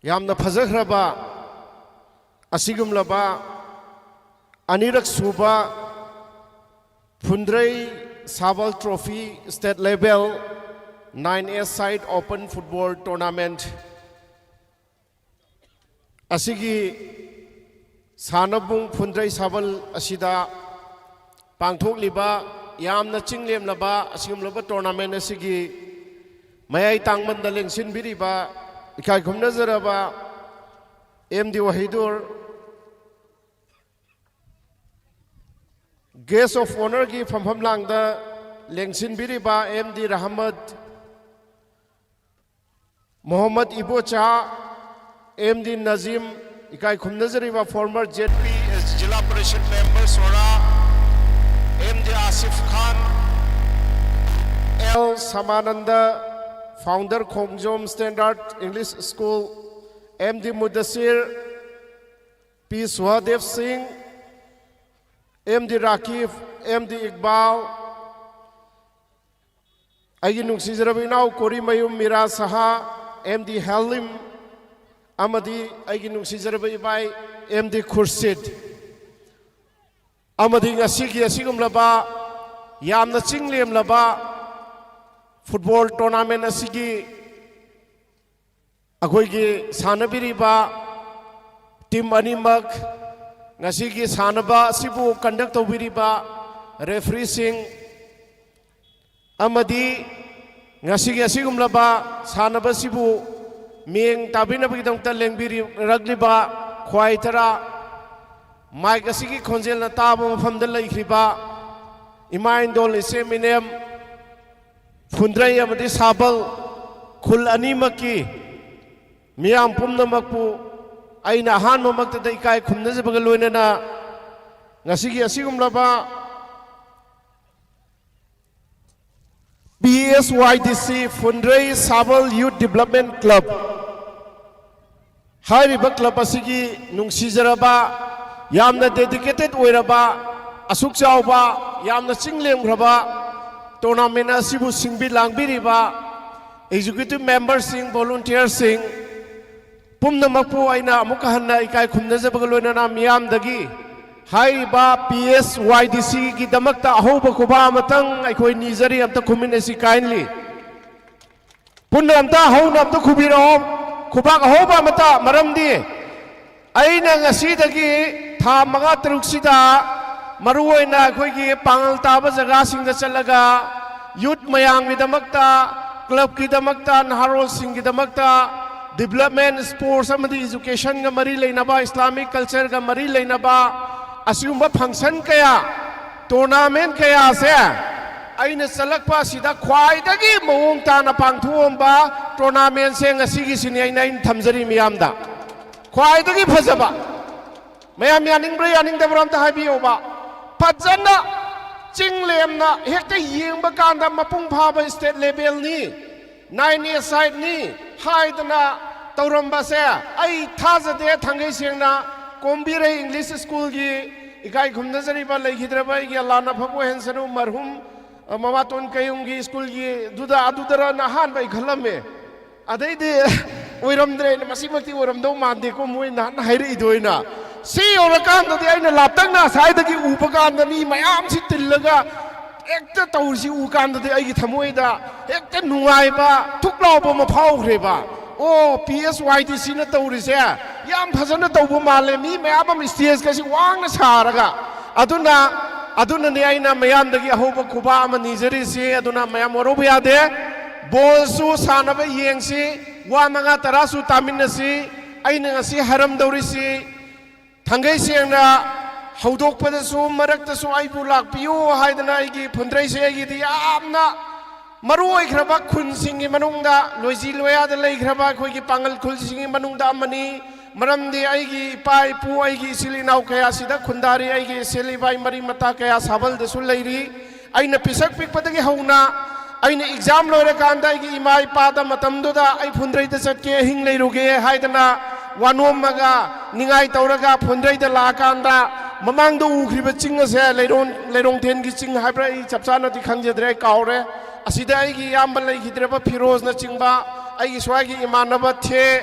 ꯌꯥꯝꯅ ꯐꯖꯈ꯭ꯔꯕ ꯑꯁꯤꯒꯨꯝꯂꯕ ꯑꯅꯤꯔꯛ ꯁꯨꯕ ꯐꯨꯟꯗ꯭ꯔꯩ ꯁꯥꯕꯜ trophy state level nine A side open football tournament ꯑꯁꯤꯒꯤ ꯁꯥꯟꯅꯕꯨꯡ ꯐꯨꯟꯗ꯭ꯔꯩ ꯁꯥꯕꯜ ꯑꯁꯤꯗ ꯄꯥꯡꯊꯣꯛꯂꯤꯕ ꯌꯥꯝꯅ ꯆꯤꯡꯂꯦꯝꯂꯕ ꯑꯁꯤꯒꯨꯝꯂꯕ tournament ꯑꯁꯤꯒꯤ ꯃꯌꯥꯏ ꯇꯥꯡꯃꯟꯗ ꯂꯦꯡꯁꯤꯟꯕꯤꯔꯤꯕ ꯏꯀꯥꯏ ꯈꯨꯝꯅꯖꯔꯕ M D Wahidur, guest of honourꯒꯤ ꯐꯝꯐꯝ ꯂꯥꯡꯗ ꯂꯦꯡꯁꯤꯟꯕꯤꯔꯤꯕ M D Rahmat, Mohammad Ibocha, M D ꯅꯖꯤꯝ, ꯏꯀꯥꯏ ꯈꯨꯝꯅꯖꯔꯤꯕ former Z P ꯖꯤꯂꯥ ꯄꯔꯤꯁꯠ member ꯁꯣꯔꯥ, M D ꯑꯥꯁꯤꯐ ꯈꯥꯟ, L ꯁꯃꯥꯅꯟꯗ, founder ꯈꯣꯡꯖꯣꯝ Standard English School, M D ꯃꯨꯗꯁꯤꯔ, P ꯁꯨꯍꯥꯗꯦꯕ ꯁꯤꯡ, M D ꯔꯥꯀꯤꯕ, M D Iqbal, ꯑꯩꯒꯤ ꯅꯨꯡꯁꯤꯖꯔꯕ ꯏꯅꯥꯎ ꯀꯣꯔꯤꯃꯌꯨꯝ ꯃꯤꯔꯥ ꯁꯍꯥ, M D ꯍꯦꯂꯤꯝ, ꯑꯃꯗꯤ ꯑꯩꯒꯤ ꯅꯨꯡꯁꯤꯖꯔꯕ ꯏꯕꯥꯏ M D ꯈꯨꯔꯁꯤꯗ, ꯑꯃꯗꯤ ꯉꯁꯤꯒꯤ ꯑꯁꯤꯒꯨꯝꯂꯕ ꯌꯥꯝꯅ ꯆꯤꯡꯂꯦꯝꯂꯕ ꯐꯨꯠꯕꯣꯜ ꯇꯣꯔꯅꯥꯃꯦꯟ ꯑꯁꯤꯒꯤ ꯑꯩꯈꯣꯏꯒꯤ ꯁꯥꯟꯅꯕꯤꯔꯤꯕ ꯇꯤꯝ ꯑꯅꯤꯃꯛ, ꯉꯁꯤꯒꯤ ꯁꯥꯟꯅꯕ ꯑꯁꯤꯕꯨ ꯀꯟꯗꯛ ꯇꯧꯕꯤꯔꯤꯕ ꯔꯦꯐ꯭ꯔꯤꯁꯤꯡ ꯑꯃꯗꯤ ꯉꯁꯤꯒꯤ ꯑꯁꯤꯒꯨꯝꯂꯕ ꯁꯥꯟꯅꯕꯁꯤꯕꯨ ꯃꯤꯠꯌꯦꯡ ꯇꯥꯕꯤꯅꯕꯒꯤꯗꯃꯛꯇ ꯂꯦꯡꯕꯤꯔꯛꯂꯤꯕ ꯈ꯭ꯋꯥꯏ ꯇꯔꯥ ꯃꯥꯏꯛ ꯑꯁꯤꯒꯤ ꯈꯣꯟꯖꯦꯜꯅ ꯇꯥꯕ ꯃꯐꯝꯗ ꯂꯩꯈ꯭ꯔꯤꯕ ꯏꯃꯥ ꯏꯟꯗꯣꯜ ꯏꯆꯦ ꯃꯤꯅꯦꯝ ꯐꯨꯟꯗ꯭ꯔꯩ ꯑꯃꯗꯤ ꯁꯥꯕꯜ ꯈꯨꯜ ꯑꯅꯤꯃꯛꯀꯤ ꯃꯤꯌꯥꯝ ꯄꯨꯝꯅꯃꯛꯄꯨ ꯑꯩꯅ ꯑꯍꯥꯟꯕꯃꯛꯇꯗ ꯏꯀꯥꯏ ꯈꯨꯝꯅꯖꯕꯒ ꯂꯣꯏꯅꯅ ꯉꯁꯤꯒꯤ ꯑꯁꯤꯒꯨꯝꯂꯕ P S Y D C ꯐꯨꯟꯗ꯭ꯔꯩ ꯁꯥꯕꯜ ꯌꯨꯠ ꯗꯤꯕ꯭ꯂꯞꯃꯦꯟ ꯀ꯭ꯂꯕ ꯍꯥꯏꯔꯤꯕ ꯀ꯭ꯂꯕ ꯑꯁꯤꯒꯤ ꯅꯨꯡꯁꯤꯖꯔꯕ, ꯌꯥꯝꯅ ꯗꯦꯗꯤꯀꯦꯇꯦꯠ ꯑꯣꯏꯔꯕ, ꯑꯁꯨꯛ ꯆꯥꯎꯕ, ꯌꯥꯝꯅ ꯆꯤꯡ ꯂꯦꯝꯈ꯭ꯔꯕ ꯇꯣꯔꯅꯥꯃꯦꯟ ꯑꯁꯤꯕꯨ ꯁꯤꯟꯕꯤ ꯂꯥꯡꯕꯤꯔꯤꯕ ꯑꯦꯛꯖꯤꯀ꯭ꯌꯨꯇꯤꯚ ꯃꯦꯝꯕꯔꯁꯤꯡ, ꯚꯣꯂꯨꯟꯇꯤꯌꯔꯁꯤꯡ ꯄꯨꯝꯅꯃꯛꯄꯨ ꯑꯩꯅ ꯑꯃꯨꯛꯀ ꯍꯟꯅ ꯏꯀꯥꯏ ꯈꯨꯝꯅꯖꯕꯒ ꯂꯣꯏꯅꯅ ꯃꯤꯌꯥꯝꯗꯒꯤ ꯍꯥꯏꯔꯤꯕ P S Y D Cꯒꯤꯗꯃꯛꯇ ꯑꯍꯧꯕ ꯈꯨꯕꯥꯛ ꯑꯃꯇꯪ ꯑꯩꯈꯣꯏ ꯅꯤꯖꯔꯤ, ꯑꯝꯇ ꯈꯨꯝꯃꯤꯟꯅꯁꯤ kindly꯫ ꯄꯨꯟꯅ ꯑꯝꯇ ꯍꯧꯅ ꯑꯝꯇ ꯈꯨꯕꯤꯔꯛꯑꯣ, ꯈꯨꯕꯥꯛ ꯑꯍꯧꯕ ꯑꯃꯇ꯫ ꯃꯔꯝꯗꯤ ꯑꯩꯅ ꯉꯁꯤꯗꯒꯤ ꯊꯥ ꯃꯉꯥ ꯇꯔꯨꯛꯁꯤꯗ ꯃꯔꯨꯑꯣꯏꯅ ꯑꯩꯈꯣꯏꯒꯤ ꯄꯥꯡꯒꯜ ꯇꯥꯕ ꯖꯒꯥꯁꯤꯡꯗ ꯆꯠꯂꯒ ꯌꯨꯠ ꯃꯌꯥꯝꯒꯤꯗꯃꯛꯇ, ꯀ꯭ꯂꯕꯀꯤꯗꯃꯛꯇ, ꯅꯍꯥꯔꯣꯜꯁꯤꯡꯒꯤꯗꯃꯛꯇ ꯗꯤꯕ꯭ꯂꯞꯃꯦꯟ, ꯁ꯭ꯄꯣꯔꯠꯁ ꯑꯃꯗꯤ ꯏꯖꯨꯀꯦꯁꯟꯒ ꯃꯔꯤ ꯂꯩꯅꯕ, ꯏꯁꯂꯥꯃꯤꯛ ꯀꯜꯆꯔꯒ ꯃꯔꯤ ꯂꯩꯅꯕ ꯑꯁꯤꯒꯨꯝꯕ ꯐꯪꯁꯟ ꯀꯌꯥ, ꯇꯣꯔꯅꯥꯃꯦꯟ ꯀꯌꯥꯁꯦ ꯑꯩꯅ ꯆꯠꯂꯛꯄ ꯑꯁꯤꯗ ꯈ꯭ꯋꯥꯏꯗꯒꯤ ꯃꯑꯣꯡ ꯇꯥꯅ ꯄꯥꯡꯊꯣꯛꯑꯝꯕ ꯇꯣꯔꯅꯥꯃꯦꯟꯁꯦ ꯉꯁꯤꯒꯤꯁꯤꯅꯤ ꯑꯩꯅ, ꯑꯩꯅ ꯊꯝꯖꯔꯤ ꯃꯤꯌꯥꯝꯗ꯫ ꯈ꯭ꯋꯥꯏꯗꯒꯤ ꯐꯖꯕ꯫ ꯃꯌꯥꯝ ꯌꯥꯅꯤꯡꯕ꯭ꯔꯥ ꯌꯥꯅꯤꯡꯗꯕ꯭ꯔꯥ ꯑꯝꯇ ꯍꯥꯏꯕꯤꯌꯣꯕ꯫ ꯐꯖꯅ ꯆꯤꯡ ꯂꯦꯝꯅ ꯍꯦꯛꯇ ꯌꯦꯡꯕ ꯀꯥꯟꯗ ꯃꯄꯨꯡ ꯐꯥꯕ ꯁ꯭ꯇꯦꯠ ꯂꯦꯚꯦꯜꯅꯤ, ꯅꯥꯏꯟ ꯑꯦ ꯁꯥꯏꯠꯅꯤ ꯍꯥꯏꯗꯅ ꯇꯧꯔꯝꯕꯁꯦ ꯑꯩ ꯊꯥꯖꯗꯦ꯫ ꯊꯥꯡꯒꯩ ꯁꯦꯡꯅ ꯀꯣꯝꯕꯤꯔꯩ ꯏꯪꯂꯤꯁ ꯁ꯭ꯀꯨꯜꯒꯤ ꯏꯀꯥꯏ ꯈꯨꯝꯅꯖꯔꯤꯕ ꯂꯩꯈꯤꯗ꯭ꯔꯕ ꯑꯩꯒꯤ ꯑꯜꯂꯥꯅ ꯑꯐꯕ ꯑꯣꯏꯍꯟꯁꯅꯨ ꯃꯔꯍꯨꯝ, ꯑ, ꯃꯃꯥꯇꯣꯟ ꯀꯌꯨꯝꯒꯤ ꯁ꯭ꯀꯨꯜꯒꯤ ꯑꯗꯨꯗ, ꯑꯗꯨꯗꯔꯅ ꯑꯍꯥꯟꯕ ꯑꯩ ꯈꯜꯂꯝꯃꯦ꯫ ꯑꯗꯩꯗꯤ ꯑꯣꯏꯔꯝꯗ꯭ꯔꯦꯅ, ꯃꯁꯤꯃꯛꯇꯤ ꯑꯣꯏꯔꯝꯗꯧ ꯃꯥꯟꯗꯦꯀꯣ ꯃꯣꯏ ꯅꯍꯥꯟ ꯍꯥꯏꯔꯛꯏꯗꯣ ꯑꯩꯅ꯫ ꯁꯤ ꯌꯧꯔꯀꯥꯟꯗꯗꯤ ꯑꯩꯅ ꯂꯥꯞꯇꯛꯅ ꯑꯁꯥꯏꯗꯒꯤ ꯎꯕ ꯀꯥꯟꯗ ꯃꯤ ꯃꯌꯥꯝꯁꯤ ꯇꯤꯜꯂꯒ ꯍꯦꯛꯇ ꯇꯧꯔꯤꯁꯤ ꯎ ꯀꯥꯟꯗꯗꯤ ꯑꯩꯒꯤ ꯊꯃꯣꯏꯗ ꯍꯦꯛꯇ ꯅꯨꯡꯉꯥꯏꯕ, ꯊꯨꯛ ꯂꯥꯎꯕ ꯑꯃ ꯐꯥꯎꯈ꯭ꯔꯦꯕ꯫ ꯑꯣ, ꯄꯤ ꯑꯦꯁ ꯋꯥꯏ ꯗꯤ ꯁꯤꯅ ꯇꯧꯔꯤꯁꯦ ꯌꯥꯝ ꯐꯖꯅ ꯇꯧꯕ ꯃꯥꯜꯂꯦ, ꯃꯤ ꯃꯌꯥꯝ ꯑꯃ ꯁ꯭ꯇꯦꯖꯀꯁꯤ ꯋꯥꯡꯅ ꯁꯥꯔꯒ꯫ ꯑꯗꯨꯅ, ꯑꯗꯨꯅꯅꯦ ꯑꯩꯅ ꯃꯌꯥꯝꯗꯒꯤ ꯑꯍꯧꯕ ꯈꯨꯕꯥꯛ ꯑꯃ ꯅꯤꯖꯔꯤꯁꯤ꯫ ꯑꯗꯨꯅ ꯃꯌꯥꯝ ꯋꯥꯔꯧꯕ ꯌꯥꯗꯦ, ꯕꯣꯜꯁꯨ ꯁꯥꯟꯅꯕ ꯌꯦꯡꯁꯤ, ꯋꯥ ꯃꯉꯥ ꯇꯔꯥꯁꯨ ꯇꯥꯃꯤꯟꯅꯁꯤ꯫ ꯑꯩꯅ ꯉꯁꯤ ꯍꯥꯏꯔꯝꯗꯧꯔꯤꯁꯤ, ꯊꯥꯡꯒꯩ ꯁꯦꯡꯅ ꯍꯧꯗꯣꯛꯄꯗꯁꯨ ꯃꯔꯛꯇꯁꯨ ꯑꯩꯕꯨ ꯂꯥꯛꯄꯤꯌꯨ ꯍꯥꯏꯗꯅ ꯑꯩꯒꯤ ꯐꯨꯟꯗ꯭ꯔꯩꯁꯦ ꯑꯩꯒꯤꯗꯤ ꯌꯥꯝꯅ ꯃꯔꯨ ꯑꯣꯏꯈ꯭ꯔꯕ ꯈꯨꯟꯁꯤꯡꯒꯤ ꯃꯅꯨꯡꯗ, ꯂꯣꯏꯖꯤ ꯂꯣꯌꯥꯗ ꯂꯩꯈ꯭ꯔꯕ ꯑꯩꯈꯣꯏꯒꯤ ꯄꯥꯡꯒꯜ ꯈꯨꯜꯁꯤꯡꯒꯤ ꯃꯅꯨꯡꯗ ꯑꯃꯅꯤ꯫ ꯃꯔꯝꯗꯤ ꯑꯩꯒꯤ ꯏꯄꯥ ꯏꯄꯨ, ꯑꯩꯒꯤ ꯏꯆꯤꯜ ꯏꯅꯥꯎ ꯀꯌꯥꯁꯤꯗ ꯈꯨꯟꯗꯥꯔꯤ, ꯑꯩꯒꯤ ꯏꯆꯦꯜ ꯏꯕꯥꯏ ꯃꯔꯤ ꯃꯇꯥ ꯀꯌꯥ ꯁꯥꯕꯜꯗꯁꯨ ꯂꯩꯔꯤ꯫ ꯑꯩꯅ ꯄꯤꯁꯛ ꯄꯤꯛꯄꯗꯒꯤ ꯍꯧꯅ ꯑꯩꯅ ꯑꯦꯛꯖꯥꯝ ꯂꯣꯏꯔꯀꯥꯟꯗ ꯑꯩꯒꯤ ꯏꯃꯥ ꯏꯄꯥꯗ ꯃꯇꯝꯗꯨꯗ ꯑꯩ ꯐꯨꯟꯗ꯭ꯔꯩꯗ ꯆꯠꯀꯦ, ꯑꯍꯤꯡ ꯂꯩꯔꯨꯒꯦ ꯍꯥꯏꯗꯅ ꯋꯥꯅꯣꯝꯃꯒ ꯅꯤꯡꯉꯥꯏ ꯇꯧꯔꯒ ꯐꯨꯟꯗ꯭ꯔꯩꯗ ꯂꯥꯛꯑꯀꯥꯟꯗ ꯃꯃꯥꯡꯗ ꯎꯈ꯭ꯔꯤꯕ ꯆꯤꯡ ꯑꯁꯦ ꯂꯩꯔꯣꯡ-, ꯂꯩꯔꯣꯡꯊꯦꯟꯒꯤ ꯆꯤꯡ ꯍꯥꯏꯕ꯭ꯔꯥ, ꯑꯩ ꯆꯞ ꯆꯥꯅꯗꯤ ꯈꯪꯖꯗ꯭ꯔꯦ, ꯑꯩ ꯀꯥꯎꯔꯦ꯫ ꯑꯁꯤꯗ ꯑꯩꯒꯤ ꯏꯌꯥꯝꯕ ꯂꯩꯈꯤꯗ꯭ꯔꯕ ꯐꯤꯔꯣꯖꯅꯆꯤꯡꯕ, ꯑꯩꯒꯤ ꯁ꯭ꯋꯥꯏꯒꯤ ꯏꯃꯥꯟꯅꯕ ꯊꯦ,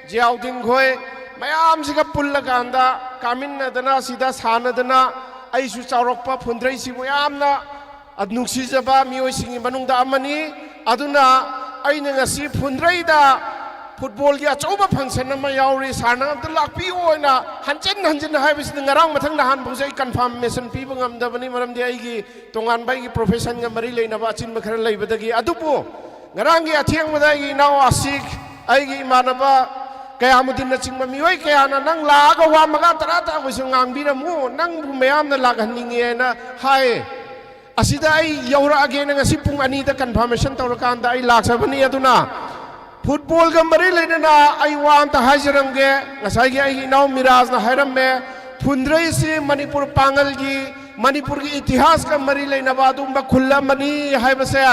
ꯖꯤꯌꯥꯎꯗꯤꯟ ꯈꯣꯏ ꯃꯌꯥꯝꯁꯤꯒ ꯄꯨꯜꯂꯀꯥꯟꯗ ꯀꯥꯃꯤꯟꯅꯗꯅ ꯑꯁꯤꯗ ꯁꯥꯟꯅꯗꯅ ꯑꯩꯁꯨ ꯆꯥꯎꯔꯛꯄ ꯐꯨꯟꯗ꯭ꯔꯩꯁꯤꯕꯨ ꯌꯥꯝꯅ ꯅꯨꯡꯁꯤꯖꯕ ꯃꯤꯑꯣꯏꯁꯤꯡꯒꯤ ꯃꯅꯨꯡꯗ ꯑꯃꯅꯤ꯫ ꯑꯗꯨꯅ ꯑꯩꯅ ꯉꯁꯤ ꯐꯨꯟꯗ꯭ꯔꯩꯗ ꯐꯨꯠꯕꯣꯜꯒꯤ ꯑꯆꯧꯕ ꯐꯪꯁꯟ ꯑꯃ ꯌꯥꯎꯔꯤ, ꯁꯥꯔꯅ ꯑꯝꯇ ꯂꯥꯛꯄꯤꯌꯨ ꯍꯥꯏꯅ ꯍꯟꯖꯤꯟ ꯍꯟꯖꯤꯟ ꯍꯥꯏꯕꯁꯤꯗ ꯉꯔꯥꯡ ꯃꯊꯪ ꯅꯍꯥꯟꯐꯥꯎꯁꯦ ꯑꯩ ꯀꯟꯐꯥꯔꯃꯦꯁꯟ ꯄꯤꯕ ꯉꯝꯗꯕꯅꯤ, ꯃꯔꯝꯗꯤ ꯑꯩꯒꯤ ꯇꯣꯉꯥꯟꯕ ꯑꯩꯒꯤ ꯄ꯭ꯔꯣꯐꯦꯁꯟꯒ ꯃꯔꯤ ꯂꯩꯅꯕ ꯑꯆꯤꯟꯕ ꯈꯔ ꯂꯩꯕꯗꯒꯤ꯫ ꯑꯗꯨꯕꯨ ꯉꯔꯥꯡꯒꯤ ꯑꯊꯦꯡꯕꯗ ꯑꯩꯒꯤ ꯏꯅꯥꯎ ꯑꯁꯤꯛ, ꯑꯩꯒꯤ ꯏꯃꯥꯟꯅꯕ ꯀꯌꯥꯃꯨꯗꯤꯟꯅꯆꯤꯡꯕ ꯃꯤꯑꯣꯏ ꯀꯌꯥꯅ ꯅꯪ ꯂꯥꯛꯑꯒ ꯋꯥ ꯃꯉꯥ ꯇꯔꯥ ꯇꯥꯕꯁꯨ ꯉꯥꯡꯕꯤꯔꯝꯃꯨ, ꯅꯪꯕꯨ ꯃꯌꯥꯝꯅ ꯂꯥꯛꯍꯟꯅꯤꯡꯉꯦꯅ ꯍꯥꯏ꯫ ꯑꯁꯤꯗ ꯑꯩ ꯌꯧꯔꯛꯑꯒꯦꯅ ꯉꯁꯤ ꯄꯨꯡ ꯑꯅꯤꯗ ꯀꯟꯐꯥꯔꯃꯦꯁꯟ ꯇꯧꯔꯀꯥꯟꯗ ꯑꯩ ꯂꯥꯛꯆꯕꯅꯤ꯫ ꯑꯗꯨꯅ ꯐꯨꯠꯕꯣꯜꯒ ꯃꯔꯤ ꯂꯩꯅꯅ ꯑꯩ ꯋꯥ ꯑꯝꯇ ꯍꯥꯏꯖꯔꯝꯒꯦ꯫ ꯉꯁꯥꯏꯒꯤ ꯑꯩꯒꯤ ꯏꯅꯥꯎ ꯃꯤꯔꯥꯖꯅ ꯍꯥꯏꯔꯝꯃꯦ, ꯐꯨꯟꯗ꯭ꯔꯩꯁꯤ ꯃꯅꯤꯄꯨꯔ ꯄꯥꯡꯒꯜꯒꯤ, ꯃꯅꯤꯄꯨꯔꯒꯤ ꯏꯇꯤꯍꯥꯁꯀ ꯃꯔꯤ ꯂꯩꯅꯕ ꯑꯗꯨꯒꯨꯝꯕ ꯈꯨꯜ ꯑꯃꯅꯤ ꯍꯥꯏꯕꯁꯦ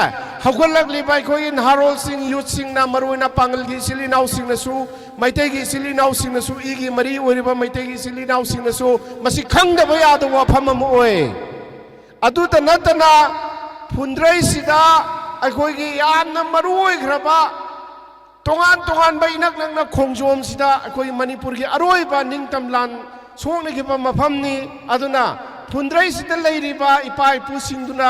ꯍꯧꯒꯠꯂꯛꯂꯤꯕ ꯑꯩꯈꯣꯏꯒꯤ ꯅꯍꯥꯔꯣꯜꯁꯤꯡ, ꯌꯨꯠꯁꯤꯡꯅ, ꯃꯔꯨꯑꯣꯏꯅ ꯄꯥꯡꯒꯜꯒꯤ ꯏꯆꯤꯜ ꯏꯅꯥꯎꯁꯤꯡꯅꯁꯨ, ꯃꯩꯇꯩꯒꯤ ꯏꯆꯤꯜ ꯏꯅꯥꯎꯁꯤꯡꯅꯁꯨ, ꯏꯒꯤ ꯃꯔꯤ ꯑꯣꯏꯔꯤꯕ ꯃꯩꯇꯩꯒꯤ ꯏꯆꯤꯜ ꯏꯅꯥꯎꯁꯤꯡꯅꯁꯨ ꯃꯁꯤ ꯈꯪꯗꯕ ꯌꯥꯗꯕ ꯋꯥꯐꯝ ꯑꯃ ꯑꯣꯏ꯫ ꯑꯗꯨꯇ ꯅꯠꯇꯅ ꯐꯨꯟꯗ꯭ꯔꯩꯁꯤꯗ ꯑꯩꯈꯣꯏꯒꯤ ꯌꯥꯝꯅ ꯃꯔꯨ ꯑꯣꯏꯈ꯭ꯔꯕ ꯇꯣꯉꯥꯟ ꯇꯣꯉꯥꯟꯕ ꯏꯅꯛ ꯅꯛꯅ ꯈꯣꯡꯖꯣꯝꯁꯤꯗ ꯑꯩꯈꯣꯏ ꯃꯅꯤꯄꯨꯔꯒꯤ ꯑꯔꯣꯏꯕ ꯅꯤꯡꯇꯝ ꯂꯥꯟ ꯁꯣꯛꯅꯈꯤꯕ ꯃꯐꯝꯅꯤ꯫ ꯑꯗꯨꯅ ꯐꯨꯟꯗ꯭ꯔꯩꯁꯤꯗ ꯂꯩꯔꯤꯕ ꯏꯄꯥ ꯏꯄꯨꯁꯤꯡꯗꯨꯅ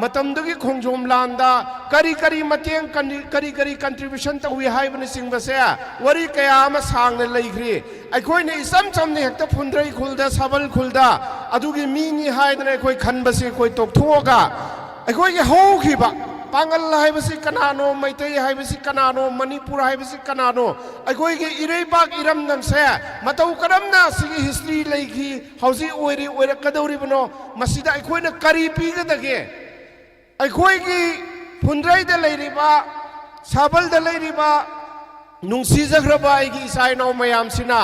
ꯃꯇꯝꯗꯨꯒꯤ ꯈꯣꯡꯖꯣꯝ ꯂꯥꯟꯗ ꯀꯔꯤ ꯀꯔꯤ ꯃꯇꯦꯡ, ꯀꯔꯤ ꯀꯔꯤ contribution ꯇꯧꯏ ꯍꯥꯏꯕꯅꯆꯤꯡꯕꯁꯦ ꯋꯥꯔꯤ ꯀꯌꯥ ꯑꯃ ꯁꯥꯡꯅ ꯂꯩꯈ꯭ꯔꯤ꯫ ꯑꯩꯈꯣꯏꯅ ꯏꯆꯝ ꯆꯝꯅ ꯍꯦꯛꯇ ꯐꯨꯟꯗ꯭ꯔꯩ ꯈꯨꯜꯗ, ꯁꯥꯕꯜ ꯈꯨꯜꯗ ꯑꯗꯨꯒꯤ ꯃꯤꯅꯤ ꯍꯥꯏꯗꯅ ꯑꯩꯈꯣꯏ ꯈꯟꯕꯁꯤ ꯑꯩꯈꯣꯏ ꯇꯣꯛꯊꯣꯛꯑꯒ, ꯑꯩꯈꯣꯏꯒꯤ ꯍꯧꯈꯤꯕ ꯄꯥꯡꯒꯜ ꯍꯥꯏꯕꯁꯤ ꯀꯅꯥꯅꯣ, ꯃꯩꯇꯩ ꯍꯥꯏꯕꯁꯤ ꯀꯅꯥꯅꯣ, ꯃꯅꯤꯄꯨꯔ ꯍꯥꯏꯕꯁꯤ ꯀꯅꯥꯅꯣ, ꯑꯩꯈꯣꯏꯒꯤ ꯏꯔꯩꯕꯥꯛ ꯏꯔꯝꯗꯝꯁꯦ ꯃꯇꯧ ꯀꯔꯝꯅ ꯁꯤꯒꯤ history ꯂꯩꯈꯤ, ꯍꯧꯖꯤꯛ ꯑꯣꯏꯔꯤ, ꯑꯣꯏꯔꯛꯀꯗꯧꯔꯤꯕꯅꯣ, ꯃꯁꯤꯗ ꯑꯩꯈꯣꯏꯅ ꯀꯔꯤ ꯄꯤꯒꯗꯒꯦ? ꯑꯩꯈꯣꯏꯒꯤ ꯐꯨꯟꯗ꯭ꯔꯩꯗ ꯂꯩꯔꯤꯕ, ꯁꯥꯕꯜꯗ ꯂꯩꯔꯤꯕ ꯅꯨꯡꯁꯤꯖꯈ꯭ꯔꯕ ꯑꯩꯒꯤ ꯏꯆꯥ ꯏꯅꯥꯎ ꯃꯌꯥꯝꯁꯤꯅ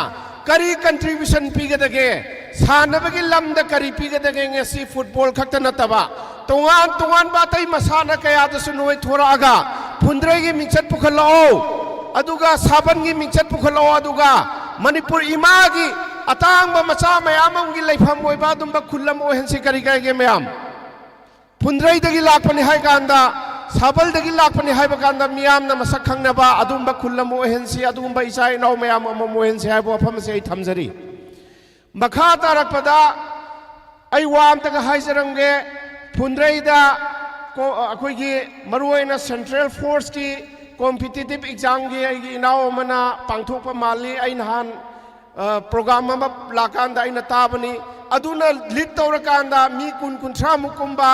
ꯀꯔꯤ contribution ꯄꯤꯒꯗꯒꯦ? ꯁꯥꯟꯅꯕꯒꯤ ꯂꯝꯗ ꯀꯔꯤ ꯄꯤꯒꯗꯒꯦ? ꯉꯁꯤ football ꯈꯛꯇ ꯅꯠꯇꯕ ꯇꯣꯉꯥꯟ ꯇꯣꯉꯥꯟꯕ ꯑꯇꯩ ꯃꯁꯥꯟꯅ ꯀꯌꯥꯗꯁꯨ ꯅꯣꯏ ꯊꯣꯔꯛꯑꯒ ꯐꯨꯟꯗ꯭ꯔꯩꯒꯤ ꯃꯤꯡꯆꯠ ꯄꯨꯈꯠꯂꯛꯑꯣ, ꯑꯗꯨꯒ ꯁꯥꯕꯜꯒꯤ ꯃꯤꯡꯆꯠ ꯄꯨꯈꯠꯂꯛꯑꯣ, ꯑꯗꯨꯒ ꯃꯅꯤꯄꯨꯔ ꯏꯃꯥꯒꯤ ꯑꯇꯥꯡꯕ ꯃꯆꯥ ꯃꯌꯥꯝ ꯑꯃꯒꯤ ꯂꯩꯐꯝ ꯑꯣꯏꯕ ꯑꯗꯨꯝꯕ ꯈꯨꯜ ꯑꯃ ꯑꯣꯏꯍꯟꯁꯤ꯫ ꯀꯔꯤ ꯀꯥꯏꯒꯦ ꯃꯌꯥꯝ? ꯐꯨꯟꯗ꯭ꯔꯩꯗꯒꯤ ꯂꯥꯛꯄꯅꯤ ꯍꯥꯏ ꯀꯥꯟꯗ, ꯁꯥꯕꯜꯗꯒꯤ ꯂꯥꯛꯄꯅꯤ ꯍꯥꯏꯕ ꯀꯥꯟꯗ ꯃꯤꯌꯥꯝꯅ ꯃꯁꯛ ꯈꯪꯅꯕ ꯑꯗꯨꯒꯨꯝꯕ ꯈꯨꯜ ꯑꯃ ꯑꯣꯏꯍꯟꯁꯤ, ꯑꯗꯨꯒꯨꯝꯕ ꯏꯆꯥ ꯏꯅꯥꯎ ꯃꯌꯥꯝ ꯑꯃ ꯑꯣꯏꯍꯟꯁꯤ ꯍꯥꯏꯕ ꯋꯥꯐꯝ ꯑꯁꯤ ꯑꯩ ꯊꯝꯖꯔꯤ꯫ ꯃꯈꯥ ꯇꯥꯔꯛꯄꯗ ꯑꯩ ꯋꯥ ꯑꯝꯇꯒ ꯍꯥꯏꯖꯔꯝꯒꯦ꯫ ꯐꯨꯟꯗ꯭ꯔꯩꯗ ꯀꯣ-, ꯑꯩꯈꯣꯏꯒꯤ ꯃꯔꯨꯑꯣꯏꯅ central forceꯀꯤ competitive examꯒꯤ ꯑꯩꯒꯤ ꯏꯅꯥꯎ ꯑꯃꯅ ꯄꯥꯡꯊꯣꯛꯄ ꯃꯥꯜꯂꯤ꯫ ꯑꯩ ꯅꯍꯥꯟ ꯑ, program ꯑꯃ ꯂꯥꯛꯀꯥꯟꯗ ꯑꯩꯅ ꯇꯥꯕꯅꯤ꯫ ꯑꯗꯨꯅ lead ꯇꯧꯔꯀꯥꯟꯗ ꯃꯤ ꯀꯨꯟ ꯀꯨꯟꯊ꯭ꯔꯥꯃꯨꯛ ꯀꯨꯝꯕ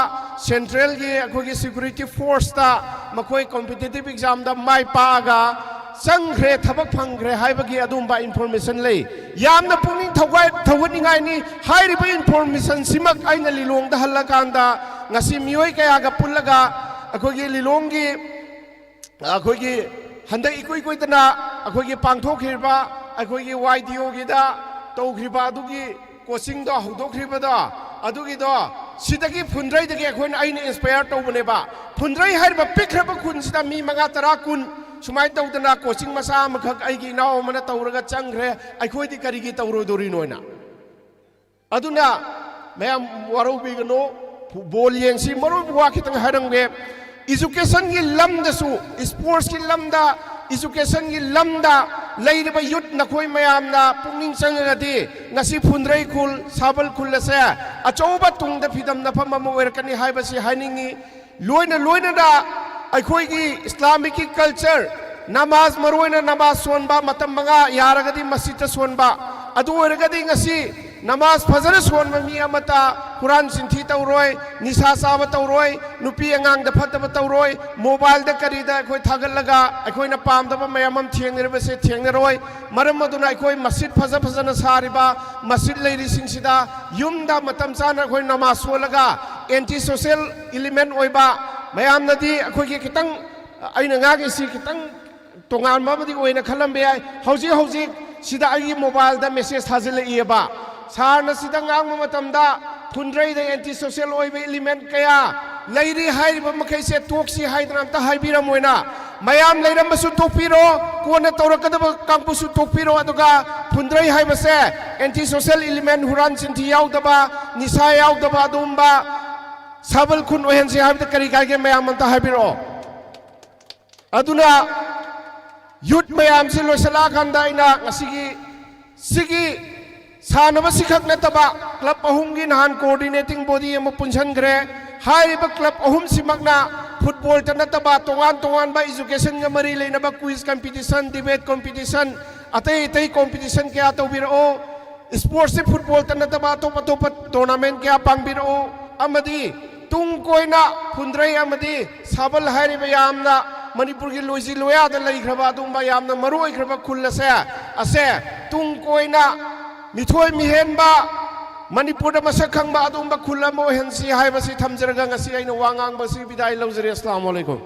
centralꯒꯤ ꯑꯩꯈꯣꯏꯒꯤ security forceꯇ ꯃꯈꯣꯏ competitive examꯗ ꯃꯥꯏ ꯄꯥꯛꯑꯒ ꯆꯪꯈ꯭ꯔꯦ, ꯊꯕꯛ ꯐꯪꯈ꯭ꯔꯦ ꯍꯥꯏꯕꯒꯤ ꯑꯗꯨꯝꯕ information ꯂꯩ꯫ ꯌꯥꯝꯅ ꯄꯨꯛꯅꯤꯡ ꯊꯧꯒꯥꯏ-, ꯊꯧꯒꯠꯅꯤꯡꯉꯥꯏꯅꯤ꯫ ꯍꯥꯏꯔꯤꯕ informationꯁꯤꯃꯛ ꯑꯩꯅ ꯂꯤꯂꯣꯡꯗ ꯍꯜꯂꯀꯥꯟꯗ ꯉꯁꯤ ꯃꯤꯑꯣꯏ ꯀꯌꯥꯒ ꯄꯨꯜꯂꯒ ꯑꯩꯈꯣꯏꯒꯤ ꯂꯤꯂꯣꯡꯒꯤ ꯑꯩꯈꯣꯏꯒꯤ ꯍꯟꯗꯛ ꯏꯀꯨꯏ ꯀꯨꯏꯗꯅ ꯑꯩꯈꯣꯏꯒꯤ ꯄꯥꯡꯊꯣꯛꯈ꯭ꯔꯤꯕ ꯑꯩꯈꯣꯏꯒꯤ YDOꯒꯤꯗ ꯇꯧꯈ꯭ꯔꯤꯕ ꯑꯗꯨꯒꯤ coachingꯗꯣ ꯍꯧꯗꯣꯛꯈ꯭ꯔꯤꯕꯗꯣ, ꯑꯗꯨꯒꯤꯗꯣ ꯁꯤꯗꯒꯤ ꯐꯨꯟꯗ꯭ꯔꯩꯗꯒꯤ ꯑꯩꯈꯣꯏꯅ, ꯑꯩꯅ inspire ꯇꯧꯕꯅꯦꯕ꯫ ꯐꯨꯟꯗ꯭ꯔꯩ ꯍꯥꯏꯔꯤꯕ ꯄꯤꯛꯈ꯭ꯔꯕ ꯈꯨꯟꯁꯤꯗ ꯃꯤ ꯃꯉꯥ, ꯇꯔꯥ, ꯀꯨꯟ ꯁꯨꯃꯥꯏꯅ ꯇꯧꯗꯅ coaching ꯃꯆꯥ ꯑꯃꯈꯛ ꯑꯩꯒꯤ ꯏꯅꯥꯎ ꯑꯃꯅ ꯇꯧꯔꯒ ꯆꯪꯈ꯭ꯔꯦ, ꯑꯩꯈꯣꯏꯗꯤ ꯀꯔꯤꯒꯤ ꯇꯧꯔꯣꯏꯗꯣꯔꯤꯅꯣꯅ꯫ ꯑꯗꯨꯅ ꯃꯌꯥꯝ ꯋꯥꯔꯧꯕꯤꯒꯅꯨ, ball ꯌꯦꯡꯁꯤ꯫ ꯃꯔꯨ ꯑꯣꯏꯕ ꯋꯥ ꯈꯤꯇꯪ ꯍꯥꯏꯔꯝꯒꯦ꯫ Educationꯒꯤ ꯂꯝꯗꯁꯨ, sportsꯀꯤ ꯂꯝꯗ Educationꯒꯤ ꯂꯝꯗ ꯂꯩꯔꯤꯕ youth ꯅꯈꯣꯏ ꯃꯌꯥꯝꯅ ꯄꯨꯛꯅꯤꯡ ꯆꯪꯉꯒꯗꯤ ꯉꯁꯤ ꯐꯨꯟꯗ꯭ꯔꯩ ꯈꯨꯜ, ꯁꯥꯕꯜ ꯈꯨꯜ ꯑꯁꯦ ꯑꯆꯧꯕ ꯇꯨꯡꯗ ꯐꯤꯗꯝ ꯅꯐꯝ ꯑꯃ ꯑꯣꯏꯔꯛꯀꯅꯤ ꯍꯥꯏꯕꯁꯤ ꯍꯥꯏꯅꯤꯡꯉꯤ꯫ ꯂꯣꯏꯅ ꯂꯣꯏꯅꯅ ꯑꯩꯈꯣꯏꯒꯤ Islamicꯀꯤ culture, ꯅꯃꯥꯖ, ꯃꯔꯨꯑꯣꯏꯅ ꯅꯃꯥꯖ ꯁꯣꯟꯕ, ꯃꯇꯝ ꯃꯉꯥ ꯌꯥꯔꯒꯗꯤ ꯃꯁꯖꯤꯗꯇ ꯁꯣꯟꯕ, ꯑꯗꯨ ꯑꯣꯏꯔꯒꯗꯤ ꯉꯁꯤ ꯅꯃꯥꯖ ꯐꯖꯅ ꯁꯣꯟꯕ ꯃꯤ ꯑꯃꯠꯇ ꯍꯨꯔꯥꯟ ꯆꯤꯟꯊꯤ ꯇꯧꯔꯣꯏ, ꯅꯤꯁꯥ ꯆꯥꯕ ꯇꯧꯔꯣꯏ, ꯅꯨꯄꯤ ꯑꯉꯥꯡꯗ ꯐꯠꯇꯕ ꯇꯧꯔꯣꯏ, mobileꯗ ꯀꯔꯤꯗ ꯑꯩꯈꯣꯏ ꯊꯥꯒꯠꯂꯒ ꯑꯩꯈꯣꯏꯅ ꯄꯥꯝꯗꯕ ꯃꯌꯥꯝ ꯑꯃ ꯊꯦꯡꯅꯔꯤꯕꯁꯦ ꯊꯦꯡꯅꯔꯣꯏ꯫ ꯃꯔꯝ ꯑꯗꯨꯅ ꯑꯩꯈꯣꯏ ꯃꯁꯖꯤꯗ ꯐꯖ ꯐꯖꯅ ꯁꯥꯔꯤꯕ ꯃꯁꯖꯤꯗ ꯂꯩꯔꯤꯁꯤꯡꯁꯤꯗ ꯌꯨꯝꯗ ꯃꯇꯝ ꯆꯥꯅ ꯑꯩꯈꯣꯏ ꯅꯃꯥꯖ ꯁꯣꯜꯂꯒ anti social element ꯑꯣꯏꯕ, ꯃꯌꯥꯝꯅꯗꯤ ꯑꯩꯈꯣꯏꯒꯤ ꯈꯤꯇꯪ, ꯑꯩꯅ ꯉꯥꯡꯉꯤꯁꯤ ꯈꯤꯇꯪ ꯇꯣꯉꯥꯟꯕ ꯑꯃꯗꯤ ꯑꯣꯏꯅ ꯈꯜꯂꯝꯕ ꯌꯥꯏ꯫ ꯍꯧꯖꯤꯛ ꯍꯧꯖꯤꯛ ꯁꯤꯗ ꯑꯩꯒꯤ mobileꯗ message ꯊꯥꯖꯤꯜꯂꯛꯏꯑꯕ, "ꯁꯥꯔꯅ ꯁꯤꯗ ꯉꯥꯡꯕ ꯃꯇꯝꯗ ꯐꯨꯟꯗ꯭ꯔꯩꯗ anti social ꯑꯣꯏꯕ element ꯀꯌꯥ ꯂꯩꯔꯤ, ꯍꯥꯏꯔꯤꯕ ꯃꯈꯩꯁꯦ ꯇꯣꯛꯁꯤ" ꯍꯥꯏꯗꯅ ꯑꯝꯇ ꯍꯥꯏꯕꯤꯔꯝꯃꯣꯏꯅ꯫ ꯃꯌꯥꯝ ꯂꯩꯔꯝꯕꯁꯨ ꯇꯣꯛꯄꯤꯔꯣ, ꯀꯣꯟꯅ ꯇꯧꯔꯛꯀꯗꯕ ꯀꯥꯡꯕꯨꯁꯨ ꯇꯣꯛꯄꯤꯔꯣ꯫ ꯑꯗꯨꯒ ꯐꯨꯟꯗ꯭ꯔꯩ ꯍꯥꯏꯕꯁꯦ anti social element, ꯍꯨꯔꯥꯟ ꯆꯤꯟꯊꯤ ꯌꯥꯎꯗꯕ, ꯅꯤꯁꯥ ꯌꯥꯎꯗꯕ, ꯑꯗꯨꯒꯨꯝꯕ ꯁꯥꯕꯜ ꯈꯨꯟ ꯑꯣꯏꯍꯟꯁꯤ ꯍꯥꯏꯕꯗ ꯀꯔꯤ ꯀꯥꯏꯒꯦ? ꯃꯌꯥꯝ ꯑꯝꯇ ꯍꯥꯏꯕꯤꯔꯛꯑꯣ꯫ ꯑꯗꯨꯅ youth ꯃꯌꯥꯝꯁꯤ ꯂꯣꯏꯁꯤꯜꯂꯛꯑꯀꯥꯟꯗ ꯑꯩꯅ ꯉꯁꯤꯒꯤ ꯁꯤꯒꯤ ꯁꯥꯟꯅꯕꯁꯤꯈꯛ ꯅꯠꯇꯕ club ꯑꯍꯨꯝꯒꯤ ꯅꯍꯥꯟ coordinating body ꯑꯃ ꯄꯨꯟꯁꯤꯟꯈ꯭ꯔꯦ꯫ ꯍꯥꯏꯔꯤꯕ club ꯑꯍꯨꯝꯁꯤꯃꯛꯅ footballꯇ ꯅꯠꯇꯕ ꯇꯣꯉꯥꯟ ꯇꯣꯉꯥꯟꯕ educationꯒ ꯃꯔꯤ ꯂꯩꯅꯕ quiz competition, debate competition, ꯑꯇꯩ ꯑꯇꯩ competition ꯀꯌꯥ ꯇꯧꯕꯤꯔꯛꯑꯣ꯫ Sportsꯁꯤ footballꯇ ꯅꯠꯇꯕ ꯑꯇꯣꯞ ꯑꯇꯣꯞꯄ tournament ꯀꯌꯥ ꯄꯥꯡꯕꯤꯔꯛꯎ ꯑꯃꯗꯤ ꯇꯨꯡ ꯀꯣꯏꯅ ꯐꯨꯟꯗ꯭ꯔꯩ ꯑꯃꯗꯤ ꯁꯥꯕꯜ ꯍꯥꯏꯔꯤꯕ ꯌꯥꯝꯅ ꯃꯅꯤꯄꯨꯔꯒꯤ ꯂꯣꯏꯖꯤ ꯂꯣꯌꯥꯗ ꯂꯩꯈ꯭ꯔꯕ ꯑꯗꯨꯒꯨꯝꯕ ꯌꯥꯝꯅ ꯃꯔꯨ ꯑꯣꯏꯈ꯭ꯔꯕ ꯈꯨꯜ ꯑꯁꯦ, ꯑꯁꯦ ꯇꯨꯡ ꯀꯣꯏꯅ ꯃꯤꯊꯣꯏ ꯃꯤꯍꯦꯟꯕ, ꯃꯅꯤꯄꯨꯔꯗ ꯃꯁꯛ ꯈꯪꯕ ꯑꯗꯨꯒꯨꯝꯕ ꯈꯨꯜ ꯑꯃ ꯑꯣꯏꯍꯟꯁꯤ ꯍꯥꯏꯕꯁꯤ ꯊꯝꯖꯔꯒ ꯉꯁꯤ ꯑꯩꯅ ꯋꯥ ꯉꯥꯡꯕꯁꯤ ꯕꯤꯗꯥꯏ ꯂꯧꯖꯔꯦ꯫ ꯑꯁꯂꯥꯃꯨ ꯑꯂꯩꯀꯨꯝ꯫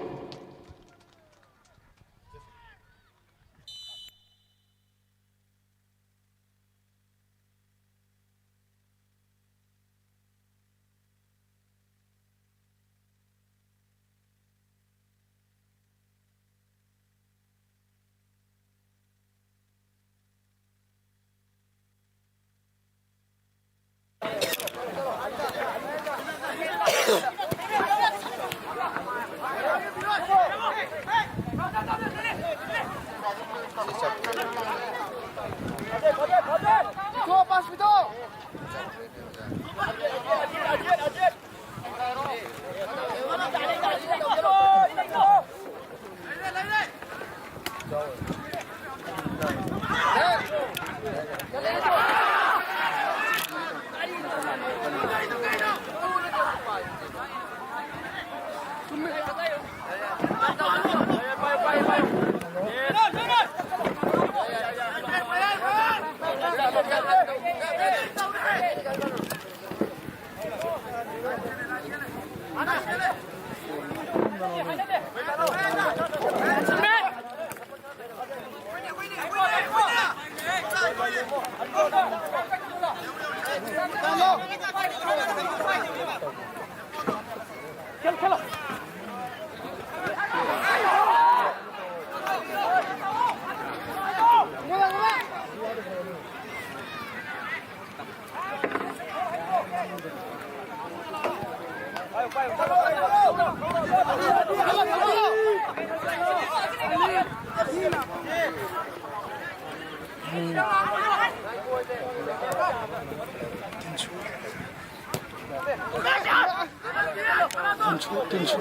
ꯇꯤꯟꯁꯨ, ꯇꯤꯟꯁꯨ꯫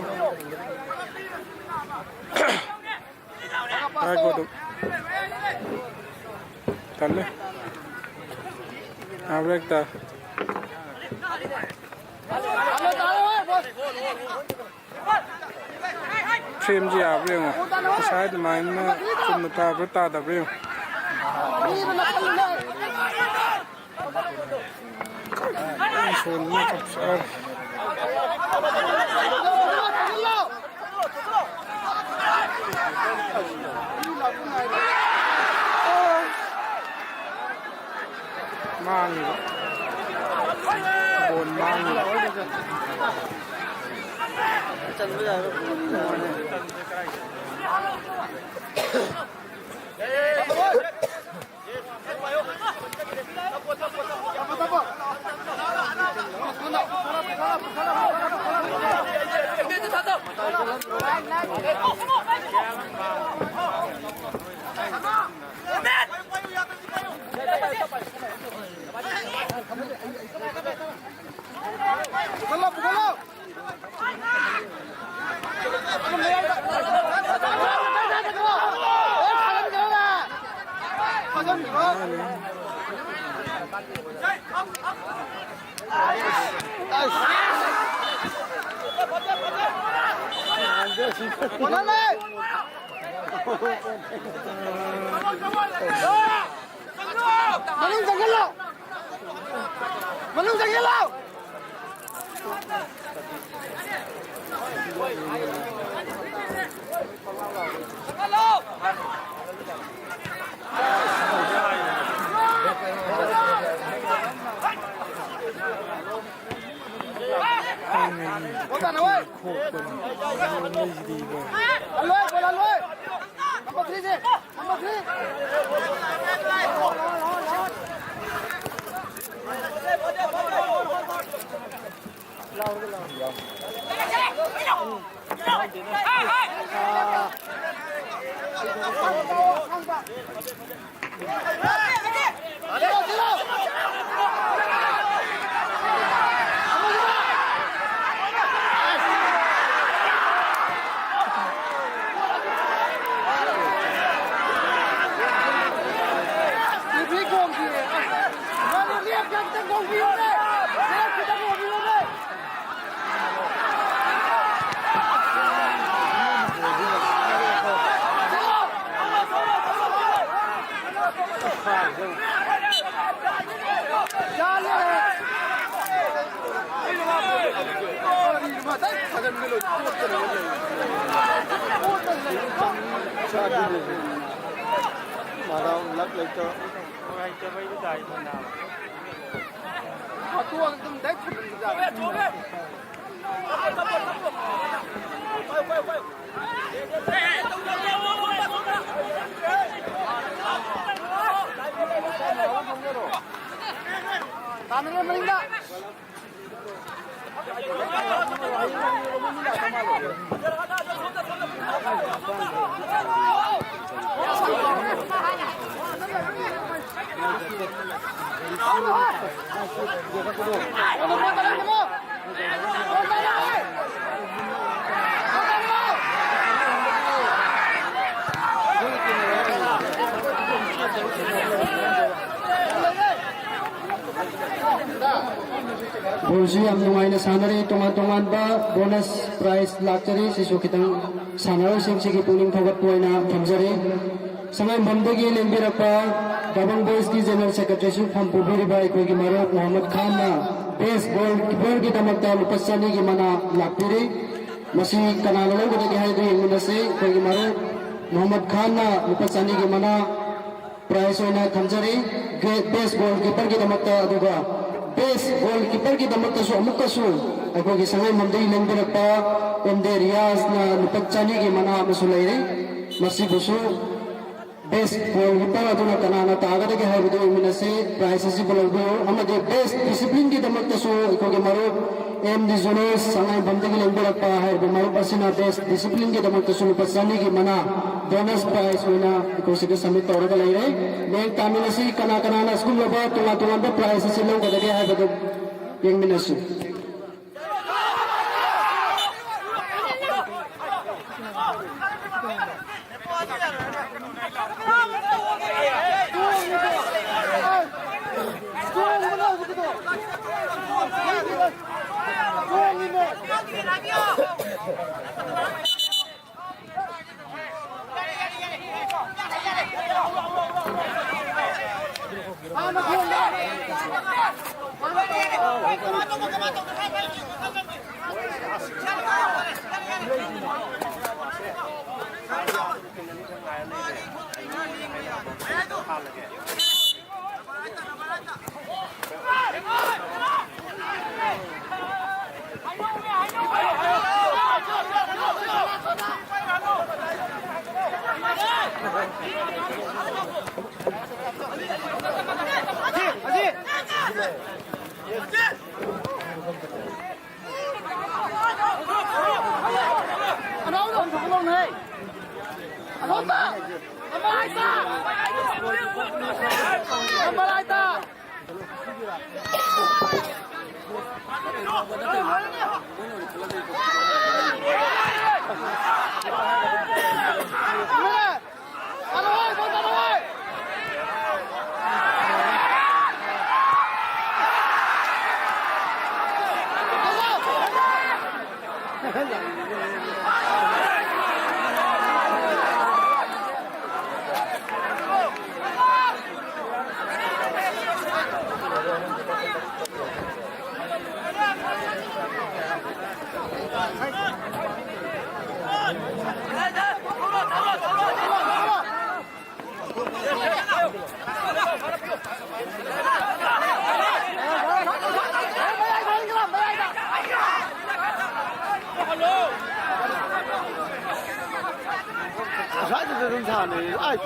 ꯉꯥꯏꯈꯣ ꯑꯗꯨꯝ꯫ ꯇꯜꯂꯦ꯫ ꯉꯥꯏꯍꯥꯛ break ꯇꯥ꯫ Frame ꯁꯤ ꯌꯥꯕ꯭ꯔꯥ ꯌꯦꯡꯉꯣ꯫ ꯉꯁꯥꯏ ꯑꯗꯨꯃꯥꯏꯅ ꯆꯨꯝꯅ ꯇꯥꯕ꯭ꯔꯥ ꯇꯥꯗꯕ꯭ꯔꯥ ꯌꯦꯡꯉꯣ꯫ ꯁꯣꯟꯕ ꯆꯞ ꯆꯥꯔꯦ꯫ ꯃꯥꯡꯉꯤꯕ꯫ ꯕꯣꯜ ꯃꯥꯡꯉꯤꯕ꯫ ꯆꯟꯕ ꯌꯥꯕ꯫ ꯃꯅꯨꯡ ꯆꯪꯁꯤꯜꯂꯣ! ꯃꯅꯨꯡ ꯆꯪꯁꯤꯜꯂꯣ! ꯇꯥꯟꯅꯔꯦ ꯃꯅꯤꯡꯗ꯫ ꯕꯣꯜꯁꯨ ꯌꯥꯝ ꯅꯨꯡꯉꯥꯏꯅ ꯁꯥꯟꯅꯔꯦ꯫ ꯇꯣꯉꯥꯟ ꯇꯣꯉꯥꯟꯕ ꯕꯣꯅꯁ ꯄ꯭ꯔꯥꯏꯖ ꯂꯥꯛꯆꯔꯤ꯫ ꯁꯤꯁꯨ ꯈꯤꯇꯪ ꯁꯥꯟꯅꯔꯣꯏꯁꯤꯡꯁꯤꯒꯤ ꯄꯨꯛꯅꯤꯡ ꯊꯧꯒꯠꯄ ꯑꯣꯏꯅ ꯊꯝꯖꯔꯤ꯫ ꯁꯉꯥꯏꯌꯨꯝꯐꯝꯗꯒꯤ ꯂꯦꯡꯕꯤꯔꯛꯄ ꯗꯕꯪ ꯕꯣꯏꯁꯀꯤ ꯖꯦꯅꯔꯦꯜ ꯁꯦꯀ꯭ꯔꯦꯇꯔꯤꯁꯨ ꯐꯝ ꯄꯨꯕꯤꯔꯤꯕ ꯑꯩꯈꯣꯏꯒꯤ ꯃꯔꯨꯞ ꯃꯣꯍꯝꯃꯗ ꯈꯥꯟꯅ ꯕꯦꯁ ꯒꯣꯜ ꯀꯤꯄꯔꯒꯤꯗꯃꯛꯇ ꯂꯨꯄꯥ ꯆꯅꯤꯒꯤ ꯃꯅꯥ ꯂꯥꯛꯄꯤꯔꯤ꯫ ꯃꯁꯤ ꯀꯅꯥꯅ ꯂꯧꯒꯗꯒꯦ ꯍꯥꯏꯕꯗꯨ ꯌꯦꯡꯃꯤꯟꯅꯁꯤ꯫ ꯑꯩꯈꯣꯏꯒꯤ ꯃꯔꯨꯞ ꯃꯣꯍꯝꯃꯗ ꯈꯥꯟꯅ ꯂꯨꯄꯥ ꯆꯅꯤꯒꯤ ꯃꯅꯥ ꯄ꯭ꯔꯥꯏꯖ ꯑꯣꯏꯅ ꯊꯝꯖꯔꯤ꯫ ꯒꯦ-, ꯕꯦꯁ ꯒꯣꯜ ꯀꯤꯄꯔꯒꯤꯗꯃꯛꯇ, ꯑꯗꯨꯒ ꯕꯦꯁ ꯒꯣꯜ ꯀꯤꯄꯔꯒꯤꯗꯃꯛꯇꯁꯨ ꯑꯃꯨꯛꯀꯁꯨ ꯑꯩꯈꯣꯏꯒꯤ ꯁꯉꯥꯏꯌꯨꯝꯐꯝꯗꯒꯤ ꯂꯦꯡꯕꯤꯔꯛꯄ ꯑꯦꯝ ꯗꯦ ꯔꯤꯌꯥꯖꯅ ꯂꯨꯄꯥ ꯆꯅꯤꯒꯤ ꯃꯅꯥ ꯑꯃꯁꯨ ꯂꯩꯔꯤ꯫ ꯃꯁꯤꯕꯨꯁꯨ ꯕꯦꯁ ꯒꯣꯜ ꯀꯤꯄꯔ ꯑꯗꯨꯅ ꯀꯅꯥꯅ ꯇꯥꯒꯗꯒꯦ ꯍꯥꯏꯕꯗꯨ ꯌꯦꯡꯃꯤꯟꯅꯁꯤ꯫ ꯄ꯭ꯔꯥꯏꯖ ꯑꯁꯤꯕꯨ ꯂꯧꯕꯤꯌꯨ꯫ ꯑꯃꯗꯤ ꯕꯦꯁ ꯗꯤꯁꯤꯄ꯭ꯂꯤꯟꯒꯤꯗꯃꯛꯇꯁꯨ ꯑꯩꯈꯣꯏꯒꯤ ꯃꯔꯨꯞ ꯑꯦꯝ ꯗꯤ ꯖꯨꯅꯣꯁ ꯁꯉꯥꯏꯌꯨꯝꯐꯝꯗꯒꯤ ꯂꯦꯡꯕꯤꯔꯛꯄ ꯍꯥꯏꯔꯤꯕ ꯃꯔꯨꯞ ꯑꯁꯤꯅ ꯕꯦꯁ ꯗꯤꯁꯤꯄ꯭ꯂꯤꯟꯒꯤꯗꯃꯛꯇꯁꯨ ꯂꯨꯄꯥ ꯆꯅꯤꯒꯤ ꯃꯅꯥ ꯕꯣꯅꯁ ꯄ꯭ꯔꯥꯏꯖ ꯑꯣꯏꯅ ꯑꯩꯈꯣꯏ ꯁꯤꯗ ꯁꯕꯃꯤꯠ ꯇꯧꯔꯒ ꯂꯩꯔꯦ꯫ ꯃꯌꯦꯛ ꯇꯥꯃꯤꯟꯅꯁꯤ, ꯀꯅꯥ ꯀꯅꯥꯅ ꯑꯁꯤꯒꯨꯝꯂꯕ ꯇꯣꯉꯥꯟ ꯇꯣꯉꯥꯟꯕ ꯄ꯭ꯔꯥꯏꯖ ꯑꯁꯤ ꯂꯧꯒꯗꯒꯦ ꯍꯥꯏꯕꯗꯨ ꯌꯦꯡꯃꯤꯟꯅꯁꯤ꯫ ꯑꯁ꯭ꯋꯥꯏꯗꯁꯨ ꯑꯗꯨꯝ ꯁꯥꯟꯅꯩ꯫ ꯑꯩ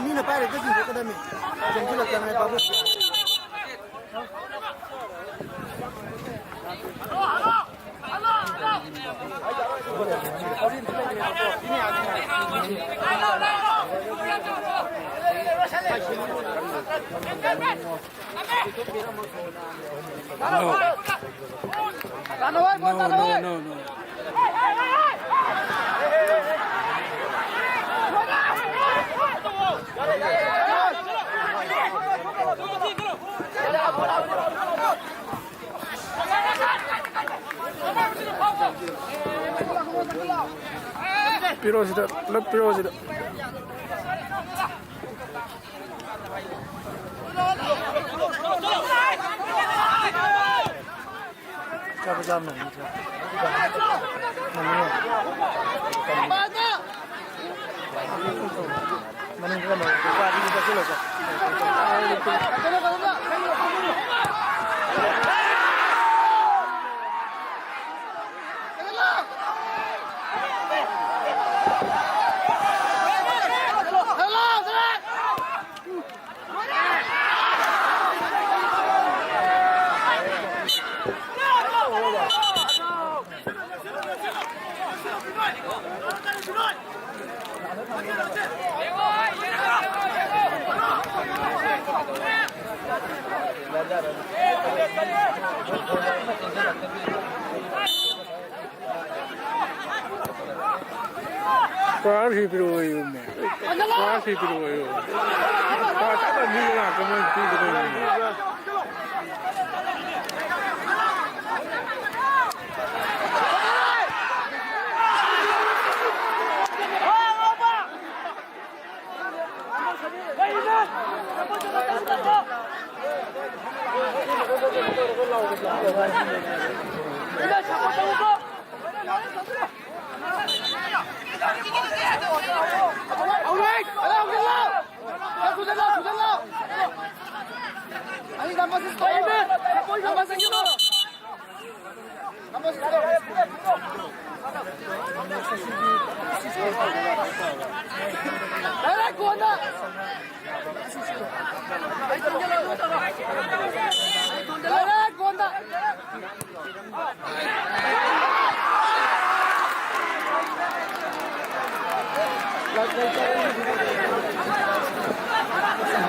ꯃꯤꯅ ꯄꯥꯏꯔꯒ ꯆꯤꯡꯊꯣꯛꯀꯗꯕꯅꯤ꯫ ꯆꯪꯁꯤꯜꯂꯛꯇꯅ ꯕꯥꯕꯨ꯫ No, no, no, no. ꯄꯤꯔꯛꯑꯣ ꯁꯤꯗ, ꯄꯨꯂꯞ ꯄꯤꯔꯛꯑꯣ ꯁꯤꯗ꯫ ꯆꯥꯕ ꯆꯥꯝꯃ꯫ ꯃꯉꯥ꯫ ꯃꯅꯨꯡꯗ ꯂꯩꯍꯧꯔꯦ꯫ ꯅꯨꯄꯥꯗꯨꯗꯤ ꯆꯠꯁꯤꯜꯂꯣꯀꯣ꯫ ꯀ꯭ꯋꯥꯁꯤ ꯄꯤꯔꯛꯑꯣꯌꯨ꯫ ꯀ꯭ꯋꯥꯁꯤ ꯄꯤꯔꯛꯑꯣꯌꯨ꯫ ꯀ꯭ꯋꯥ ꯆꯥꯗꯕ ꯃꯤ ꯉꯥꯛꯇ ꯃꯣꯏ ꯄꯤꯗꯕꯩꯅꯤ꯫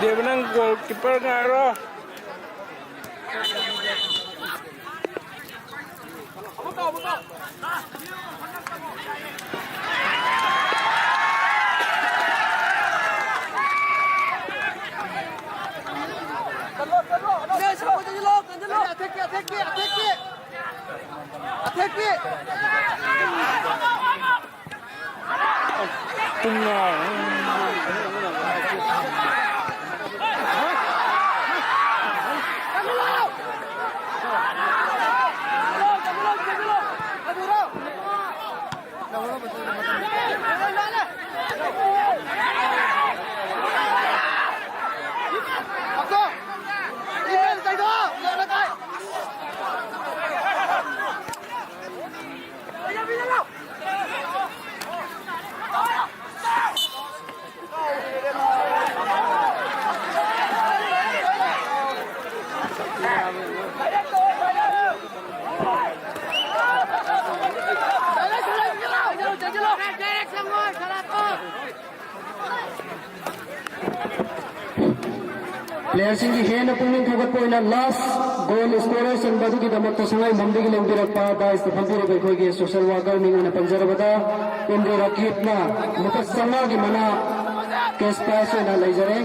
ꯗꯦꯕ, ꯅꯪ ꯒꯣꯜ ꯀꯤꯄꯔ ꯉꯥꯏꯔꯣ꯫ ꯄꯨꯡ ꯉꯥ꯫ ꯄ꯭ꯂꯦꯌꯔꯁꯤꯡꯒꯤ ꯍꯦꯟꯅ ꯄꯨꯛꯅꯤꯡ ꯊꯧꯒꯠꯄ ꯑꯣꯏꯅ ꯂꯥꯁ ꯒꯣꯜ ꯁ꯭ꯀꯣꯔꯔ ꯆꯟꯕ ꯑꯗꯨꯒꯤꯗꯃꯛꯇ ꯁꯉꯥꯏꯌꯨꯝꯐꯝꯗꯒꯤ ꯂꯦꯡꯕꯤꯔꯛꯄ ꯗꯥꯏꯁꯇ ꯐꯝꯕꯤꯔꯤꯕ ꯑꯩꯈꯣꯏꯒꯤ ꯁꯣꯁꯦꯜ ꯋꯥꯔꯀꯔ ꯃꯤꯡ ꯑꯣꯏꯅ ꯄꯟꯖꯔꯕꯗ ꯑꯦꯟꯗ꯭ꯔꯦ ꯔꯥꯀꯤꯕꯅ ꯂꯨꯄꯥ ꯆꯥꯝꯃꯉꯥꯒꯤ ꯃꯅꯥ ꯀꯦꯁ ꯄ꯭ꯔꯥꯏꯖ ꯑꯣꯏꯅ ꯂꯩꯖꯔꯦ꯫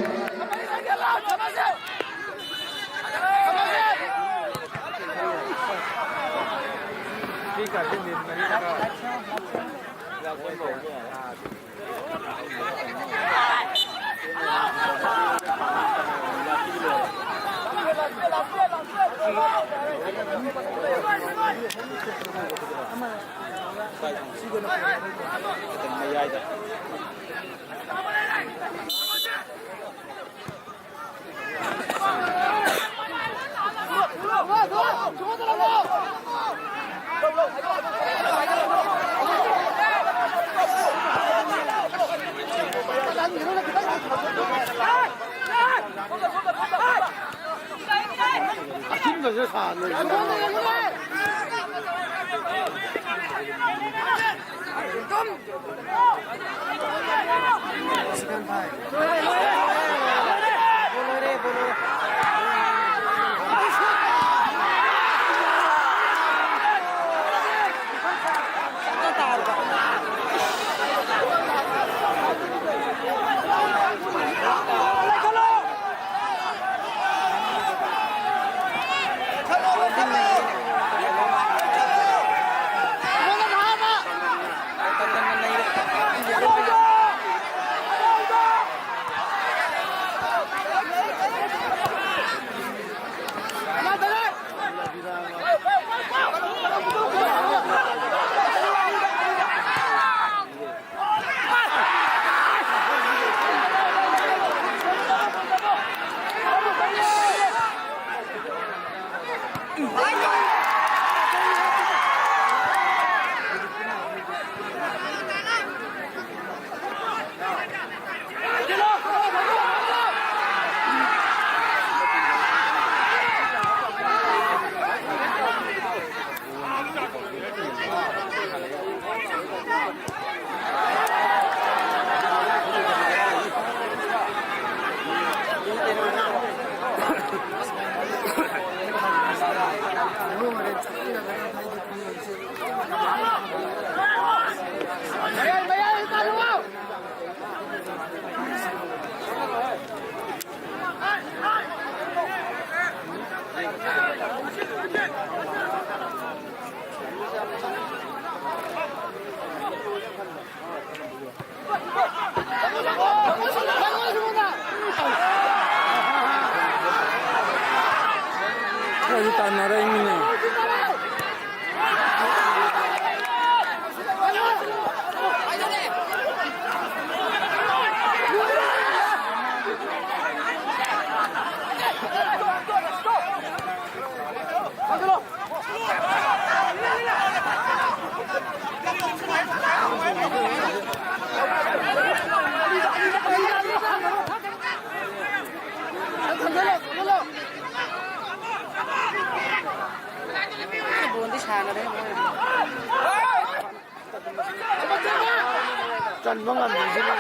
ꯆꯟꯕ ꯉꯝꯗ꯭ꯔꯤꯁꯤꯅ꯫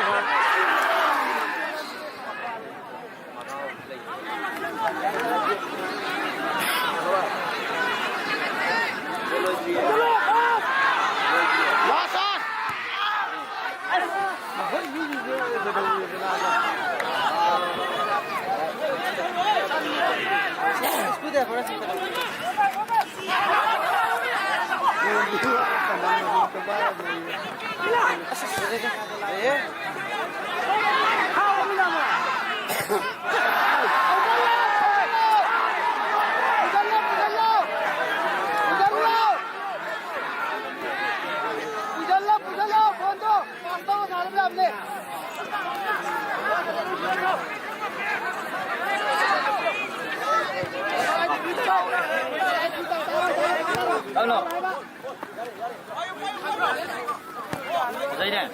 ꯐꯖꯩꯅꯦ꯫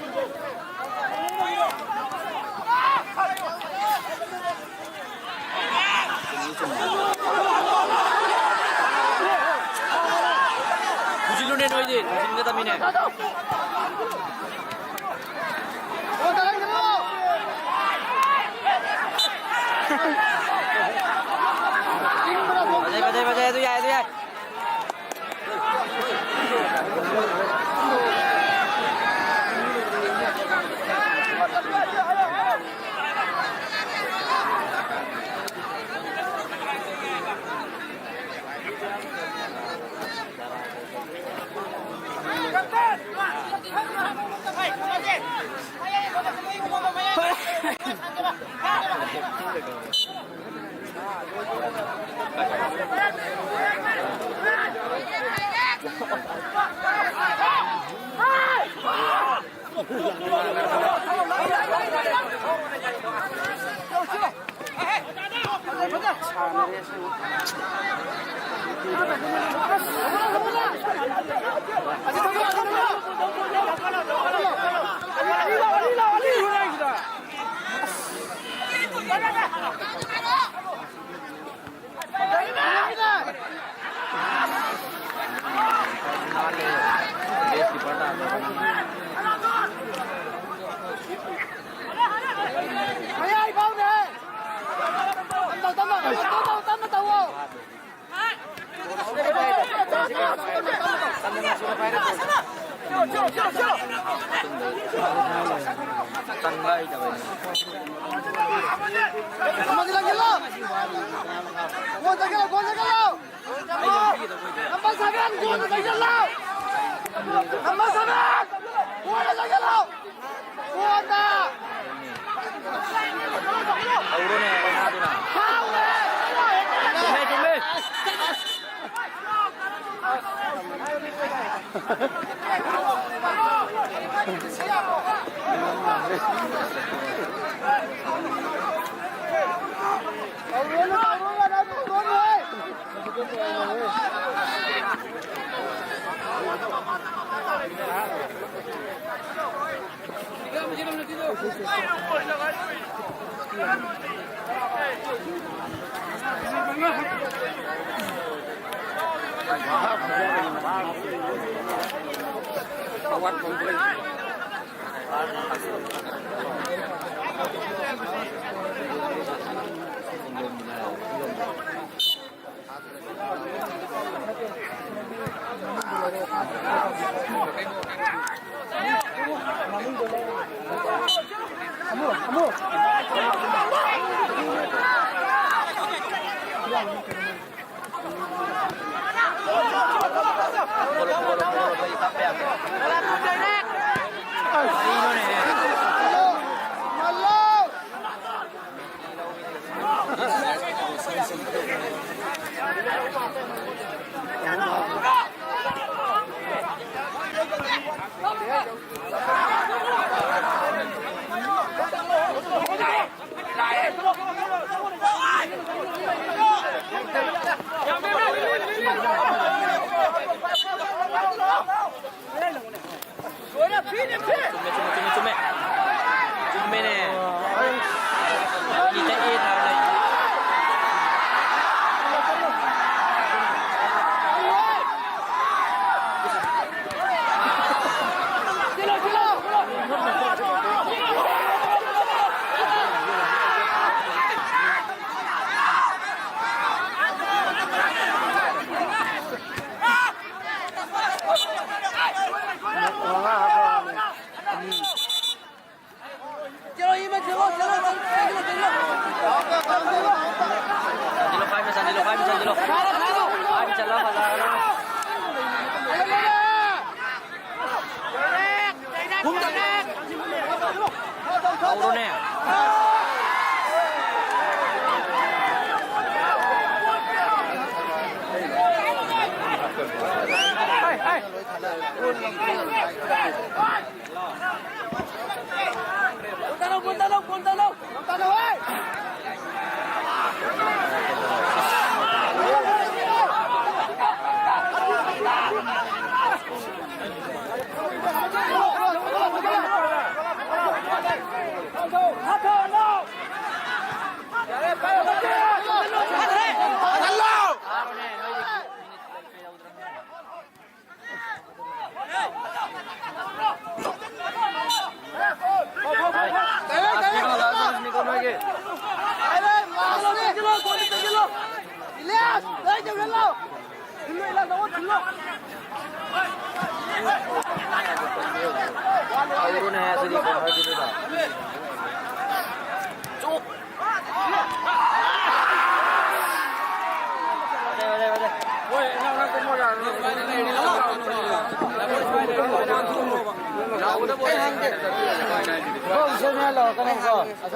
ꯊꯨꯖꯤꯜꯂꯨꯅꯦ ꯅꯣꯏꯗꯤ, ꯊꯨꯖꯤꯟꯒꯗꯕꯅꯤꯅꯦ꯫ ꯐꯖꯩ, ꯐꯖꯩ, ꯐꯖꯩ, ꯑꯗꯨ ꯌꯥꯏ, ꯑꯗꯨ ꯌꯥꯏ꯫ ꯆꯟꯕ ꯍꯩꯇꯕꯩꯅꯦ꯫ ꯒꯣꯜ ꯆꯪꯁꯤꯜꯂꯣ! ꯒꯣꯜ ꯆꯪꯁꯤꯜꯂꯣ! ꯅꯝꯕꯔ ꯁꯚꯦꯟ, ꯒꯣꯜꯗ ꯆꯪꯁꯤꯜꯂꯣ! ꯅꯝꯕꯔ ꯁꯚꯦꯟ, ꯒꯣꯜꯗ ꯆꯪꯁꯤꯜꯂꯣ! ꯒꯣꯜꯗ! ꯇꯧꯔꯣꯅꯦ, ꯑꯣꯏꯅꯥꯗꯨꯅ꯫ ꯐꯥꯎꯂꯦ! ꯆꯨꯝꯃꯦ, ꯆꯨꯝꯃꯦ꯫ ꯇꯧꯔꯣꯅꯦ꯫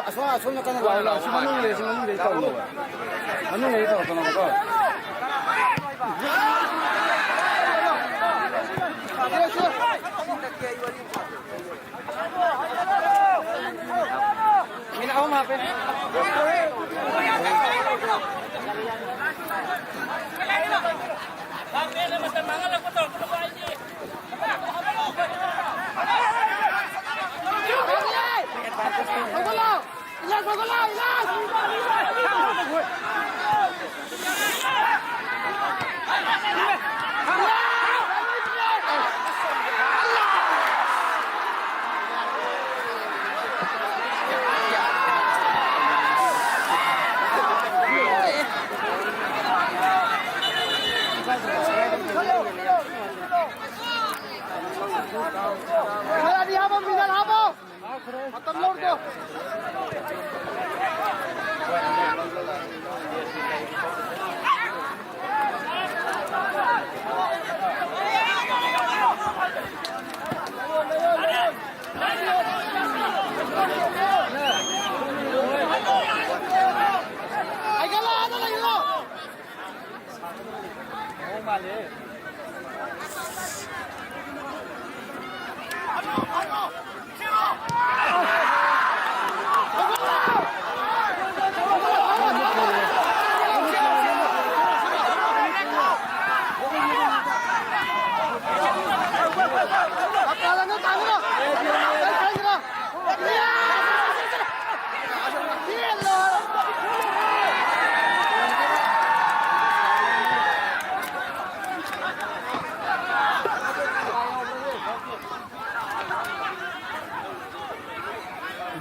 ꯑꯁꯣꯝ, ꯑꯁꯣꯝ ꯅꯥꯀꯟꯗ ꯂꯥꯛꯑꯣ, ꯂꯥꯛꯑꯣ꯫ ꯁꯤ ꯃꯅꯨꯡ ꯂꯩ, ꯁꯤ ꯃꯅꯨꯡꯗꯩ ꯇꯧꯅꯕ꯫ ꯃꯅꯨꯡꯗꯩ ꯇꯧꯔꯛꯀꯅꯣꯕꯀꯣ꯫ ꯃꯤꯅꯤꯠ ꯑꯍꯨꯝ ꯍꯥꯞꯄꯦ꯫ ꯃꯤꯅꯠ ꯑꯅꯤ ꯍꯥꯞꯄꯣ, ꯃꯤꯅꯠ ꯍꯥꯞꯄꯣ꯫ ꯃꯇꯝ ꯂꯧꯔꯗꯣ꯫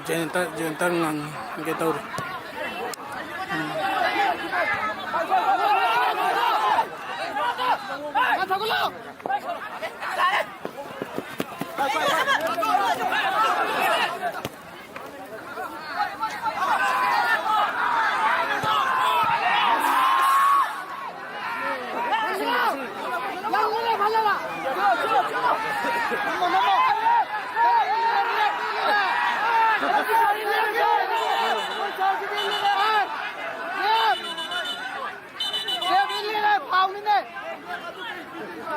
ꯖꯦꯟꯇꯔ, ꯖꯦꯟꯇꯔ ꯉꯪꯒꯦ ꯇꯧꯔꯤ꯫ ꯎꯝ꯫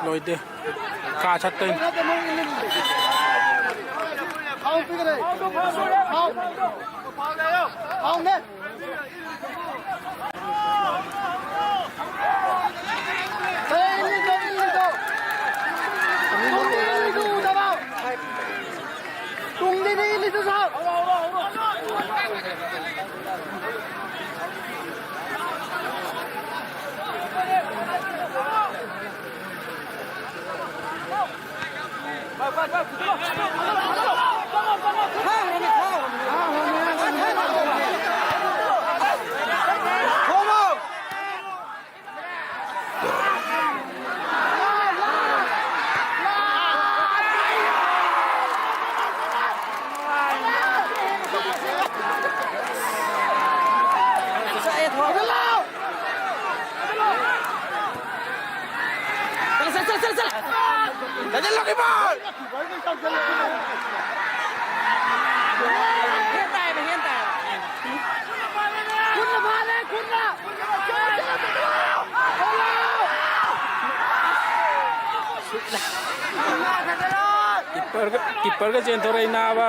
ꯂꯣꯏꯗꯦ꯫ ꯀꯥ ꯆꯠꯇꯣꯏꯅꯤ꯫ ꯇꯨꯡꯗꯩꯗꯤ ꯏꯜꯂꯤꯁꯨ ꯁꯥꯎ꯫ ꯀꯤꯞꯄꯔꯒ, ꯀꯤꯞꯄꯔꯒ ꯆꯦꯟꯊꯣꯔꯛꯏ ꯅꯥꯕ꯫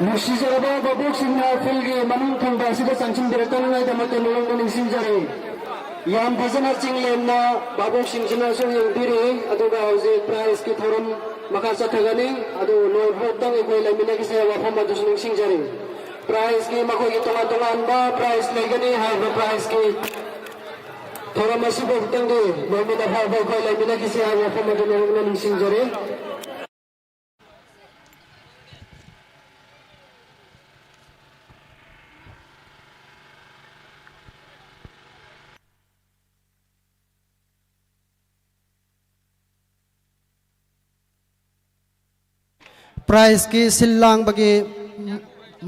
ꯅꯨꯡꯁꯤꯖꯔꯕ ꯚꯥꯕꯣꯛꯁꯤꯡꯅ ꯐꯤꯜꯒꯤ ꯃꯅꯨꯡ ꯊꯪꯕ ꯑꯁꯤꯗ ꯆꯪꯁꯤꯟꯕꯤꯔꯛꯇꯅꯉꯥꯏꯗꯃꯛꯇ ꯅꯣꯂꯨꯛꯅ ꯅꯤꯡꯁꯤꯡꯖꯔꯤ꯫ ꯌꯥꯝ ꯐꯖꯅ ꯆꯤꯡꯂꯦꯝꯅ ꯚꯥꯕꯣꯛꯁꯤꯡꯁꯤꯅꯁꯨ ꯌꯦꯡꯕꯤꯔꯤ꯫ ꯑꯗꯨꯒ ꯍꯧꯖꯤꯛ ꯄ꯭ꯔꯥꯏꯖꯀꯤ ꯊꯧꯔꯝ ꯃꯈꯥ ꯆꯠꯊꯒꯅꯤ꯫ ꯑꯗꯨ ꯂꯣꯏꯕ ꯐꯥꯎꯇꯪ ꯑꯩꯈꯣꯏ ꯂꯩꯃꯤꯟꯅꯈꯤꯁꯦ ꯍꯥꯏꯕ ꯋꯥꯐꯝ ꯑꯗꯨꯁꯨ ꯅꯤꯡꯁꯤꯡꯖꯔꯤ꯫ ꯄ꯭ꯔꯥꯏꯖꯀꯤ ꯃꯈꯣꯏꯒꯤ ꯇꯣꯉꯥꯟ ꯇꯣꯉꯥꯟꯕ ꯄ꯭ꯔꯥꯏꯖ ꯂꯩꯒꯅꯤ꯫ ꯍꯥꯏꯔꯤꯕ ꯄ꯭ꯔꯥꯏꯖꯀꯤ ꯊꯧꯔꯝ ꯑꯁꯤꯕꯨ ꯑꯃꯨꯛꯇꯪꯗꯤ ꯂꯣꯏꯃꯤꯟꯅ ꯐꯥꯎꯕ ꯑꯩꯈꯣꯏ ꯂꯩꯃꯤꯟꯅꯈꯤꯁꯤ ꯍꯥꯏꯕ ꯋꯥꯐꯝ ꯑꯗꯨ ꯅꯣꯂꯨꯛꯅ ꯅꯤꯡꯁꯤꯡꯖꯔꯤ꯫ ꯄ꯭ꯔꯥꯏꯖꯀꯤ ꯁꯤꯜ ꯂꯥꯡꯕꯒꯤ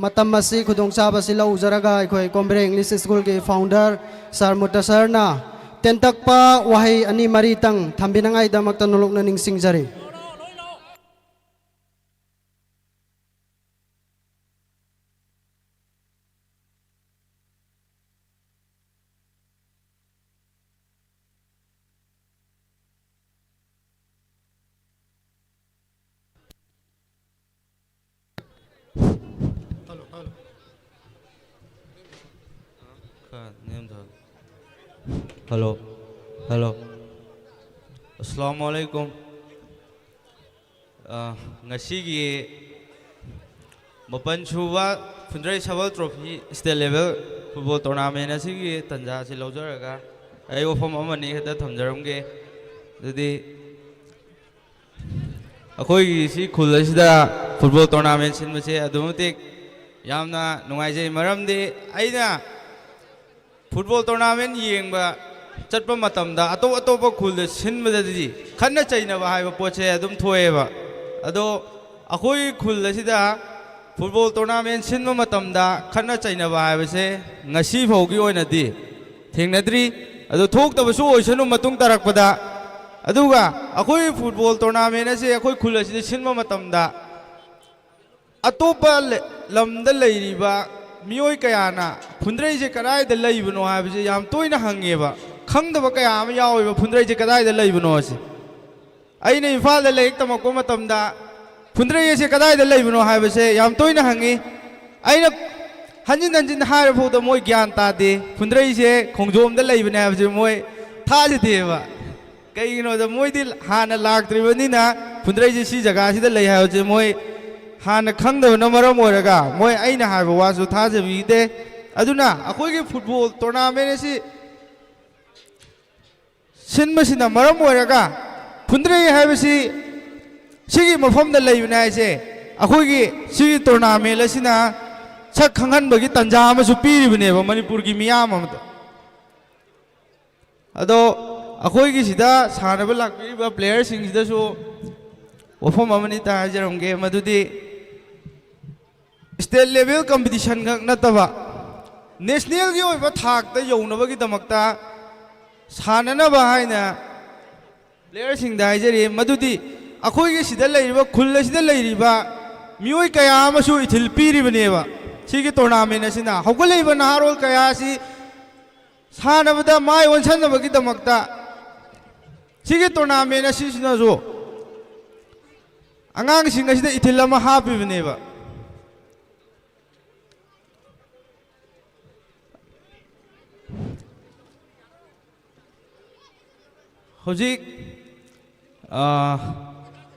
ꯃꯇꯝ ꯑꯁꯤ, ꯈꯨꯗꯣꯡꯆꯥꯕ ꯑꯁꯤ ꯂꯧꯖꯔꯒ, ꯑꯩꯈꯣꯏ ꯀꯣꯝꯕ꯭ꯔꯦ ꯏꯪꯂꯤꯁ ꯁ꯭ꯀꯨꯜꯒꯤ ꯐꯥꯎꯟꯗꯔ ꯁꯥꯔ ꯃꯨꯇꯁꯔꯅ ꯇꯦꯟꯇꯛꯄ ꯋꯥꯍꯩ ꯑꯅꯤ ꯃꯔꯤꯇꯪ ꯊꯝꯕꯤꯅꯉꯥꯏꯗꯃꯛꯇ ꯅꯣꯂꯨꯛꯅ ꯅꯤꯡꯁꯤꯡꯖꯔꯤ꯫ Hello, hello. ꯑꯁꯂꯥꯃꯨ ꯑꯂꯥꯏꯀꯨꯝ꯫ ꯑ, ꯉꯁꯤꯒꯤ ꯃꯥꯄꯟ ꯁꯨꯕ Phundrei Sabal trophy state level football tournament ꯑꯁꯤꯒꯤ ꯇꯥꯟꯖꯥ ꯑꯁꯤ ꯂꯧꯖꯔꯒ ꯑꯩ ꯋꯥꯐꯝ ꯑꯃꯅꯤ ꯈꯛꯇ ꯊꯝꯖꯔꯝꯒꯦ꯫ ꯑꯗꯨꯗꯤ ꯑꯩꯈꯣꯏꯒꯤ ꯁꯤ ꯈꯨꯜ ꯑꯁꯤꯗ ꯐꯨꯠꯕꯣꯜ ꯇꯣꯔꯅꯥꯃꯦꯟ ꯁꯤꯟꯕꯁꯦ ꯑꯗꯨꯛꯀꯤ ꯃꯇꯤꯛ ꯌꯥꯝꯅ ꯅꯨꯡꯉꯥꯏꯖꯩ꯫ ꯃꯔꯝꯗꯤ ꯑꯩꯅ ꯐꯨꯠꯕꯣꯜ ꯇꯣꯔꯅꯥꯃꯦꯟ ꯌꯦꯡꯕ ꯆꯠꯄ ꯃꯇꯝꯗ ꯑꯇꯣꯞ ꯑꯇꯣꯞꯄ ꯈꯨꯜꯗ ꯁꯤꯟꯕꯗꯗꯤ ꯈꯠꯅ ꯆꯩꯅꯕ ꯍꯥꯏꯕ ꯄꯣꯠꯁꯦ ꯑꯗꯨꯝ ꯊꯣꯛꯑꯦꯕ꯫ ꯑꯗꯣ ꯑꯩꯈꯣꯏ ꯈꯨꯜ ꯑꯁꯤꯗ ꯐꯨꯠꯕꯣꯜ ꯇꯣꯔꯅꯥꯃꯦꯟ ꯁꯤꯟꯕ ꯃꯇꯝꯗ ꯈꯠꯅ ꯆꯩꯅꯕ ꯍꯥꯏꯕꯁꯦ ꯉꯁꯤ ꯐꯥꯎꯒꯤ ꯑꯣꯏꯅꯗꯤ ꯊꯦꯡꯅꯗ꯭ꯔꯤ꯫ ꯑꯗꯣ ꯊꯣꯛꯇꯕꯁꯨ ꯑꯣꯏꯁꯅꯨ ꯃꯇꯨꯡ ꯇꯥꯔꯛꯄꯗ꯫ ꯑꯗꯨꯒ ꯑꯩꯈꯣꯏ ꯐꯨꯠꯕꯣꯜ ꯇꯣꯔꯅꯥꯃꯦꯟ ꯑꯁꯦ ꯑꯩꯈꯣꯏ ꯈꯨꯜ ꯑꯁꯤꯗ ꯁꯤꯟꯕ ꯃꯇꯝꯗ ꯑꯇꯣꯞꯄ ꯂ-, ꯂꯝꯗ ꯂꯩꯔꯤꯕ ꯃꯤꯑꯣꯏ ꯀꯌꯥꯅ ꯐꯨꯟꯗ꯭ꯔꯩꯁꯦ ꯀꯗꯥꯏꯗ ꯂꯩꯕꯅꯣ ꯍꯥꯏꯕꯁꯦ ꯌꯥꯝ ꯇꯣꯏꯅ ꯍꯪꯉꯦꯕ꯫ ꯈꯪꯗꯕ ꯀꯌꯥ ꯑꯃ ꯌꯥꯎꯋꯦꯕ ꯐꯨꯟꯗ꯭ꯔꯩꯁꯦ ꯀꯗꯥꯏꯗ ꯂꯩꯕꯅꯣ ꯑꯁꯦ꯫ ꯑꯩꯅ ꯏꯝꯐꯥꯜꯗ ꯂꯥꯏꯔꯤꯛ ꯇꯝꯃꯛꯄ ꯃꯇꯝꯗ ꯐꯨꯟꯗ꯭ꯔꯩ ꯑꯁꯦ ꯀꯗꯥꯏꯗ ꯂꯩꯕꯅꯣ ꯍꯥꯏꯕꯁꯦ ꯌꯥꯝ ꯇꯣꯏꯅ ꯍꯪꯉꯤ꯫ ꯑꯩꯅ ꯍꯟꯖꯤꯟ ꯍꯟꯖꯤꯟ ꯍꯥꯏꯔ ꯐꯥꯎꯗ ꯃꯣꯏ ꯒ꯭ꯌꯥꯟ ꯇꯥꯗꯦ꯫ ꯐꯨꯟꯗ꯭ꯔꯩꯁꯦ ꯈꯣꯡꯖꯣꯝꯗ ꯂꯩꯕꯅꯦ ꯍꯥꯏꯕꯁꯦ ꯃꯣꯏ ꯊꯥꯖꯗꯦꯕ꯫ ꯀꯩꯒꯤꯅꯣꯗ ꯃꯣꯏꯗꯤ ꯍꯥꯟꯅ ꯂꯥꯛꯇ꯭ꯔꯤꯕꯅꯤꯅ ꯐꯨꯟꯗ꯭ꯔꯩꯁꯦ ꯁꯤ ꯖꯒꯥꯁꯤꯗ ꯂꯩ ꯍꯥꯏꯕꯁꯦ ꯃꯣꯏ ꯍꯥꯟꯅ ꯈꯪꯗꯕꯅ ꯃꯔꯝ ꯑꯣꯏꯔꯒ ꯃꯣꯏ ꯑꯩꯅ ꯍꯥꯏꯕ ꯋꯥꯁꯨ ꯊꯥꯖꯕꯤꯗꯦ꯫ ꯑꯗꯨꯅ ꯑꯩꯈꯣꯏꯒꯤ ꯐꯨꯠꯕꯣꯜ ꯇꯣꯔꯅꯥꯃꯦꯟ ꯑꯁꯤ ꯁꯤꯟꯕꯁꯤꯅ ꯃꯔꯝ ꯑꯣꯏꯔꯒ ꯐꯨꯟꯗ꯭ꯔꯩ ꯍꯥꯏꯕꯁꯤ ꯁꯤꯒꯤ ꯃꯐꯝꯗ ꯂꯩꯕꯅꯦ ꯍꯥꯏꯁꯦ ꯑꯩꯈꯣꯏꯒꯤ ꯁꯤꯒꯤ ꯇꯣꯔꯅꯥꯃꯦꯟ ꯑꯁꯤꯅ ꯁꯛ ꯈꯪꯍꯟꯕꯒꯤ ꯇꯥꯟꯖꯥ ꯑꯃꯁꯨ ꯄꯤꯔꯤꯕꯅꯦꯕ ꯃꯅꯤꯄꯨꯔꯒꯤ ꯃꯤꯌꯥꯝ ꯑꯃꯗ꯫ ꯑꯗꯣ ꯑꯩꯈꯣꯏꯒꯤ ꯁꯤꯗ ꯁꯥꯟꯅꯕ ꯂꯥꯛꯄꯤꯔꯤꯕ ꯄ꯭ꯂꯦꯌꯔꯁꯤꯡꯁꯤꯗꯁꯨ ꯋꯥꯐꯝ ꯑꯃꯅꯤꯇ ꯍꯥꯏꯖꯔꯝꯒꯦ, ꯃꯗꯨꯗꯤ ꯁ꯭ꯇꯦꯠ ꯂꯦꯚꯦꯜ ꯀꯝꯄꯤꯇꯤꯁꯟ ꯈꯛ ꯅꯠꯇꯕ ꯅꯦꯁꯅꯦꯜꯒꯤ ꯑꯣꯏꯕ ꯊꯥꯛꯇ ꯌꯧꯅꯕꯒꯤꯗꯃꯛꯇ ꯁꯥꯟꯅꯅꯕ ꯍꯥꯏꯅ ꯄ꯭ꯂꯦꯌꯔꯁꯤꯡꯗ ꯍꯥꯏꯖꯔꯤ, ꯃꯗꯨꯗꯤ ꯑꯩꯈꯣꯏꯒꯤ ꯁꯤꯗ ꯂꯩꯔꯤꯕ, ꯈꯨꯜ ꯑꯁꯤꯗ ꯂꯩꯔꯤꯕ ꯃꯤꯑꯣꯏ ꯀꯌꯥ ꯑꯃꯁꯨ ꯏꯊꯤꯜ ꯄꯤꯔꯤꯕꯅꯦꯕ꯫ ꯁꯤꯒꯤ ꯇꯣꯔꯅꯥꯃꯦꯟ ꯑꯁꯤꯅ ꯍꯧꯒꯠꯂꯛꯏꯕ ꯅꯍꯥꯔꯣꯜ ꯀꯌꯥ ꯑꯁꯤ ꯁꯥꯟꯅꯕꯗ ꯃꯥꯏ ꯑꯣꯟꯁꯤꯟꯅꯕꯒꯤꯗꯃꯛꯇ ꯁꯤꯒꯤ ꯇꯣꯔꯅꯥꯃꯦꯟ ꯑꯁꯤꯁꯤꯅꯁꯨ ꯑꯉꯥꯡꯁꯤꯡ ꯑꯁꯤꯗ ꯏꯊꯤꯜ ꯑꯃ ꯍꯥꯞꯄꯤꯕꯅꯦꯕ꯫ ꯍꯧꯖꯤꯛ, ꯑ,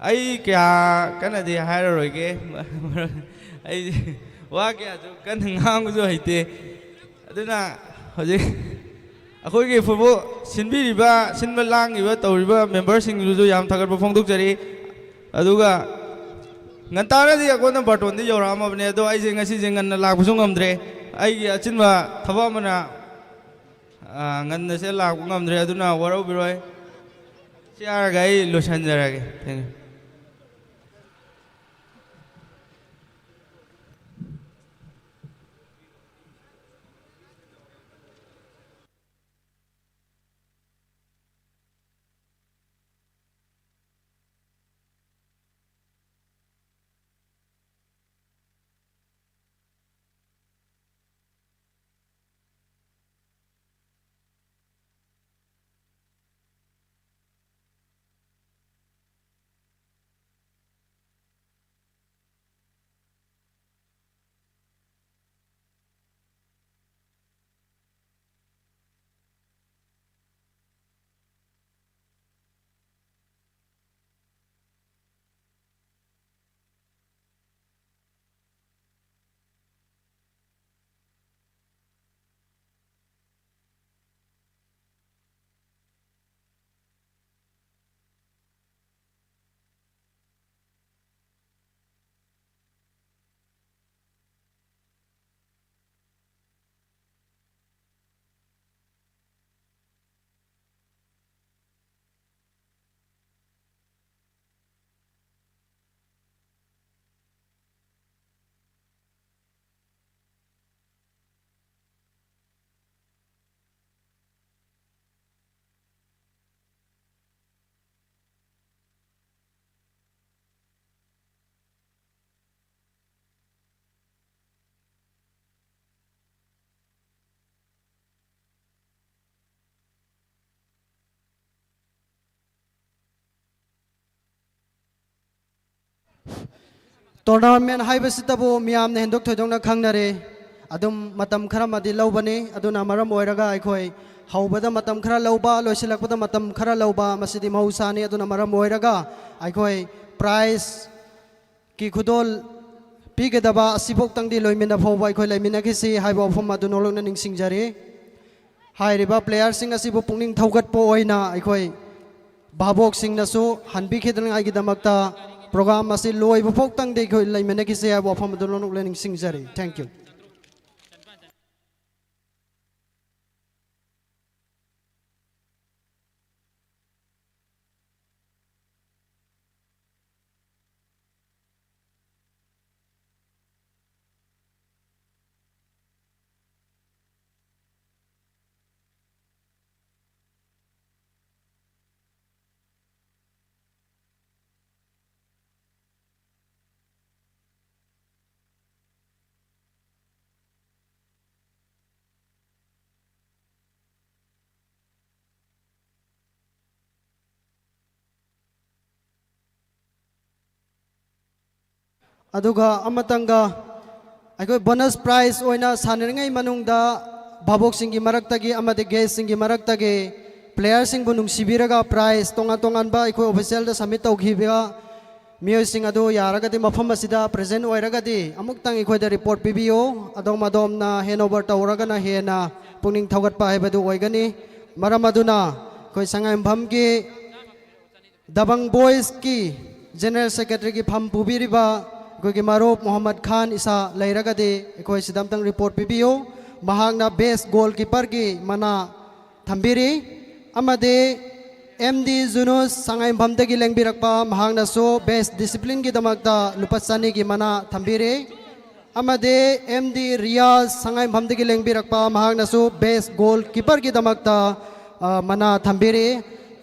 ꯑꯩ ꯀꯌꯥ ꯀꯟꯅꯗꯤ ꯍꯥꯏꯔꯔꯣꯏꯒꯦ꯫ ꯑꯩ ꯋꯥ ꯀꯌꯥꯁꯨ ꯀꯟꯅ ꯉꯥꯡꯕꯁꯨ ꯍꯩꯇꯦ꯫ ꯑꯗꯨꯅ ꯍꯧꯖꯤꯛ ꯑꯩꯈꯣꯏꯒꯤ ꯐꯨꯠꯕꯣꯜ ꯁꯤꯟꯕꯤꯔꯤꯕ, ꯁꯤꯟꯕ ꯂꯥꯡꯉꯤꯕ, ꯇꯧꯔꯤꯕ ꯃꯦꯝꯕꯔꯁꯤꯡꯗꯨꯁꯨ ꯌꯥꯝ ꯊꯥꯒꯠꯄ ꯐꯣꯡꯗꯣꯛꯆꯔꯤ꯫ ꯑꯗꯨꯒ ꯉꯟꯇꯥꯅꯗꯤ ꯑꯩꯈꯣꯏꯅ ꯕꯥꯔꯇꯣꯟꯗꯤ ꯌꯧꯔꯛꯑꯝꯃꯕꯅꯦ, ꯑꯗꯣ ꯑꯩꯁꯦ ꯉꯁꯤꯁꯦ ꯉꯟꯅ ꯂꯥꯛꯄꯁꯨ ꯉꯝꯗ꯭ꯔꯦ꯫ ꯑꯩꯒꯤ ꯑꯆꯤꯟꯕ ꯊꯕꯛ ꯑꯃꯅ, ꯑ, ꯉꯟꯅꯁꯦ ꯂꯥꯛꯄ ꯉꯝꯗ꯭ꯔꯦ, ꯑꯗꯨꯅ ꯋꯥꯔꯧꯕꯤꯔꯣꯏ꯫ ꯁꯤ ꯍꯥꯏꯔꯒ ꯑꯩ ꯂꯣꯏꯁꯤꯟꯖꯔꯒꯦ꯫ Thank you꯫ ꯇꯣꯔꯅꯥꯃꯦꯟ ꯍꯥꯏꯕꯁꯤꯇꯕꯨ ꯃꯤꯌꯥꯝꯅ ꯍꯦꯟꯗꯣꯛ ꯊꯣꯏꯗꯣꯛꯅ ꯈꯪꯅꯔꯦ꯫ ꯑꯗꯨꯝ ꯃꯇꯝ ꯈꯔ ꯑꯃꯗꯤ ꯂꯧꯕꯅꯤ꯫ ꯑꯗꯨꯅ ꯃꯔꯝ ꯑꯣꯏꯔꯒ ꯑꯩꯈꯣꯏ ꯍꯧꯕꯗ ꯃꯇꯝ ꯈꯔ ꯂꯧꯕ, ꯂꯣꯏꯁꯤꯜꯂꯛꯄꯗ ꯃꯇꯝ ꯈꯔ ꯂꯧꯕ, ꯃꯁꯤꯗꯤ ꯃꯍꯧꯁꯥꯅꯤ꯫ ꯑꯗꯨꯅ ꯃꯔꯝ ꯑꯣꯏꯔꯒ ꯑꯩꯈꯣꯏ ꯄ꯭ꯔꯥꯏꯖꯀꯤ ꯈꯨꯗꯣꯜ ꯄꯤꯒꯗꯕ ꯑꯁꯤꯐꯥꯎꯇꯪꯗꯤ ꯂꯣꯏꯃꯤꯟꯅ ꯐꯥꯎꯕ ꯑꯩꯈꯣꯏ ꯂꯩꯃꯤꯟꯅꯈꯤꯁꯤ ꯍꯥꯏꯕ ꯋꯥꯐꯝ ꯑꯗꯨ ꯅꯣꯂꯨꯛꯅ ꯅꯤꯡꯁꯤꯡꯖꯔꯤ꯫ ꯍꯥꯏꯔꯤꯕ ꯄ꯭ꯂꯦꯌꯔꯁꯤꯡ ꯑꯁꯤꯕꯨ ꯄꯨꯛꯅꯤꯡ ꯊꯧꯒꯠꯄ ꯑꯣꯏꯅ ꯑꯩꯈꯣꯏ ꯚꯥꯕꯣꯛꯁꯤꯡꯅꯁꯨ ꯍꯟꯕꯤꯈꯤꯗꯅꯉꯥꯏꯒꯤꯗꯃꯛꯇ ꯄ꯭ꯔꯣꯒ꯭ꯔꯥꯝ ꯑꯁꯤ ꯂꯣꯏꯕ ꯐꯥꯎꯇꯪꯗꯤ ꯑꯩꯈꯣꯏ ꯂꯩꯃꯤꯟꯅꯈꯤꯁꯤ ꯍꯥꯏꯕ ꯋꯥꯐꯝ ꯑꯗꯨ ꯅꯣꯂꯨꯛꯅ ꯅꯤꯡꯁꯤꯡꯖꯔꯤ꯫ Thank you꯫ ꯑꯗꯨꯒ ꯑꯃꯇꯪꯒ ꯑꯩꯈꯣꯏ ꯕꯣꯅꯁ ꯄ꯭ꯔꯥꯏꯖ ꯑꯣꯏꯅ ꯁꯥꯟꯅꯔꯤꯉꯩ ꯃꯅꯨꯡꯗ ꯚꯥꯕꯣꯛꯁꯤꯡꯒꯤ ꯃꯔꯛꯇꯒꯤ ꯑꯃꯗꯤ ꯒꯦꯁꯁꯤꯡꯒꯤ ꯃꯔꯛꯇꯒꯤ ꯄ꯭ꯂꯦꯌꯔꯁꯤꯡꯕꯨ ꯅꯨꯡꯁꯤꯕꯤꯔꯒ ꯄ꯭ꯔꯥꯏꯖ ꯇꯣꯉꯥꯟ ꯇꯣꯉꯥꯟꯕ ꯑꯩꯈꯣꯏ ꯑꯣꯐꯤꯁꯤꯌꯦꯜꯗ ꯁꯕꯃꯤꯠ ꯇꯧꯈꯤꯕ ꯃꯤꯑꯣꯏꯁꯤꯡ ꯑꯗꯨ ꯌꯥꯔꯒꯗꯤ ꯃꯐꯝ ꯑꯁꯤꯗ ꯄ꯭ꯔꯦꯖꯦꯟ ꯑꯣꯏꯔꯒꯗꯤ ꯑꯃꯨꯛꯇꯪ ꯑꯩꯈꯣꯏꯗ ꯔꯤꯄꯣꯔꯠ ꯄꯤꯕꯤꯌꯨ꯫ ꯑꯗꯣꯝ ꯑꯗꯣꯝꯅ ꯍꯦꯟ ꯑꯣꯚꯔ ꯇꯧꯔꯒꯅ ꯍꯦꯟꯅ ꯄꯨꯛꯅꯤꯡ ꯊꯧꯒꯠꯄ ꯍꯥꯏꯕꯗꯨ ꯑꯣꯏꯒꯅꯤ꯫ ꯃꯔꯝ ꯑꯗꯨꯅ ꯑꯩꯈꯣꯏ ꯁꯉꯥꯏꯌꯨꯝꯐꯝꯒꯤ ꯗꯕꯪ ꯕꯣꯏꯁꯀꯤ ꯖꯦꯅꯔꯦꯜ ꯁꯦꯀ꯭ꯔꯦꯇꯔꯤꯒꯤ ꯐꯝ ꯄꯨꯕꯤꯔꯤꯕ ꯑꯩꯈꯣꯏꯒꯤ ꯃꯔꯨꯞ ꯃꯣꯍꯝꯃꯗ ꯈꯥꯟ ꯏꯁꯥ ꯂꯩꯔꯒꯗꯤ ꯑꯩꯈꯣꯏ ꯁꯤꯗ ꯑꯝꯇꯪ ꯔꯤꯄꯣꯔꯠ ꯄꯤꯕꯤꯌꯨ꯫ ꯃꯍꯥꯛꯅ ꯕꯦꯁ ꯒꯣꯜ ꯀꯤꯄꯔꯒꯤ ꯃꯅꯥ ꯊꯝꯕꯤꯔꯤ꯫ ꯑꯃꯗꯤ ꯑꯦꯝ ꯗꯤ ꯖꯨꯅꯨꯁ ꯁꯉꯥꯏꯌꯨꯝꯐꯝꯗꯒꯤ ꯂꯦꯡꯕꯤꯔꯛꯄ, ꯃꯍꯥꯛꯅꯁꯨ ꯕꯦꯁ ꯗꯤꯁꯤꯄ꯭ꯂꯤꯟꯒꯤꯗꯃꯛꯇ ꯂꯨꯄꯥ ꯆꯅꯤꯒꯤ ꯃꯅꯥ ꯊꯝꯕꯤꯔꯤ꯫ ꯑꯃꯗꯤ ꯑꯦꯝ ꯗꯤ ꯔꯤꯌꯥꯖ ꯁꯉꯥꯏꯌꯨꯝꯐꯝꯗꯒꯤ ꯂꯦꯡꯕꯤꯔꯛꯄ, ꯃꯍꯥꯛꯅꯁꯨ ꯕꯦꯁ ꯒꯣꯜ ꯀꯤꯄꯔꯒꯤꯗꯃꯛꯇ, ꯑ, ꯃꯅꯥ ꯊꯝꯕꯤꯔꯤ꯫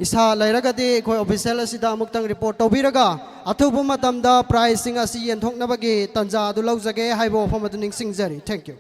ꯏꯁꯥ ꯂꯩꯔꯒꯗꯤ ꯑꯩꯈꯣꯏ ꯑꯣꯐꯤꯁꯤꯌꯦꯜ ꯑꯁꯤꯗ ꯑꯃꯨꯛꯇꯪ ꯔꯤꯄꯣꯔꯠ ꯇꯧꯕꯤꯔꯒ ꯑꯊꯨꯕ ꯃꯇꯝꯗ ꯄ꯭ꯔꯥꯏꯖꯁꯤꯡ ꯑꯁꯤ ꯌꯦꯟꯊꯣꯛꯅꯕꯒꯤ ꯇꯥꯟꯖꯥ ꯑꯗꯨ ꯂꯧꯖꯒꯦ ꯍꯥꯏꯕ ꯋꯥꯐꯝ ꯑꯗꯨ ꯅꯤꯡꯁꯤꯡꯖꯔꯤ꯫ Thank you꯫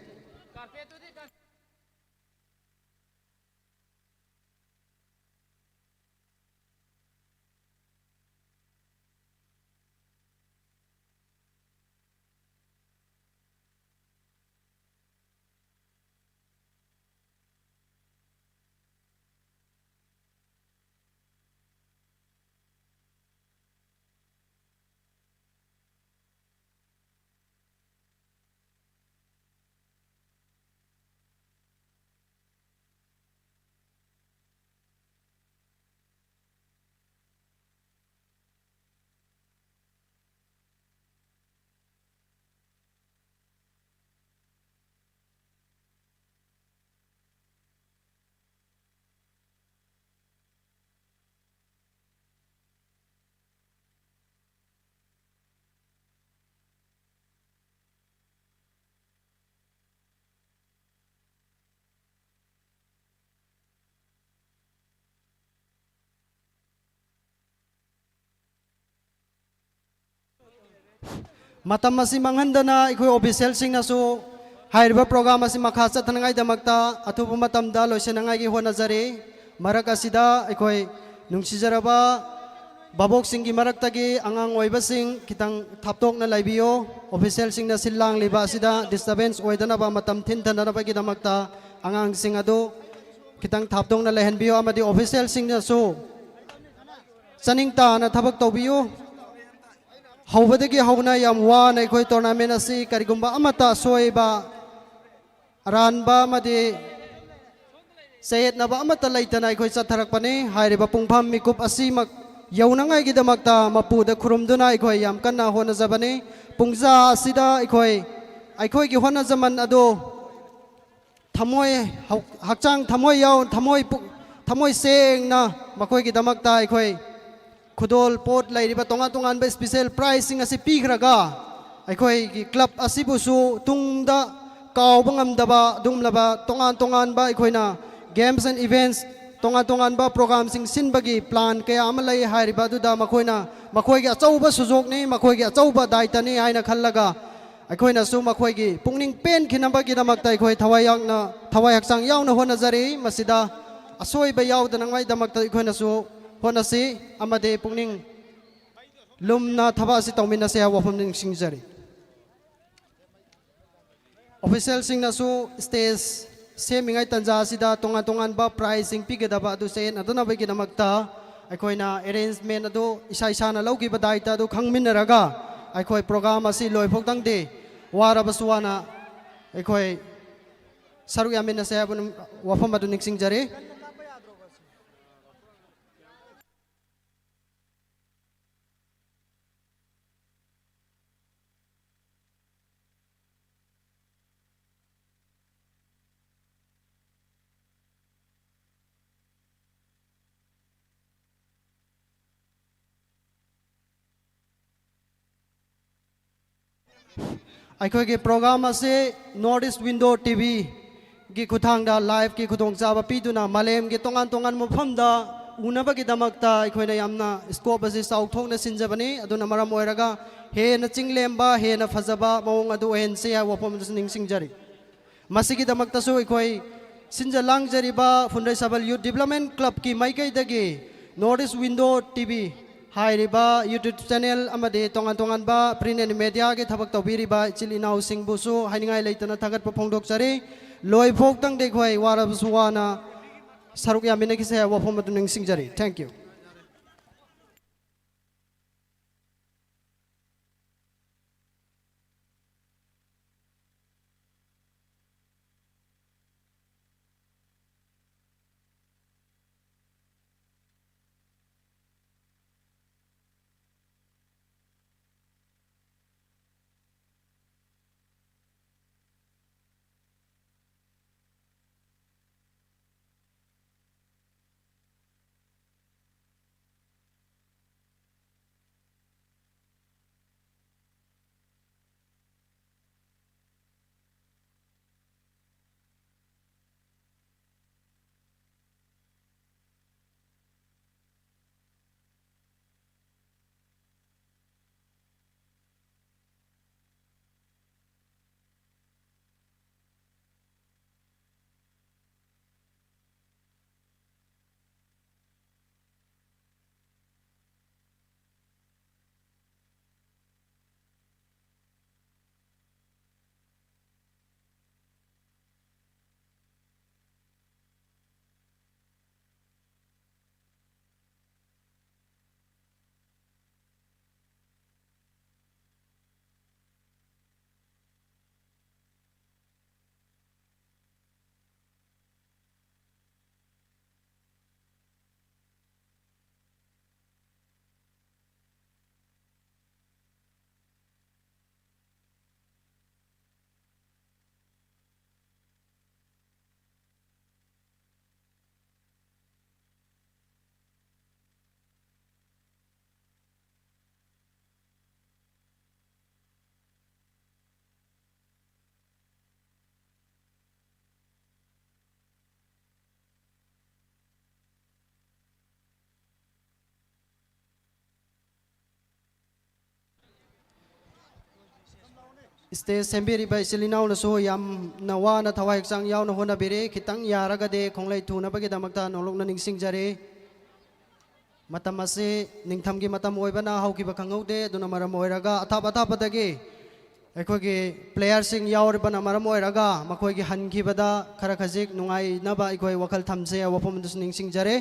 ꯃꯇꯝ ꯑꯁꯤ ꯃꯥꯡꯍꯟꯗꯅ ꯑꯩꯈꯣꯏ ꯑꯣꯐꯤꯁꯤꯌꯦꯜꯁꯤꯡꯅꯁꯨ ꯍꯥꯏꯔꯤꯕ ꯄ꯭ꯔꯣꯒ꯭ꯔꯥꯝ ꯑꯁꯤ ꯃꯈꯥ ꯆꯠꯊꯅꯉꯥꯏꯗꯃꯛꯇ ꯑꯊꯨꯕ ꯃꯇꯝꯗ ꯂꯣꯏꯁꯤꯟꯅꯉꯥꯏꯒꯤ ꯍꯣꯠꯅꯖꯔꯤ꯫ ꯃꯔꯛ ꯑꯁꯤꯗ ꯑꯩꯈꯣꯏ ꯅꯨꯡꯁꯤꯖꯔꯕ ꯚꯥꯕꯣꯛꯁꯤꯡꯒꯤ ꯃꯔꯛꯇꯒꯤ ꯑꯉꯥꯡ ꯑꯣꯏꯕꯁꯤꯡ ꯈꯤꯇꯪ ꯊꯥꯞꯇꯣꯛꯅ ꯂꯩꯕꯤꯌꯨ꯫ ꯑꯣꯐꯤꯁꯤꯌꯦꯜꯁꯤꯡꯅ ꯁꯤꯜ ꯂꯥꯡꯂꯤꯕ ꯑꯁꯤꯗ ꯗꯤꯁꯇꯔꯕꯦꯟꯁ ꯑꯣꯏꯗꯅꯕ, ꯃꯇꯝ ꯊꯤꯟꯊꯗꯅꯕꯒꯤꯗꯃꯛꯇ ꯑꯉꯥꯡꯁꯤꯡ ꯑꯗꯨ ꯈꯤꯇꯪ ꯊꯥꯞꯇꯣꯛꯅ ꯂꯩꯍꯟꯕꯤꯌꯨ, ꯑꯃꯗꯤ ꯑꯣꯐꯤꯁꯤꯌꯦꯜꯁꯤꯡꯅꯁꯨ ꯆꯥꯅꯤꯡ ꯇꯥꯅ ꯊꯕꯛ ꯇꯧꯕꯤꯌꯨ꯫ ꯍꯧꯕꯗꯒꯤ ꯍꯧꯅ ꯌꯥꯝ ꯋꯥꯅ ꯑꯩꯈꯣꯏ ꯇꯣꯔꯅꯥꯃꯦꯟ ꯑꯁꯤ ꯀꯔꯤꯒꯨꯝꯕ ꯑꯃꯠꯇ ꯑꯁꯣꯏꯕ, ꯑꯔꯥꯟꯕ ꯑꯃꯗꯤ ꯆꯌꯦꯠꯅꯕ ꯑꯃꯠꯇ ꯂꯩꯇꯅ ꯑꯩꯈꯣꯏ ꯆꯠꯊꯔꯛꯄꯅꯤ꯫ ꯍꯥꯏꯔꯤꯕ ꯄꯨꯡꯐꯝ ꯃꯤꯀꯨꯞ ꯑꯁꯤꯃꯛ ꯌꯧꯅꯉꯥꯏꯒꯤꯗꯃꯛꯇ ꯃꯄꯨꯗ ꯈꯨꯔꯨꯝꯗꯨꯅ ꯑꯩꯈꯣꯏ ꯌꯥꯝ ꯀꯟꯅ ꯍꯣꯠꯅꯖꯕꯅꯤ꯫ ꯄꯨꯡꯖꯥ ꯑꯁꯤꯗ ꯑꯩꯈꯣꯏ, ꯑꯩꯈꯣꯏꯒꯤ ꯍꯣꯠꯅꯖꯃꯟ ꯑꯗꯨ ꯊꯃꯣꯏ, ꯍꯛ-, ꯍꯛꯆꯥꯡ ꯊꯃꯣꯏ ꯌꯥꯎ-, ꯊꯃꯣꯏ ꯄꯨ-, ꯊꯃꯣꯏ ꯁꯦꯡꯅ ꯃꯈꯣꯏꯒꯤꯗꯃꯛꯇ ꯑꯩꯈꯣꯏ ꯈꯨꯗꯣꯜ ꯄꯣꯠ ꯂꯩꯔꯤꯕ ꯇꯣꯉꯥꯟ ꯇꯣꯉꯥꯟꯕ ꯁ꯭ꯄꯤꯁꯦꯜ ꯄ꯭ꯔꯥꯏꯖꯁꯤꯡ ꯑꯁꯤ ꯄꯤꯈ꯭ꯔꯒ, ꯑꯩꯈꯣꯏꯒꯤ ꯀ꯭ꯂꯕ ꯑꯁꯤꯕꯨꯁꯨ ꯇꯨꯡꯗ ꯀꯥꯎꯕ ꯉꯝꯗꯕ ꯑꯗꯨꯒꯨꯝꯂꯕ ꯇꯣꯉꯥꯟ ꯇꯣꯉꯥꯟꯕ ꯑꯩꯈꯣꯏꯅ games and events, ꯇꯣꯉꯥꯟ ꯇꯣꯉꯥꯟꯕ ꯄ꯭ꯔꯣꯒ꯭ꯔꯥꯝꯁꯤꯡ ꯁꯤꯟꯕꯒꯤ ꯄ꯭ꯂꯥꯟ ꯀꯌꯥ ꯑꯃ ꯂꯩ꯫ ꯍꯥꯏꯔꯤꯕ ꯑꯗꯨꯗ ꯃꯈꯣꯏꯅ, ꯃꯈꯣꯏꯒꯤ ꯑꯆꯧꯕ ꯁꯨꯖꯣꯛꯅꯤ, ꯃꯈꯣꯏꯒꯤ ꯑꯆꯧꯕ ꯗꯥꯏꯇꯅꯤ ꯍꯥꯏꯅ ꯈꯜꯂꯒ ꯑꯩꯈꯣꯏꯅꯁꯨ ꯃꯈꯣꯏꯒꯤ ꯄꯨꯛꯅꯤꯡ ꯄꯦꯟꯈꯤꯅꯕꯒꯤꯗꯃꯛꯇ ꯑꯩꯈꯣꯏ ꯊꯋꯥꯏ ꯌꯥꯎꯅ, ꯊꯋꯥꯏ ꯍꯛꯆꯥꯡ ꯌꯥꯎꯅ ꯍꯣꯠꯅꯖꯔꯤ꯫ ꯃꯁꯤꯗ ꯑꯁꯣꯏꯕ ꯌꯥꯎꯗꯅꯉꯥꯏꯗꯃꯛꯇ ꯑꯩꯈꯣꯏꯅꯁꯨ ꯍꯣꯠꯅꯁꯤ ꯑꯃꯗꯤ ꯄꯨꯛꯅꯤꯡ ꯂꯨꯝꯅ ꯊꯕꯛ ꯑꯁꯤ ꯇꯧꯃꯤꯟꯅꯁꯤ ꯍꯥꯏꯕ ꯋꯥꯐꯝ ꯅꯤꯡꯁꯤꯡꯖꯔꯤ꯫ ꯑꯣꯐꯤꯁꯤꯌꯦꯜꯁꯤꯡꯅꯁꯨ ꯁ꯭ꯇꯦꯖ ꯁꯦꯝꯃꯤꯉꯩ ꯇꯥꯟꯖꯥ ꯑꯁꯤꯗ ꯇꯣꯉꯥꯟ ꯇꯣꯉꯥꯟꯕ ꯄ꯭ꯔꯥꯏꯖꯁꯤꯡ ꯄꯤꯒꯗꯕ ꯑꯗꯨ ꯆꯌꯦꯠꯅꯗꯅꯕꯒꯤꯗꯃꯛꯇ ꯑꯩꯈꯣꯏꯅ ꯑꯦꯔꯦꯟꯖꯃꯦꯟ ꯑꯗꯨ ꯏꯁꯥ ꯏꯁꯥꯅ ꯂꯧꯈꯤꯕ ꯗꯥꯏꯇ ꯑꯗꯨ ꯈꯪꯃꯤꯟꯅꯔꯒ ꯑꯩꯈꯣꯏ ꯄ꯭ꯔꯣꯒ꯭ꯔꯥꯝ ꯑꯁꯤ ꯂꯣꯏꯐꯥꯎꯗꯪꯗꯤ ꯋꯥꯔꯕꯁꯨ ꯋꯥꯅ ꯑꯩꯈꯣꯏ ꯁꯔꯨꯛ ꯌꯥꯃꯤꯟꯅꯁꯦ ꯍꯥꯏꯕ ꯋꯥꯐꯝ ꯑꯗꯨ ꯅꯤꯡꯁꯤꯡꯖꯔꯤ꯫ ꯑꯩꯈꯣꯏꯒꯤ ꯄ꯭ꯔꯣꯒ꯭ꯔꯥꯝ ꯑꯁꯤ North East Window TVꯒꯤ ꯈꯨꯠꯊꯥꯡꯗ ꯂꯥꯏꯚꯀꯤ ꯈꯨꯗꯣꯡꯆꯥꯕ ꯄꯤꯗꯨꯅ ꯃꯥꯂꯦꯝꯒꯤ ꯇꯣꯉꯥꯟ ꯇꯣꯉꯥꯟꯕ ꯃꯐꯝꯗ ꯎꯅꯕꯒꯤꯗꯃꯛꯇ ꯑꯩꯈꯣꯏꯅ ꯌꯥꯝꯅ scope ꯑꯁꯤ ꯆꯥꯎꯊꯣꯛꯅ ꯁꯤꯟꯖꯕꯅꯤ꯫ ꯑꯗꯨꯅ ꯃꯔꯝ ꯑꯣꯏꯔꯒ ꯍꯦꯟꯅ ꯆꯤꯡꯂꯦꯝꯕ, ꯍꯦꯟꯅ ꯐꯖꯕ ꯃꯑꯣꯡ ꯑꯗꯨ ꯑꯣꯏꯍꯟꯁꯤ ꯍꯥꯏꯕ ꯋꯥꯐꯝ ꯑꯗꯨꯁꯨ ꯅꯤꯡꯁꯤꯡꯖꯔꯤ꯫ ꯃꯁꯤꯒꯤꯗꯃꯛꯇꯁꯨ ꯑꯩꯈꯣꯏ ꯁꯤꯟꯖ ꯂꯥꯡꯖꯔꯤꯕ ꯐꯨꯟꯗ꯭ꯔꯩꯁꯥꯕꯜ Youth Development Clubꯀꯤ ꯃꯥꯏꯀꯩꯗꯒꯤ North East Window T V ꯍꯥꯏꯔꯤꯕ YouTube channel ꯑꯃꯗꯤ ꯇꯣꯉꯥꯟ ꯇꯣꯉꯥꯟꯕ print and mediaꯒꯤ ꯊꯕꯛ ꯇꯧꯕꯤꯔꯤꯕ ꯏꯆꯤꯜ ꯏꯅꯥꯎꯁꯤꯡꯕꯨꯁꯨ ꯍꯥꯏꯅꯤꯡꯉꯥꯏ ꯂꯩꯇꯅ ꯊꯥꯒꯠꯄ ꯐꯣꯡꯗꯣꯛꯆꯔꯤ꯫ ꯂꯣꯏꯐꯥꯎꯇꯪꯗ ꯑꯩꯈꯣꯏ ꯋꯥꯔꯕꯁꯨ ꯋꯥꯅ ꯁꯔꯨꯛ ꯌꯥꯃꯤꯟꯅꯈꯤꯁꯦ ꯍꯥꯏꯕ ꯋꯥꯐꯝ ꯑꯗꯨ ꯅꯤꯡꯁꯤꯡꯖꯔꯤ꯫ Thank you. ꯁ꯭ꯇꯦꯖ ꯁꯦꯝꯕꯤꯔꯤꯕ ꯏꯆꯤꯜ ꯏꯅꯥꯎꯅꯁꯨ ꯌꯥꯝꯅ ꯋꯥꯅ ꯊꯋꯥꯏ ꯍꯛꯆꯥꯡ ꯌꯥꯎꯅ ꯍꯣꯠꯅꯕꯤꯔꯤ꯫ ꯈꯤꯇꯪ ꯌꯥꯔꯒꯗꯤ ꯈꯣꯡꯂꯩ ꯊꯨꯅꯕꯒꯤꯗꯃꯛꯇ ꯅꯣꯂꯨꯛꯅ ꯅꯤꯡꯁꯤꯡꯖꯔꯤ꯫ ꯃꯇꯝ ꯑꯁꯤ ꯅꯤꯡꯊꯝꯒꯤ ꯃꯇꯝ ꯑꯣꯏꯕꯅ ꯍꯧꯈꯤꯕ ꯈꯪꯍꯧꯗꯦ꯫ ꯑꯗꯨꯅ ꯃꯔꯝ ꯑꯣꯏꯔꯒ ꯑꯊꯥꯞ ꯑꯊꯥꯞꯄꯗꯒꯤ ꯑꯩꯈꯣꯏꯒꯤ ꯄ꯭ꯂꯦꯌꯔꯁꯤꯡ ꯌꯥꯎꯔꯤꯕꯅ ꯃꯔꯝ ꯑꯣꯏꯔꯒ ꯃꯈꯣꯏꯒꯤ ꯍꯟꯈꯤꯕꯗ ꯈꯔ ꯈꯖꯤꯛ ꯅꯨꯡꯉꯥꯏꯅꯕ ꯑꯩꯈꯣꯏ ꯋꯥꯈꯜ ꯊꯝꯁꯦ ꯍꯥꯏꯕ ꯋꯥꯐꯝ ꯑꯗꯨꯁꯨ ꯅꯤꯡꯁꯤꯡꯖꯔꯤ꯫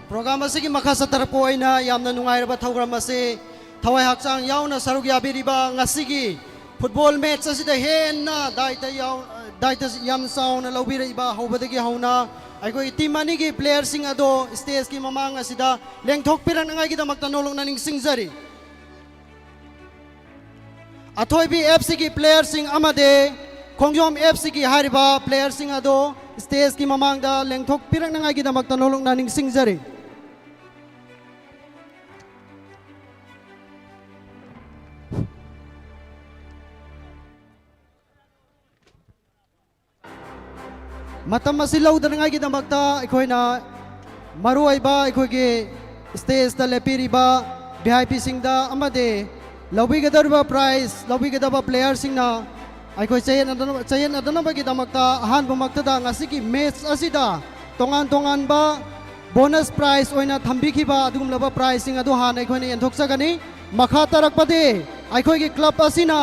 ꯄ꯭ꯔꯣꯒ꯭ꯔꯥꯝ ꯑꯁꯤꯒꯤ ꯃꯈꯥ ꯆꯠꯊꯔꯛꯄ ꯑꯣꯏꯅ ꯌꯥꯝꯅ ꯅꯨꯡꯉꯥꯏꯔꯕ ꯊꯧꯔꯝ ꯑꯁꯤ ꯊꯋꯥꯏ ꯍꯛꯆꯥꯡ ꯌꯥꯎꯅ ꯁꯔꯨꯛ ꯌꯥꯕꯤꯔꯤꯕ ꯉꯁꯤꯒꯤ ꯐꯨꯠꯕꯣꯜ ꯃꯦꯠꯆ ꯑꯁꯤꯗ ꯍꯦꯟꯅ ꯗꯥꯏꯇ ꯌꯥꯎ-, ꯗꯥꯏꯇ ꯌꯥꯝ ꯆꯥꯎꯅ ꯂꯧꯕꯤꯔꯛꯏꯕ ꯍꯧꯕꯗꯒꯤ ꯍꯧꯅ ꯑꯩꯈꯣꯏꯒꯤ ꯇꯤꯝ ꯑꯅꯤꯒꯤ ꯄ꯭ꯂꯦꯌꯔꯁꯤꯡ ꯑꯗꯣ ꯁ꯭ꯇꯦꯖꯀꯤ ꯃꯃꯥꯡ ꯑꯁꯤꯗ ꯂꯦꯡꯊꯣꯛꯄꯤꯔꯛꯅꯉꯥꯏꯒꯤꯗꯃꯛꯇ ꯅꯣꯂꯨꯛꯅ ꯅꯤꯡꯁꯤꯡꯖꯔꯤ꯫ ꯑꯊꯣꯏꯕꯤ ꯑꯦꯐ ꯁꯤꯒꯤ ꯄ꯭ꯂꯦꯌꯔꯁꯤꯡ ꯑꯃꯗꯤ ꯈꯣꯡꯖꯣꯝ ꯑꯦꯐ ꯁꯤꯒꯤ ꯍꯥꯏꯔꯤꯕ ꯄ꯭ꯂꯦꯌꯔꯁꯤꯡ ꯑꯗꯣ ꯁ꯭ꯇꯦꯖꯀꯤ ꯃꯃꯥꯡꯗ ꯂꯦꯡꯊꯣꯛꯄꯤꯔꯛꯅꯉꯥꯏꯒꯤꯗꯃꯛꯇ ꯅꯣꯂꯨꯛꯅ ꯅꯤꯡꯁꯤꯡꯖꯔꯤ꯫ ꯃꯇꯝ ꯑꯁꯤ ꯂꯧꯗꯅꯉꯥꯏꯒꯤꯗꯃꯛꯇ ꯑꯩꯈꯣꯏꯅ ꯃꯔꯨꯑꯣꯏꯕ ꯑꯩꯈꯣꯏꯒꯤ ꯁ꯭ꯇꯦꯖꯇ ꯂꯦꯞꯄꯤꯔꯤꯕ ꯚꯤ ꯑꯥꯏ ꯄꯤꯁꯤꯡꯗ ꯑꯃꯗꯤ ꯂꯧꯕꯤꯒꯗꯧꯔꯤꯕ ꯄ꯭ꯔꯥꯏꯖ ꯂꯧꯕꯤꯒꯗꯕ ꯄ꯭ꯂꯦꯌꯔꯁꯤꯡꯅ ꯑꯩꯈꯣꯏ ꯆꯌꯦꯠꯅꯗꯅꯕ-, ꯆꯌꯦꯠꯅꯗꯅꯕꯒꯤꯗꯃꯛꯇ ꯑꯍꯥꯟꯕꯃꯛꯇꯗ ꯉꯁꯤꯒꯤ ꯃꯦꯠꯆ ꯑꯁꯤꯗ ꯇꯣꯉꯥꯟ ꯇꯣꯉꯥꯟꯕ ꯕꯣꯅꯁ ꯄ꯭ꯔꯥꯏꯖ ꯑꯣꯏꯅ ꯊꯝꯕꯤꯈꯤꯕ ꯑꯗꯨꯒꯨꯝꯂꯕ ꯄ꯭ꯔꯥꯏꯖꯁꯤꯡ ꯑꯗꯨ ꯍꯥꯟꯅ ꯑꯩꯈꯣꯏꯅ ꯌꯦꯟꯊꯣꯛꯆꯒꯅꯤ꯫ ꯃꯈꯥ ꯇꯥꯔꯛꯄꯗꯤ ꯑꯩꯈꯣꯏꯒꯤ ꯀ꯭ꯂꯕ ꯑꯁꯤꯅ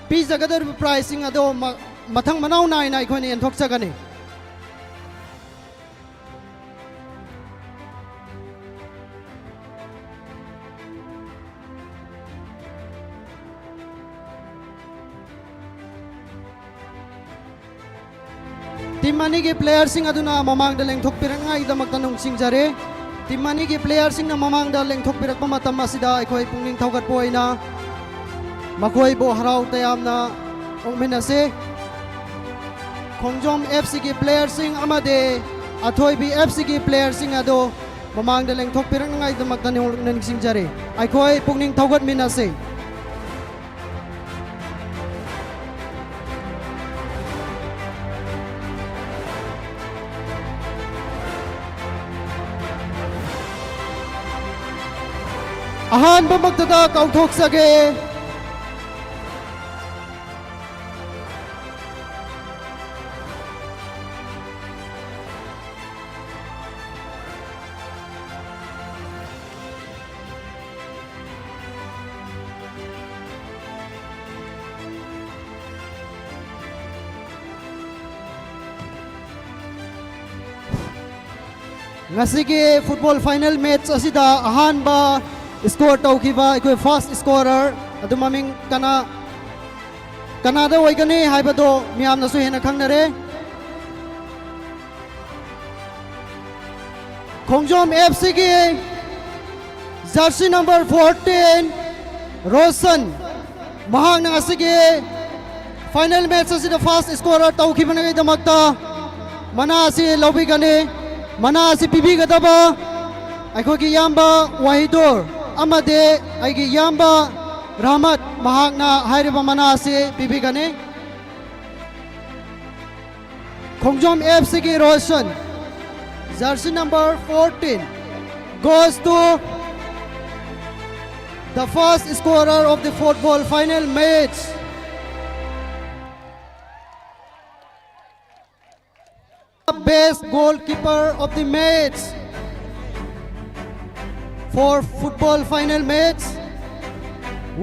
ꯄꯤꯖꯒꯗꯧꯔꯤꯕ ꯄ꯭ꯔꯥꯏꯖꯁꯤꯡ ꯑꯗꯨ ꯃ-, ꯃꯊꯪ ꯃꯅꯥꯎ ꯅꯥꯏꯅ ꯑꯩꯈꯣꯏꯅ ꯌꯦꯟꯊꯣꯛꯆꯒꯅꯤ꯫ ꯇꯤꯝ ꯑꯅꯤꯒꯤ ꯄ꯭ꯂꯦꯌꯔꯁꯤꯡ ꯑꯗꯨꯅ ꯃꯃꯥꯡꯗ ꯂꯦꯡꯊꯣꯛꯄꯤꯔꯛꯅꯉꯥꯏꯒꯤꯗꯃꯛꯇ ꯅꯤꯡꯁꯤꯡꯖꯔꯤ꯫ ꯇꯤꯝ ꯑꯅꯤꯒꯤ ꯄ꯭ꯂꯦꯌꯔꯁꯤꯡꯅ ꯃꯃꯥꯡꯗ ꯂꯦꯡꯊꯣꯛꯄꯤꯔꯛꯄ ꯃꯇꯝ ꯑꯁꯤꯗ ꯑꯩꯈꯣꯏ ꯄꯨꯛꯅꯤꯡ ꯊꯧꯒꯠꯄ ꯑꯣꯏꯅ ꯃꯈꯣꯏꯕꯨ ꯍꯔꯥꯎ ꯇꯌꯥꯝꯅ ꯑꯣꯛꯃꯤꯟꯅꯁꯤ꯫ ꯈꯣꯡꯖꯣꯝ ꯑꯦꯐ ꯁꯤꯒꯤ ꯄ꯭ꯂꯦꯌꯔꯁꯤꯡ ꯑꯃꯗꯤ ꯑꯊꯣꯏꯕꯤ ꯑꯦꯐ ꯁꯤꯒꯤ ꯄ꯭ꯂꯦꯌꯔꯁꯤꯡ ꯑꯗꯨ ꯃꯃꯥꯡꯗ ꯂꯦꯡꯊꯣꯛꯄꯤꯔꯛꯅꯉꯥꯏꯒꯤꯗꯃꯛꯇ ꯅꯤꯡꯁꯤꯡꯖꯔꯤ꯫ ꯑꯩꯈꯣꯏ ꯄꯨꯛꯅꯤꯡ ꯊꯧꯒꯠꯃꯤꯟꯅꯁꯤ꯫ ꯑꯍꯥꯟꯕꯃꯛꯇꯗ ꯀꯥꯎꯊꯣꯛꯆꯒꯦ꯫ ꯉꯁꯤꯒꯤ football final match ꯑꯁꯤꯗ ꯑꯍꯥꯟꯕ score ꯇꯧꯈꯤꯕ ꯑꯩꯈꯣꯏ first scorer ꯑꯗꯨ ꯃꯃꯤꯡ ꯀꯅꯥ, ꯀꯅꯥꯗ ꯑꯣꯏꯒꯅꯤ ꯍꯥꯏꯕꯗꯣ ꯃꯤꯌꯥꯝꯅꯁꯨ ꯍꯦꯟꯅ ꯈꯪꯅꯔꯦ꯫ ꯈꯣꯡꯖꯣꯝ F Cꯒꯤ jersey number fourteen, Roshan, ꯃꯍꯥꯛꯅ ꯉꯁꯤꯒꯤ final match ꯑꯁꯤꯗ first scorer ꯇꯧꯈꯤꯕꯅꯤꯗꯃꯛꯇ ꯃꯅꯥ ꯑꯁꯤ ꯂꯧꯕꯤꯒꯅꯤ꯫ ꯃꯅꯥ ꯑꯁꯤ ꯄꯤꯕꯤꯒꯗꯕ ꯑꯩꯈꯣꯏꯒꯤ ꯏꯌꯥꯝꯕ ꯋꯥꯍꯤꯗꯨꯔ ꯑꯃꯗꯤ ꯑꯩꯒꯤ ꯏꯌꯥꯝꯕ ꯔꯍꯃꯠ, ꯃꯍꯥꯛꯅ ꯍꯥꯏꯔꯤꯕ ꯃꯅꯥ ꯑꯁꯤ ꯄꯤꯕꯤꯒꯅꯤ꯫ ꯈꯣꯡꯖꯣꯝ F Cꯒꯤ Roshan, jersey number fourteen, goes to the first scorer of the football final match. Best goalkeeper of the match for football final match.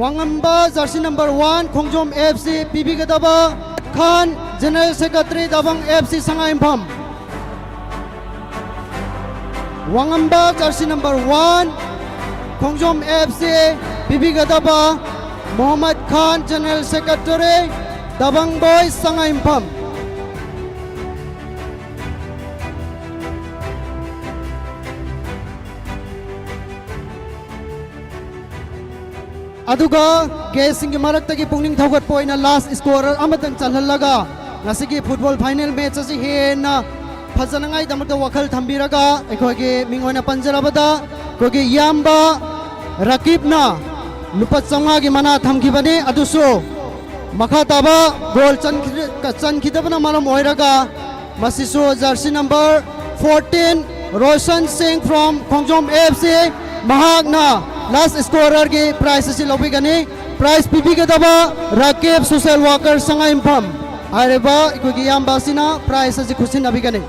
ꯋꯥꯉꯝꯕ jersey number one, Khongjom F C ꯄꯤꯕꯤꯒꯗꯕ Khan, General Secretary, ꯗꯕꯪ F C ꯁꯉꯥꯏꯌꯨꯝꯐꯝ꯫ ꯋꯥꯉꯝꯕ jersey number one, ꯈꯣꯡꯖꯣꯝ F C ꯄꯤꯕꯤꯒꯗꯕ ꯃꯣꯍꯝꯃꯗ ꯈꯥꯟ, General Secretary, ꯗꯕꯪ Boys ꯁꯉꯥꯏꯌꯨꯝꯐꯝ꯫ ꯑꯗꯨꯒ guestꯁꯤꯡꯒꯤ ꯃꯔꯛꯇꯒꯤ ꯄꯨꯛꯅꯤꯡ ꯊꯧꯒꯠꯄ ꯑꯣꯏꯅ last scorer ꯑꯃꯇꯪ ꯆꯜꯍꯜꯂꯒ ꯉꯁꯤꯒꯤ football final match ꯑꯁꯤ ꯍꯦꯟꯅ ꯐꯖꯅꯉꯥꯏꯗꯃꯛꯇ ꯋꯥꯈꯜ ꯊꯝꯕꯤꯔꯒ ꯑꯩꯈꯣꯏꯒꯤ ꯃꯤꯡ ꯑꯣꯏꯅ ꯄꯟꯖꯔꯕꯗ ꯑꯩꯈꯣꯏꯒꯤ ꯏꯌꯥꯝꯕ ꯔꯀꯤꯕꯅ ꯂꯨꯄꯥ ꯆꯥꯝꯃꯉꯥꯒꯤ ꯃꯅꯥ ꯊꯝꯈꯤꯕꯅꯤ꯫ ꯑꯗꯨꯁꯨ ꯃꯈꯥ ꯇꯥꯕ goal ꯆꯟꯈꯤ-, ꯆꯟꯈꯤꯗꯕꯅ ꯃꯔꯝ ꯑꯣꯏꯔꯒ ꯃꯁꯤꯁꯨ jersey number fourteen, ꯔꯣꯁꯟ ꯁꯤꯡ from ꯈꯣꯡꯖꯣꯝ F C, ꯃꯍꯥꯛꯅ last scorerꯒꯤ prize ꯑꯁꯤ ꯂꯧꯕꯤꯒꯅꯤ꯫ Prize ꯄꯤꯕꯤꯒꯗꯕ ꯔꯥꯀꯦꯕ, social worker, ꯁꯉꯥꯏꯌꯨꯝꯐꯝ ꯍꯥꯏꯔꯤꯕ ꯑꯩꯈꯣꯏꯒꯤ ꯏꯌꯥꯝꯕ ꯑꯁꯤꯅ prize ꯑꯁꯤ ꯈꯨꯠꯁꯤꯟꯅꯕꯤꯒꯅꯤ꯫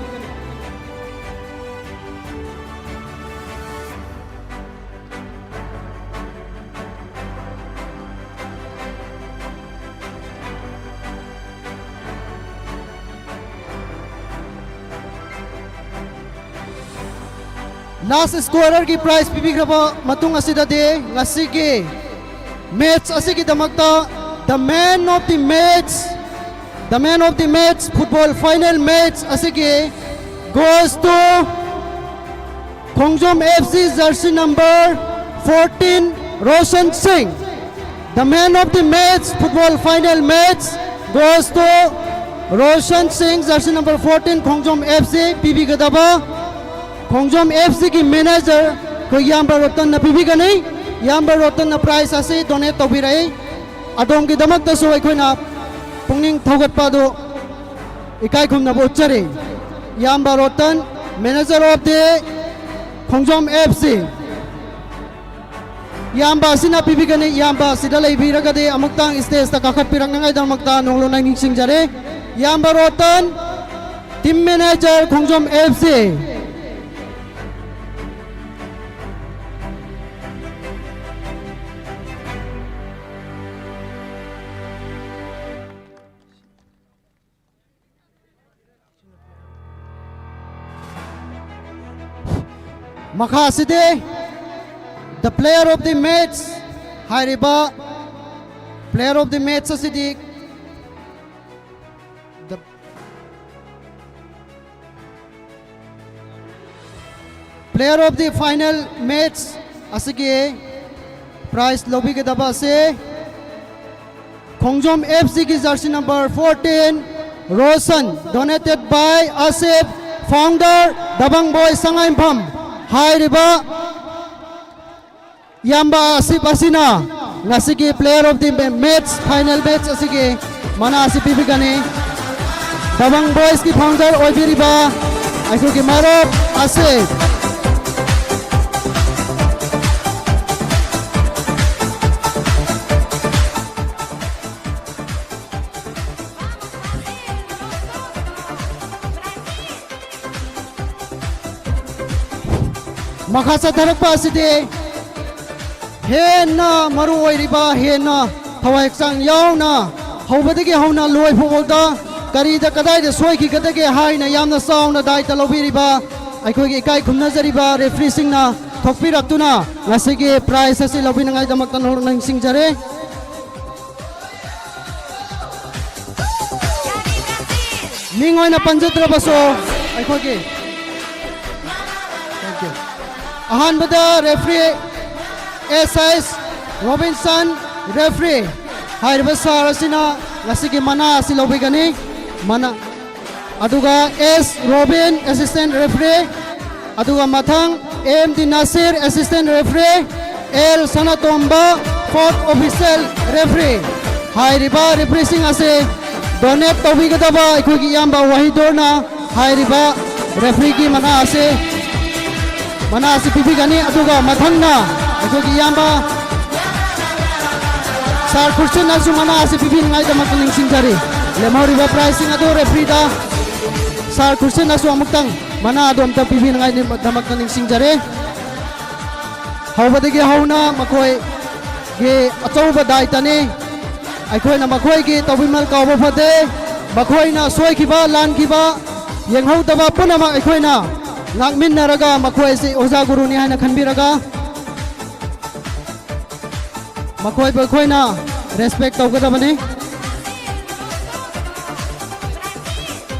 Last scorerꯒꯤ prize ꯄꯤꯕꯤꯈ꯭ꯔꯕ ꯃꯇꯨꯡ ꯑꯁꯤꯗꯗꯤ ꯉꯁꯤꯒꯤ match ꯑꯁꯤꯒꯤꯗꯃꯛꯇ the man of the match, the man of the match football final match ꯑꯁꯤꯒꯤ goes to Khongjom F C jersey number fourteen, Roshan Singh. The man of the match football final match goes to Roshan Singh, jersey number fourteen, Khongjom F C. ꯄꯤꯕꯤꯒꯗꯕ Khongjom F Cꯒꯤ manager ꯑꯩꯈꯣꯏ ꯏꯌꯥꯝꯕ ꯔꯣꯇꯟꯅ ꯄꯤꯕꯤꯒꯅꯤ꯫ ꯏꯌꯥꯝꯕ ꯔꯣꯇꯟꯅ prize ꯑꯁꯤ donate ꯇꯧꯕꯤꯔꯛꯏ꯫ ꯑꯗꯣꯝꯒꯤꯗꯃꯛꯇꯁꯨ ꯑꯩꯈꯣꯏꯅ ꯄꯨꯛꯅꯤꯡ ꯊꯧꯒꯠꯄ ꯑꯗꯨ ꯏꯀꯥꯏ ꯈꯨꯝꯅꯕ ꯎꯠꯆꯔꯤ꯫ ꯏꯌꯥꯝꯕ ꯔꯣꯇꯟ, manager of the Khongjom F C꯫ ꯏꯌꯥꯝꯕ ꯑꯁꯤꯅ ꯄꯤꯕꯤꯒꯅꯤ꯫ ꯏꯌꯥꯝꯕ ꯑꯁꯤꯗ ꯂꯩꯕꯤꯔꯒꯗꯤ ꯑꯃꯨꯛꯇꯪ stageꯇ ꯀꯥꯈꯠꯄꯤꯔꯛꯅꯉꯥꯏꯗꯃꯛꯇ ꯅꯣꯡꯂꯨꯛꯅ ꯅꯤꯡꯁꯤꯡꯖꯔꯤ꯫ ꯏꯌꯥꯝꯕ ꯔꯣꯇꯟ, team manager, Khongjom F C꯫ ꯃꯈꯥ ꯑꯁꯤꯗꯤ the player of the match ꯍꯥꯏꯔꯤꯕ player of the match ꯑꯁꯤꯗꯤ the player of the final match ꯑꯁꯤꯒꯤ prize ꯂꯧꯕꯤꯒꯗꯕ ꯑꯁꯤ Khongjom F Cꯒꯤ jersey number fourteen, Roshan, donated by Asif, founder, Dabang Boy ꯁꯉꯥꯏꯌꯨꯝꯐꯝ꯫ ꯍꯥꯏꯔꯤꯕ ꯏꯌꯥꯝꯕ ꯑꯁꯤꯞ ꯑꯁꯤꯅ ꯉꯁꯤꯒꯤ player of the match, final match ꯑꯁꯤꯒꯤ ꯃꯅꯥ ꯑꯁꯤ ꯄꯤꯕꯤꯒꯅꯤ꯫ Dabang Boysꯀꯤ founder ꯑꯣꯏꯕꯤꯔꯤꯕ ꯑꯩꯈꯣꯏꯒꯤ ꯃꯔꯨꯞ ꯑꯁꯤꯞ꯫ ꯃꯈꯥ ꯆꯠꯊꯔꯛꯄ ꯑꯁꯤꯗꯤ ꯍꯦꯟꯅ ꯃꯔꯨ ꯑꯣꯏꯔꯤꯕ, ꯍꯦꯟꯅ ꯊꯋꯥꯏ ꯍꯛꯆꯥꯡ ꯌꯥꯎꯅ ꯍꯧꯕꯗꯒꯤ ꯍꯧꯅ ꯂꯣꯏ ꯐꯥꯎꯕꯗ ꯀꯔꯤꯗ ꯀꯗꯥꯏꯗ ꯁꯣꯏꯈꯤꯒꯗꯒꯦ ꯍꯥꯏꯅ ꯌꯥꯝꯅ ꯆꯥꯎꯅ ꯗꯥꯏꯇ ꯂꯧꯕꯤꯔꯤꯕ ꯑꯩꯈꯣꯏꯒꯤ ꯏꯀꯥꯏ ꯈꯨꯝꯅꯖꯔꯤꯕ ꯔꯦꯐ꯭ꯔꯤꯁꯤꯡꯅ ꯊꯣꯛꯄꯤꯔꯛꯇꯨꯅ ꯉꯁꯤꯒꯤ ꯄ꯭ꯔꯥꯏꯖ ꯑꯁꯤ ꯂꯧꯕꯤꯅꯉꯥꯏꯗꯃꯛꯇ ꯅꯤꯡꯁꯤꯡꯖꯔꯤ꯫ ꯃꯤꯡ ꯑꯣꯏꯅ ꯄꯟꯖꯗ꯭ꯔꯕꯁꯨ ꯑꯩꯈꯣꯏꯒꯤ, thank you꯫ ꯑꯍꯥꯟꯕꯗ ꯔꯦꯐ꯭ꯔꯤ ꯑꯦꯁ ꯑꯦꯁ ꯔꯣꯕꯤꯟꯁꯟ, ꯔꯦꯐ꯭ꯔꯤ꯫ ꯍꯥꯏꯔꯤꯕ ꯁꯥꯔ ꯑꯁꯤꯅ ꯉꯁꯤꯒꯤ ꯃꯅꯥ ꯑꯁꯤ ꯂꯧꯕꯤꯒꯅꯤ꯫ ꯃꯅꯥ, ꯑꯗꯨꯒ ꯑꯦꯁ ꯔꯣꯕꯤꯟ, ꯑꯦꯁꯤꯁꯇꯦꯟ ꯔꯦꯐ꯭ꯔꯤ꯫ ꯑꯗꯨꯒ ꯃꯊꯪ M D Nasir, assistant referee, L Sanatomba, fourth official referee. ꯍꯥꯏꯔꯤꯕ ꯔꯦꯐ꯭ꯔꯤꯁꯤꯡ ꯑꯁꯤ ꯗꯣꯅꯦꯠ ꯇꯧꯕꯤꯒꯗꯕ ꯑꯩꯈꯣꯏꯒꯤ ꯏꯌꯥꯝꯕ ꯋꯥꯍꯤꯗꯣꯔꯅ ꯍꯥꯏꯔꯤꯕ ꯔꯦꯐ꯭ꯔꯤꯒꯤ ꯃꯅꯥ ꯑꯁꯤ, ꯃꯅꯥ ꯑꯁꯤ ꯄꯤꯕꯤꯒꯅꯤ꯫ ꯑꯗꯨꯒ ꯃꯊꯪꯅ ꯑꯩꯈꯣꯏꯒꯤ ꯏꯌꯥꯝꯕ ꯁꯥꯔ ꯈꯨꯔꯁꯤꯠꯅꯁꯨ ꯃꯅꯥ ꯑꯁꯤ ꯄꯤꯕꯤꯅꯤꯡꯉꯥꯏꯗꯃꯛꯇ ꯅꯤꯡꯁꯤꯡꯖꯔꯤ꯫ ꯂꯦꯝꯍꯧꯔꯤꯕ ꯄ꯭ꯔꯥꯏꯖꯁꯤꯡ ꯑꯗꯨ ꯔꯦꯐ꯭ꯔꯤꯗ ꯁꯥꯔ ꯈꯨꯔꯁꯤꯠꯅꯁꯨ ꯑꯃꯨꯛꯇꯪ ꯃꯅꯥ ꯑꯗꯨ ꯑꯝꯇ ꯄꯤꯕꯤꯅꯤꯡꯉꯥꯏꯗꯃꯛꯇ ꯅꯤꯡꯁꯤꯡꯖꯔꯤ꯫ ꯍꯧꯕꯗꯒꯤ ꯍꯧꯅ ꯃꯈꯣꯏꯒꯤ ꯑꯆꯧꯕ ꯗꯥꯏꯇꯅꯤ꯫ ꯑꯩꯈꯣꯏꯅ ꯃꯈꯣꯏꯒꯤ ꯇꯧꯕꯤꯃꯜ ꯀꯥꯎꯕ ꯐꯗꯦ꯫ ꯃꯈꯣꯏꯅ ꯁꯣꯏꯈꯤꯕ, ꯂꯥꯟꯈꯤꯕ, ꯌꯦꯡꯍꯧꯗꯕ ꯄꯨꯝꯅꯃꯛ ꯑꯩꯈꯣꯏꯅ ꯉꯥꯛꯃꯤꯟꯅꯔꯒ ꯃꯈꯣꯏ ꯑꯁꯤ ꯑꯣꯖꯥ ꯒꯨꯔꯨꯅꯤ ꯍꯥꯏꯅ ꯈꯟꯕꯤꯔꯒ ꯃꯈꯣꯏꯕꯨ ꯑꯩꯈꯣꯏꯅ ꯔꯦꯁꯄꯦꯛ ꯇꯧꯒꯗꯕꯅꯤ꯫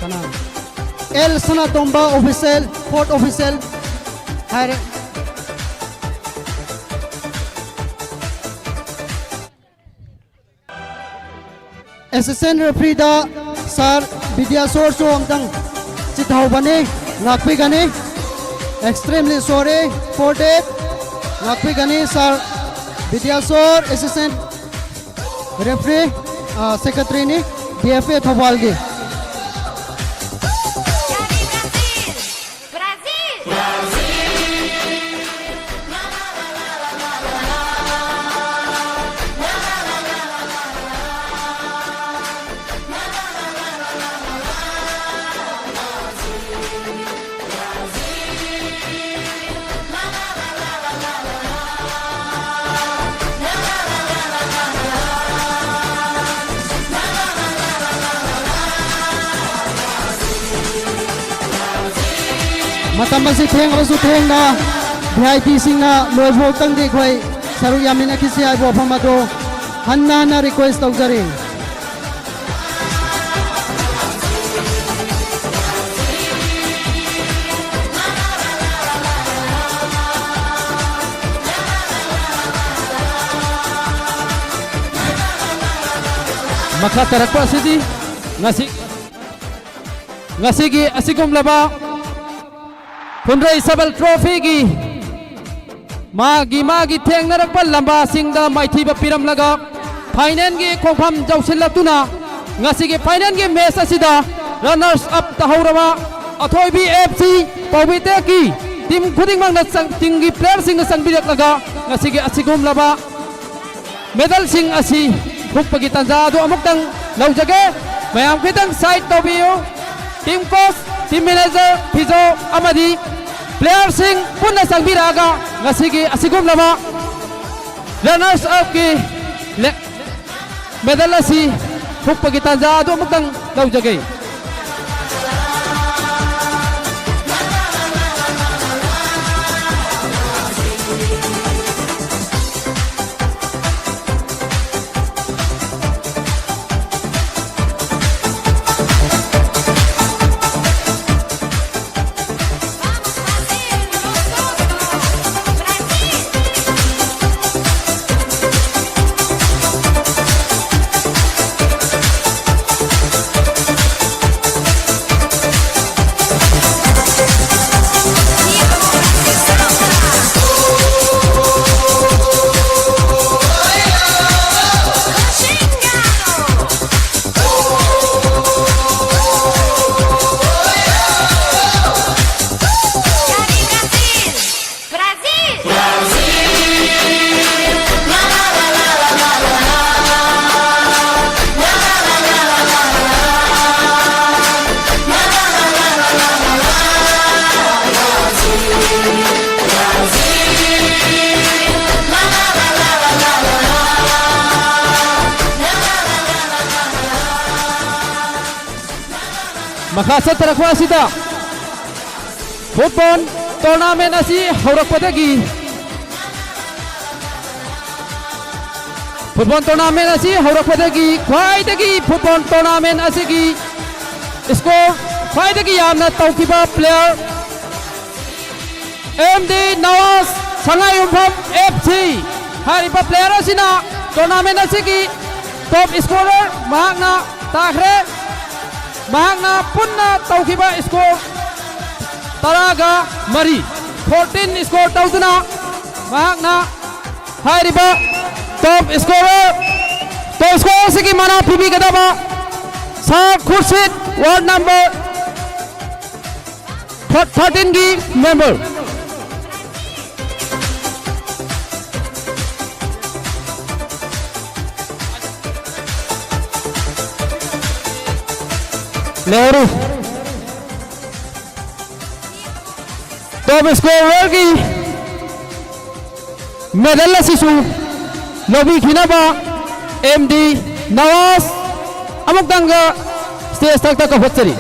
ꯀꯅꯥ? L Sanatomba official, fourth official ꯍꯥꯏꯔꯦ꯫ ꯑꯦꯁꯤꯁꯇꯦꯟ ꯔꯦꯐ꯭ꯔꯤꯗ ꯁꯥꯔ ꯕꯤꯗ꯭ꯌꯥꯁꯣꯔꯁꯨ ꯑꯝꯇꯪ ꯆꯤꯠꯍꯧꯕꯅꯤ, ꯉꯥꯛꯄꯤꯒꯅꯤ꯫ Extremely sorry for that꯫ ꯉꯥꯛꯄꯤꯒꯅꯤ ꯁꯥꯔ ꯕꯤꯗ꯭ꯌꯥꯁꯣꯔ, ꯑꯦꯁꯤꯁꯇꯦꯟ ꯔꯦꯐ꯭ꯔꯤ, ꯑ, ꯁꯦꯀ꯭ꯔꯦꯇꯔꯤꯅꯤ ꯗꯤ ꯑꯦꯐ ꯑꯦ ꯊꯧꯕꯥꯜꯒꯤ꯫ ꯃꯇꯝ ꯑꯁꯤ ꯊꯦꯡꯂꯕꯁꯨ ꯊꯦꯡꯅ ꯚꯤ ꯑꯥꯏ ꯄꯤꯁꯤꯡꯅ ꯂꯣꯏꯕ ꯐꯥꯎꯇꯪꯗꯤ ꯑꯩꯈꯣꯏ ꯁꯔꯨꯛ ꯌꯥꯃꯤꯟꯅꯈꯤꯁꯤ ꯍꯥꯏꯕ ꯋꯥꯐꯝ ꯑꯗꯨ ꯍꯟꯅ ꯍꯟꯅ ꯔꯤꯀ꯭ꯋꯦꯁ ꯇꯧꯖꯔꯤ꯫ ꯃꯈꯥ ꯇꯥꯔꯛꯄ ꯑꯁꯤꯗꯤ ꯉꯁꯤ, ꯉꯁꯤꯒꯤ ꯑꯁꯤꯒꯨꯝꯂꯕ ꯐꯨꯟꯗ꯭ꯔꯩ ꯁꯕꯜ ꯇ꯭ꯔꯣꯐꯤꯒꯤ ꯃꯥꯒꯤ ꯃꯥꯒꯤ ꯊꯦꯡꯅꯔꯛꯄ ꯂꯝꯕꯥꯁꯤꯡꯗ ꯃꯥꯏꯊꯤꯕ ꯄꯤꯔꯝꯂꯒ ꯐꯥꯏꯅꯦꯜꯒꯤ ꯈꯣꯡꯐꯝ ꯌꯧꯁꯤꯜꯂꯛꯇꯨꯅ ꯉꯁꯤꯒꯤ ꯐꯥꯏꯅꯦꯜꯒꯤ ꯃꯦꯆ ꯑꯁꯤꯗ ꯔꯟꯅꯔꯁ ꯑꯞ ꯇꯥꯍꯧꯔꯕ ꯑꯊꯣꯏꯕꯤ ꯑꯦꯐ ꯁꯤ ꯄꯥꯎꯕꯤꯇꯦꯛꯀꯤ ꯇꯤꯝ ꯈꯨꯗꯤꯡꯃꯛꯅ ꯆꯪ-, ꯇꯤꯝꯒꯤ ꯄ꯭ꯂꯦꯌꯔꯁꯤꯡꯅ ꯆꯪꯕꯤꯔꯛꯂꯒ ꯉꯁꯤꯒꯤ ꯑꯁꯤꯒꯨꯝꯂꯕ ꯃꯦꯗꯜꯁꯤꯡ ꯑꯁꯤ ꯍꯨꯞꯄꯒꯤ ꯇꯥꯟꯖꯥ ꯑꯗꯨ ꯑꯃꯨꯛꯇꯪ ꯂꯧꯖꯒꯦ꯫ ꯃꯌꯥꯝ ꯈꯤꯇꯪ ꯁꯥꯏꯠ ꯇꯧꯕꯤꯌꯨ꯫ Team coach, team manager, physio ꯑꯃꯗꯤ ꯄ꯭ꯂꯦꯌꯔꯁꯤꯡ ꯄꯨꯟꯅ ꯆꯪꯕꯤꯔꯛꯑꯒ ꯉꯁꯤꯒꯤ ꯑꯁꯤꯒꯨꯝꯂꯕ ꯔꯟꯅꯔꯁ ꯑꯞꯀꯤ ꯂꯦ-, ꯃꯦꯗꯜ ꯑꯁꯤ ꯍꯨꯞꯄꯒꯤ ꯇꯥꯟꯖꯥ ꯑꯗꯨ ꯑꯃꯨꯛꯇꯪ ꯂꯧꯖꯒꯦ꯫ ꯃꯈꯥ ꯆꯠꯊꯔꯛꯄ ꯑꯁꯤꯗ Football tournament ꯑꯁꯤ ꯍꯧꯔꯛꯄꯗꯒꯤ, football tournament ꯑꯁꯤ ꯍꯧꯔꯛꯄꯗꯒꯤ ꯈ꯭ꯋꯥꯏꯗꯒꯤ football tournament ꯑꯁꯤꯒꯤ score ꯈ꯭ꯋꯥꯏꯗꯒꯤ ꯌꯥꯝꯅ ꯇꯧꯈꯤꯕ player ꯑꯦꯝ ꯗꯤ ꯅꯋꯥꯖ ꯁꯉꯥꯏꯌꯨꯝꯐꯝ ꯑꯦꯐ ꯁꯤ ꯍꯥꯏꯔꯤꯕ player ꯑꯁꯤꯅ tournament ꯑꯁꯤꯒꯤ top scorer ꯃꯍꯥꯛꯅ ꯇꯥꯈ꯭ꯔꯦ꯫ ꯃꯍꯥꯛꯅ ꯄꯨꯟꯅ ꯇꯧꯈꯤꯕ score ꯇꯔꯥꯒ ꯃꯔꯤ, fourteen score ꯇꯧꯗꯨꯅ ꯃꯍꯥꯛꯅ ꯍꯥꯏꯔꯤꯕ top scorer, top scorer ꯑꯁꯤꯒꯤ ꯃꯅꯥ ꯄꯤꯕꯤꯒꯗꯕ ꯁꯥꯔ ꯈꯨꯔꯁꯤꯠ, ward number thirteen ꯒꯤ member꯫ ꯂꯩꯍꯧꯔꯤ꯫ Top scorerꯒꯤ medal ꯑꯁꯤꯁꯨ ꯂꯧꯕꯤꯈꯤꯅꯕ ꯑꯦꯝ ꯗꯤ ꯅꯋꯥꯖ ꯑꯃꯨꯛꯇꯪꯒ stage ꯊꯛꯇ ꯀꯧꯈꯠꯆꯔꯤ꯫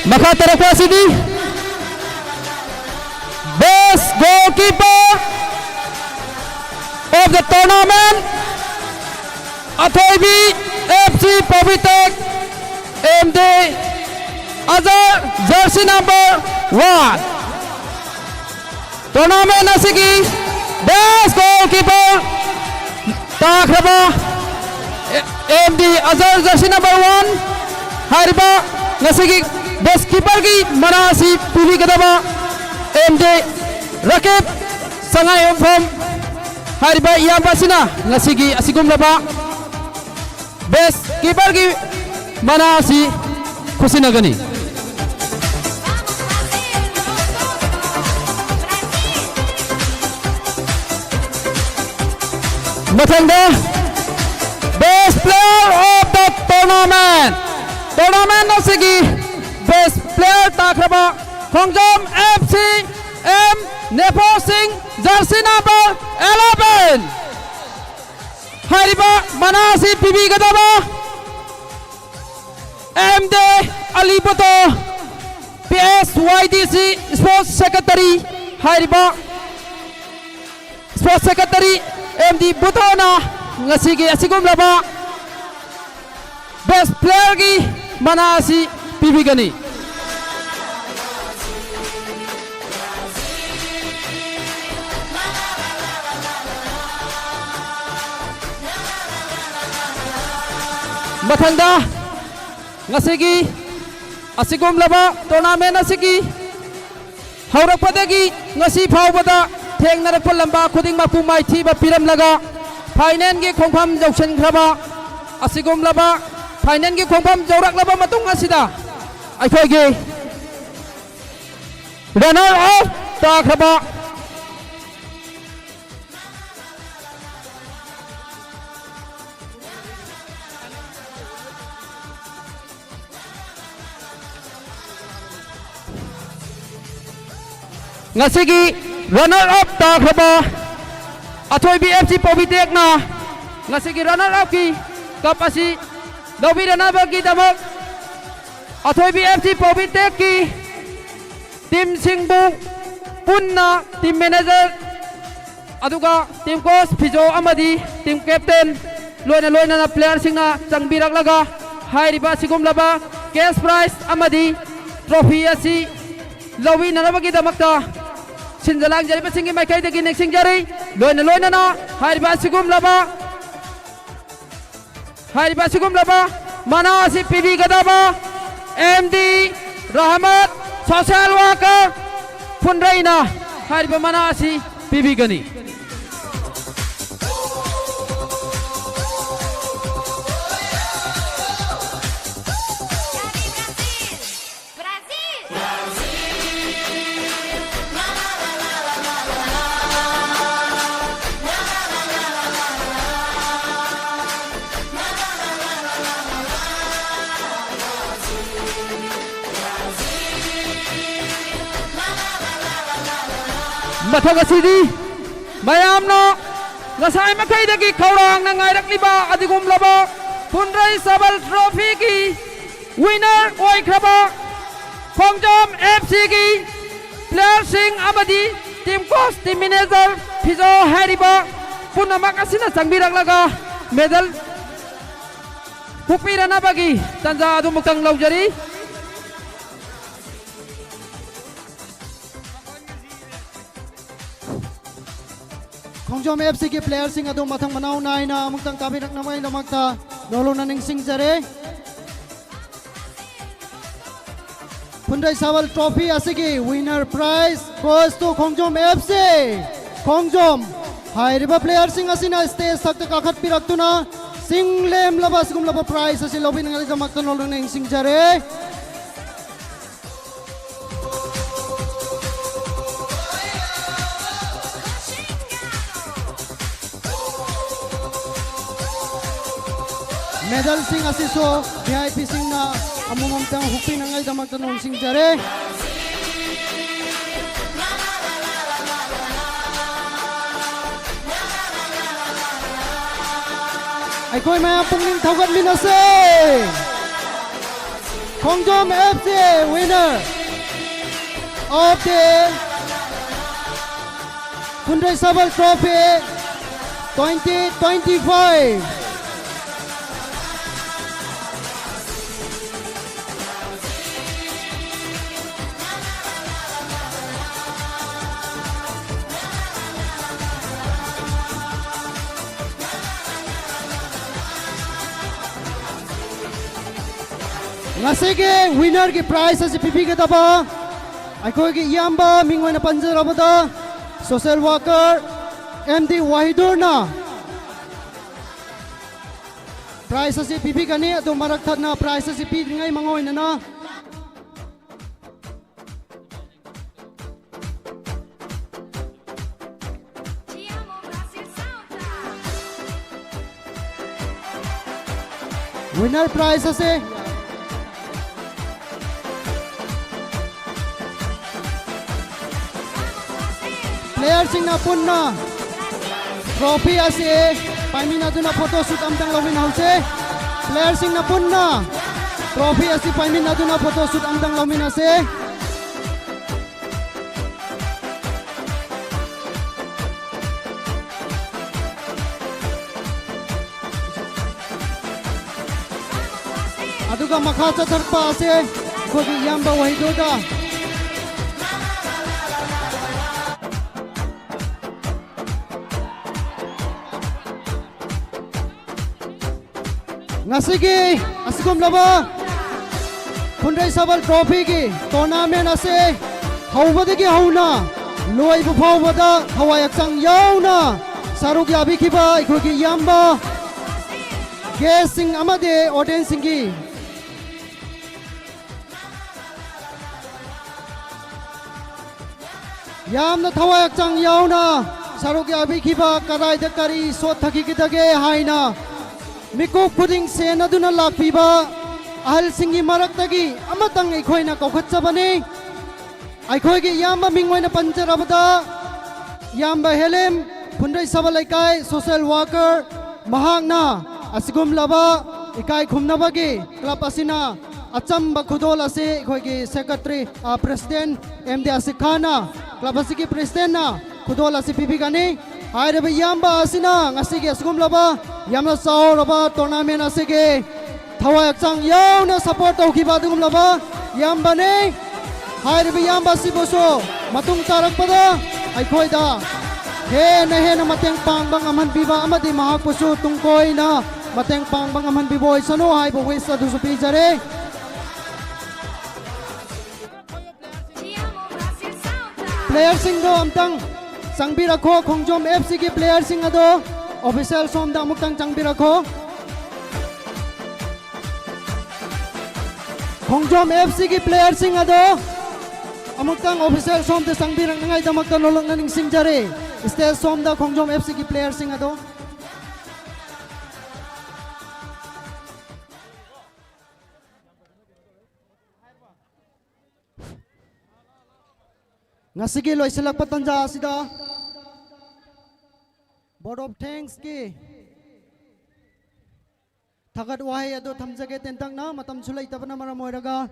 ꯃꯈꯥ ꯇꯥꯔꯛꯄ ꯑꯁꯤꯗꯤ best goalkeeper of the tournament, ꯑꯊꯣꯏꯕꯤ F C Pabitek M D Azhar, jersey number one꯫ Tournament ꯑꯁꯤꯒꯤ best goalkeeper ꯇꯥꯈ꯭ꯔꯕ M D Azhar, jersey number one ꯍꯥꯏꯔꯤꯕ ꯉꯁꯤꯒꯤ best keeperꯒꯤ ꯃꯅꯥ ꯑꯁꯤ ꯄꯤꯕꯤꯒꯗꯕ ꯑꯦꯝ ꯗꯤ ꯔꯀꯤꯕ ꯁꯉꯥꯏꯌꯨꯝꯐꯝ ꯍꯥꯏꯔꯤꯕ ꯏꯌꯥꯝꯕ ꯑꯁꯤꯅ ꯉꯁꯤꯒꯤ ꯑꯁꯤꯒꯨꯝꯂꯕ best keeperꯒꯤ ꯃꯅꯥ ꯑꯁꯤ ꯈꯨꯠꯁꯤꯟꯅꯒꯅꯤ꯫ ꯃꯊꯪꯗ best player of the tournament꯫ Tournament ꯑꯁꯤꯒꯤ best player ꯇꯥꯈ꯭ꯔꯕ ꯈꯣꯡꯖꯣꯝ F C M ꯅꯦꯄꯣ ꯁꯤꯡ, jersey number eleven꯫ ꯍꯥꯏꯔꯤꯕ ꯃꯅꯥ ꯑꯁꯤ ꯄꯤꯕꯤꯒꯗꯕ M D ꯑꯂꯤ ꯕꯨꯇꯣ, P S Y D C sports secretary꯫ ꯍꯥꯏꯔꯤꯕ sports secretary M D ꯕꯨꯇꯣꯅ ꯉꯁꯤꯒꯤ ꯑꯁꯤꯒꯨꯝꯂꯕ best player ꯒꯤ ꯃꯅꯥ ꯑꯁꯤ ꯄꯤꯕꯤꯒꯅꯤ꯫ ꯃꯊꯪꯗ ꯉꯁꯤꯒꯤ ꯑꯁꯤꯒꯨꯝꯂꯕ tournament ꯑꯁꯤꯒꯤ ꯍꯧꯔꯛꯄꯗꯒꯤ ꯉꯁꯤ ꯐꯥꯎꯕꯗ ꯊꯦꯡꯅꯔꯛꯄ ꯂꯝꯕꯥ ꯈꯨꯗꯤꯡꯃꯛꯄꯨ ꯃꯥꯏꯊꯤꯕ ꯄꯤꯔꯝꯂꯒ final ꯒꯤ ꯈꯣꯡꯐꯝ ꯌꯧꯁꯤꯟꯈ꯭ꯔꯕ, ꯑꯁꯤꯒꯨꯝꯂꯕ final ꯒꯤ ꯈꯣꯡꯐꯝ ꯌꯧꯔꯛꯂꯕ ꯃꯇꯨꯡ ꯑꯁꯤꯗ ꯑꯩꯈꯣꯏꯒꯤ runner up ꯇꯥꯈ꯭ꯔꯕ ꯉꯁꯤꯒꯤ runner up ꯇꯥꯈ꯭ꯔꯕ ꯑꯊꯣꯏꯕꯤ F C ꯄꯧꯕꯤꯇꯦꯛꯅ ꯉꯁꯤꯒꯤ runner up ꯀꯤ cup ꯑꯁꯤ ꯂꯧꯕꯤꯅꯅꯕꯒꯤꯗꯃꯛ ꯑꯊꯣꯏꯕꯤ F C ꯄꯧꯕꯤꯇꯦꯛꯀꯤ team ꯁꯤꯡꯕꯨ ꯄꯨꯟꯅ team manager ꯑꯗꯨꯒ team coach ꯐꯤꯖꯣ ꯑꯃꯗꯤ team captain ꯂꯣꯏꯅ ꯂꯣꯏꯅꯅ player ꯁꯤꯡꯅ ꯆꯪꯕꯤꯔꯛꯂꯒ ꯍꯥꯏꯔꯤꯕ ꯑꯁꯤꯒꯨꯝꯂꯕ cash prize ꯑꯃꯗꯤ trophy ꯑꯁꯤ ꯂꯧꯕꯤꯅꯅꯕꯒꯤꯗꯃꯛꯇ ꯁꯤꯟꯖ ꯂꯥꯡꯖꯔꯤꯕꯁꯤꯡꯒꯤ ꯃꯥꯏꯀꯩꯗꯒꯤ ꯅꯤꯡꯁꯤꯡꯖꯔꯤ꯫ ꯂꯣꯏꯅ ꯂꯣꯏꯅꯅ ꯍꯥꯏꯔꯤꯕ ꯑꯁꯤꯒꯨꯝꯂꯕ ꯍꯥꯏꯔꯤꯕ ꯑꯁꯤꯒꯨꯝꯂꯕ ꯃꯅꯥ ꯑꯁꯤ ꯄꯤꯕꯤꯒꯗꯕ M D Rahmat, social worker, ꯐꯨꯟꯗ꯭ꯔꯩꯅ ꯍꯥꯏꯔꯤꯕ ꯃꯅꯥ ꯑꯁꯤ ꯄꯤꯕꯤꯒꯅꯤ꯫ ꯃꯊꯛ ꯑꯁꯤꯗꯤ ꯃꯌꯥꯝꯅ ꯉꯁꯥꯏ ꯃꯈꯩꯗꯒꯤ ꯈꯧꯔꯥꯡꯅ ꯉꯥꯏꯔꯛꯂꯤꯕ ꯑꯗꯨꯒꯨꯝꯂꯕ ꯐꯨꯟꯗ꯭ꯔꯩ ꯁꯕꯜ ꯇ꯭ꯔꯣꯐꯤꯒꯤ ꯋꯤꯅꯔ ꯑꯣꯏꯈ꯭ꯔꯕ ꯈꯣꯡꯖꯣꯝ ꯑꯦꯐ ꯁꯤꯒꯤ ꯄ꯭ꯂꯦꯌꯔꯁꯤꯡ ꯑꯃꯗꯤ team coach, team manager, physio ꯍꯥꯏꯔꯤꯕ ꯄꯨꯝꯅꯃꯛ ꯑꯁꯤꯅ ꯆꯪꯕꯤꯔꯛꯂꯒ ꯃꯦꯗꯜ ꯍꯨꯛꯄꯤꯔꯅꯕꯒꯤ ꯇꯥꯟꯖꯥ ꯑꯗꯨꯃꯛꯇꯪ ꯂꯧꯖꯔꯤ꯫ ꯈꯣꯡꯖꯣꯝ ꯑꯦꯐ ꯁꯤꯒꯤ ꯄ꯭ꯂꯦꯌꯔꯁꯤꯡ ꯑꯗꯨ ꯃꯊꯪ ꯃꯅꯥꯎ ꯅꯥꯏꯅ ꯑꯃꯨꯛꯇꯪ ꯀꯥꯕꯤꯔꯛꯅꯕꯒꯤꯗꯃꯛꯇ ꯅꯧꯂꯨꯅ ꯅꯤꯡꯁꯤꯡꯖꯔꯤ꯫ ꯐꯨꯟꯗ꯭ꯔꯩ ꯁꯕꯜ ꯇ꯭ꯔꯣꯐꯤ ꯑꯁꯤꯒꯤ winner prize goes to Khongjom F C. Khongjom ꯍꯥꯏꯔꯤꯕ ꯄ꯭ꯂꯦꯌꯔꯁꯤꯡ ꯑꯁꯤꯅ ꯁ꯭ꯇꯦꯖ ꯊꯛꯇ ꯀꯥꯈꯠꯄꯤꯔꯛꯇꯨꯅ ꯆꯤꯡ ꯂꯦꯝꯂꯕ ꯑꯁꯤꯒꯨꯝꯂꯕ ꯄ꯭ꯔꯥꯏꯖ ꯑꯁꯤ ꯂꯧꯕꯤꯅꯉꯥꯏꯒꯤꯗꯃꯛꯇ ꯅꯧꯂꯨꯅ ꯅꯤꯡꯁꯤꯡꯖꯔꯤ꯫ ꯃꯦꯗꯜꯁꯤꯡ ꯑꯁꯤꯁꯨ ꯚꯤ ꯑꯥꯏ ꯄꯤꯁꯤꯡꯅ ꯑꯃꯃꯝꯇꯪ ꯍꯨꯛꯄꯤꯅꯉꯥꯏꯗꯃꯛꯇ ꯅꯤꯡꯁꯤꯡꯖꯔꯤ꯫ ꯑꯩꯈꯣꯏ ꯃꯌꯥꯝ ꯄꯨꯛꯅꯤꯡ ꯊꯧꯒꯠꯃꯤꯟꯅꯁꯦ꯫ Khongjom F C winner of the Phundrei Sabal trophy twenty twenty-five꯫ ꯉꯁꯤꯒꯤ winner ꯒꯤ prize ꯑꯁꯤ ꯄꯤꯕꯤꯒꯗꯕ ꯑꯩꯈꯣꯏꯒꯤ ꯏꯌꯥꯝꯕ, ꯃꯤꯡ ꯑꯣꯏꯅ ꯄꯟꯖꯔꯕꯗ social worker ꯑꯦꯝ ꯗꯤ ꯋꯥꯍꯤꯗꯨꯔꯅ prize ꯑꯁꯤ ꯄꯤꯕꯤꯒꯅꯤ꯫ ꯑꯗꯨ ꯃꯔꯛ ꯊꯠꯅ prize ꯑꯁꯤ ꯄꯤꯗ꯭ꯔꯤꯉꯩ ꯃꯥꯡꯑꯣꯏꯅꯅ winner prize ꯑꯁꯤ Playerꯁꯤꯡꯅ ꯄꯨꯟꯅ trophy ꯑꯁꯤ ꯄꯥꯏꯃꯤꯟꯅꯗꯨꯅ photo shoot ꯑꯃꯇꯪ ꯂꯧꯃꯤꯟꯅꯍꯧꯁꯦ꯫ Playerꯁꯤꯡꯅ ꯄꯨꯟꯅ trophy ꯑꯁꯤ ꯄꯥꯏꯃꯤꯟꯅꯗꯨꯅ photo shoot ꯑꯃꯇꯪ ꯂꯧꯃꯤꯟꯅꯁꯦ꯫ ꯑꯗꯨꯒ ꯃꯈꯥ ꯆꯠꯊꯔꯛꯄ ꯑꯁꯦ ꯑꯩꯈꯣꯏꯒꯤ ꯏꯌꯥꯝꯕ ꯋꯥꯍꯤꯗꯨꯗ꯫ ꯉꯁꯤꯒꯤ ꯑꯁꯤꯒꯨꯝꯂꯕ ꯐꯨꯟꯗ꯭ꯔꯩ ꯁꯕꯜ ꯇ꯭ꯔꯣꯐꯤꯒꯤ ꯇꯣꯔꯅꯥꯃꯦꯟ ꯑꯁꯤ ꯍꯧꯕꯗꯒꯤ ꯍꯧꯅ ꯂꯣꯏꯕ ꯐꯥꯎꯕꯗ ꯊꯋꯥꯏ ꯍꯛꯆꯥꯡ ꯌꯥꯎꯅ ꯁꯔꯨꯛ ꯌꯥꯕꯤꯈꯤꯕ ꯑꯩꯈꯣꯏꯒꯤ ꯏꯌꯥꯝꯕ ꯒꯦꯁꯁꯤꯡ ꯑꯃꯗꯤ ꯑꯣꯗꯤꯌꯦꯟꯁꯁꯤꯡꯒꯤ ꯌꯥꯝꯅ ꯊꯋꯥꯏ ꯍꯛꯆꯥꯡ ꯌꯥꯎꯅ ꯁꯔꯨꯛ ꯌꯥꯕꯤꯈꯤꯕ, ꯀꯗꯥꯏꯗ ꯀꯔꯤ ꯁꯣꯠꯊꯈꯤꯒꯗꯒꯦ ꯍꯥꯏꯅ ꯃꯤꯀꯨꯞ ꯈꯨꯗꯤꯡ ꯁꯦꯟꯅꯗꯨꯅ ꯂꯥꯛꯄꯤꯕ ꯑꯍꯜꯁꯤꯡꯒꯤ ꯃꯔꯛꯇꯒꯤ ꯑꯃꯇꯪ ꯑꯩꯈꯣꯏꯅ ꯀꯧꯈꯠꯆꯕꯅꯤ꯫ ꯑꯩꯈꯣꯏꯒꯤ ꯏꯌꯥꯝꯕ ꯃꯤꯡ ꯑꯣꯏꯅ ꯄꯟꯖꯔꯕꯗ, ꯏꯌꯥꯝꯕ ꯍꯦꯂꯦꯝ, ꯐꯨꯟꯗ꯭ꯔꯩ ꯁꯕꯜ ꯂꯩꯀꯥꯏ social worker, ꯃꯍꯥꯛꯅ ꯑꯁꯤꯒꯨꯝꯂꯕ ꯏꯀꯥꯏ ꯈꯨꯝꯅꯕꯒꯤ club ꯑꯁꯤꯅ ꯑꯆꯝꯕ ꯈꯨꯗꯣꯜ ꯑꯁꯤ ꯑꯩꯈꯣꯏꯒꯤ secretary, ꯑ, president ꯑꯦꯝ ꯗꯤ ꯑꯁꯤꯛ ꯈꯥꯟꯅ, club ꯑꯁꯤꯒꯤ presidentꯅ ꯈꯨꯗꯣꯜ ꯑꯁꯤ ꯄꯤꯕꯤꯒꯅꯤ꯫ ꯍꯥꯏꯔꯤꯕ ꯏꯌꯥꯝꯕ ꯑꯁꯤꯅ ꯉꯁꯤꯒꯤ ꯑꯁꯤꯒꯨꯝꯂꯕ ꯌꯥꯝꯅ ꯆꯥꯎꯔꯕ tournament ꯑꯁꯤꯒꯤ ꯊꯋꯥꯏ ꯍꯛꯆꯥꯡ ꯌꯥꯎꯅ support ꯇꯧꯈꯤꯕ ꯑꯗꯨꯒꯨꯝꯂꯕ ꯏꯌꯥꯝꯕꯅꯤ꯫ ꯍꯥꯏꯔꯤꯕ ꯏꯌꯥꯝꯕ ꯑꯁꯤꯕꯨꯁꯨ ꯃꯇꯨꯡ ꯇꯥꯔꯛꯄꯗ ꯑꯩꯈꯣꯏꯗ ꯍꯦꯟꯅ ꯍꯦꯟꯅ ꯃꯇꯦꯡ ꯄꯥꯡꯕ ꯉꯝꯍꯟꯕꯤꯕ ꯑꯃꯗꯤ ꯃꯍꯥꯛꯄꯨꯁꯨ ꯇꯨꯡ ꯀꯣꯏꯅ ꯃꯇꯦꯡ ꯄꯥꯡꯕ ꯉꯝꯍꯟꯕꯤꯕ ꯑꯣꯏꯁꯅꯨ ꯍꯥꯏꯕ wish ꯑꯗꯨꯁꯨ ꯄꯤꯖꯔꯤ꯫ Playerꯁꯤꯡꯗꯣ ꯑꯝꯇꯪ ꯆꯪꯕꯤꯔꯛꯈꯣ, ꯈꯣꯡꯖꯣꯝ ꯑꯦꯐ ꯁꯤꯒꯤ playerꯁꯤꯡ ꯑꯗꯣ official ꯁꯣꯝꯗ ꯑꯃꯨꯛꯇꯪ ꯆꯪꯕꯤꯔꯛꯈꯣ꯫ ꯈꯣꯡꯖꯣꯝ ꯑꯦꯐ ꯁꯤꯒꯤ playerꯁꯤꯡ ꯑꯗꯣ ꯑꯃꯨꯛꯇꯪ official ꯁꯣꯝꯗ ꯆꯪꯕꯤꯔꯛꯅꯉꯥꯏꯗꯃꯛꯇ ꯅꯣꯂꯨꯛꯅ ꯅꯤꯡꯁꯤꯡꯖꯔꯤ꯫ Stage ꯁꯣꯝꯗ ꯈꯣꯡꯖꯣꯝ ꯑꯦꯐ ꯁꯤꯒꯤ playerꯁꯤꯡ ꯑꯗꯣ꯫ ꯉꯁꯤꯒꯤ ꯂꯣꯏꯁꯤꯜꯂꯛꯄ ꯇꯥꯟꯖꯥ ꯑꯁꯤꯗ Vote of Thanksꯀꯤ ꯊꯥꯒꯠ ꯋꯥꯍꯩ ꯑꯗꯨ ꯊꯝꯖꯒꯦ ꯇꯦꯟꯇꯛꯅ, ꯃꯇꯝꯁꯨ ꯂꯩꯇꯕꯅ ꯃꯔꯝ ꯑꯣꯏꯔꯒ꯫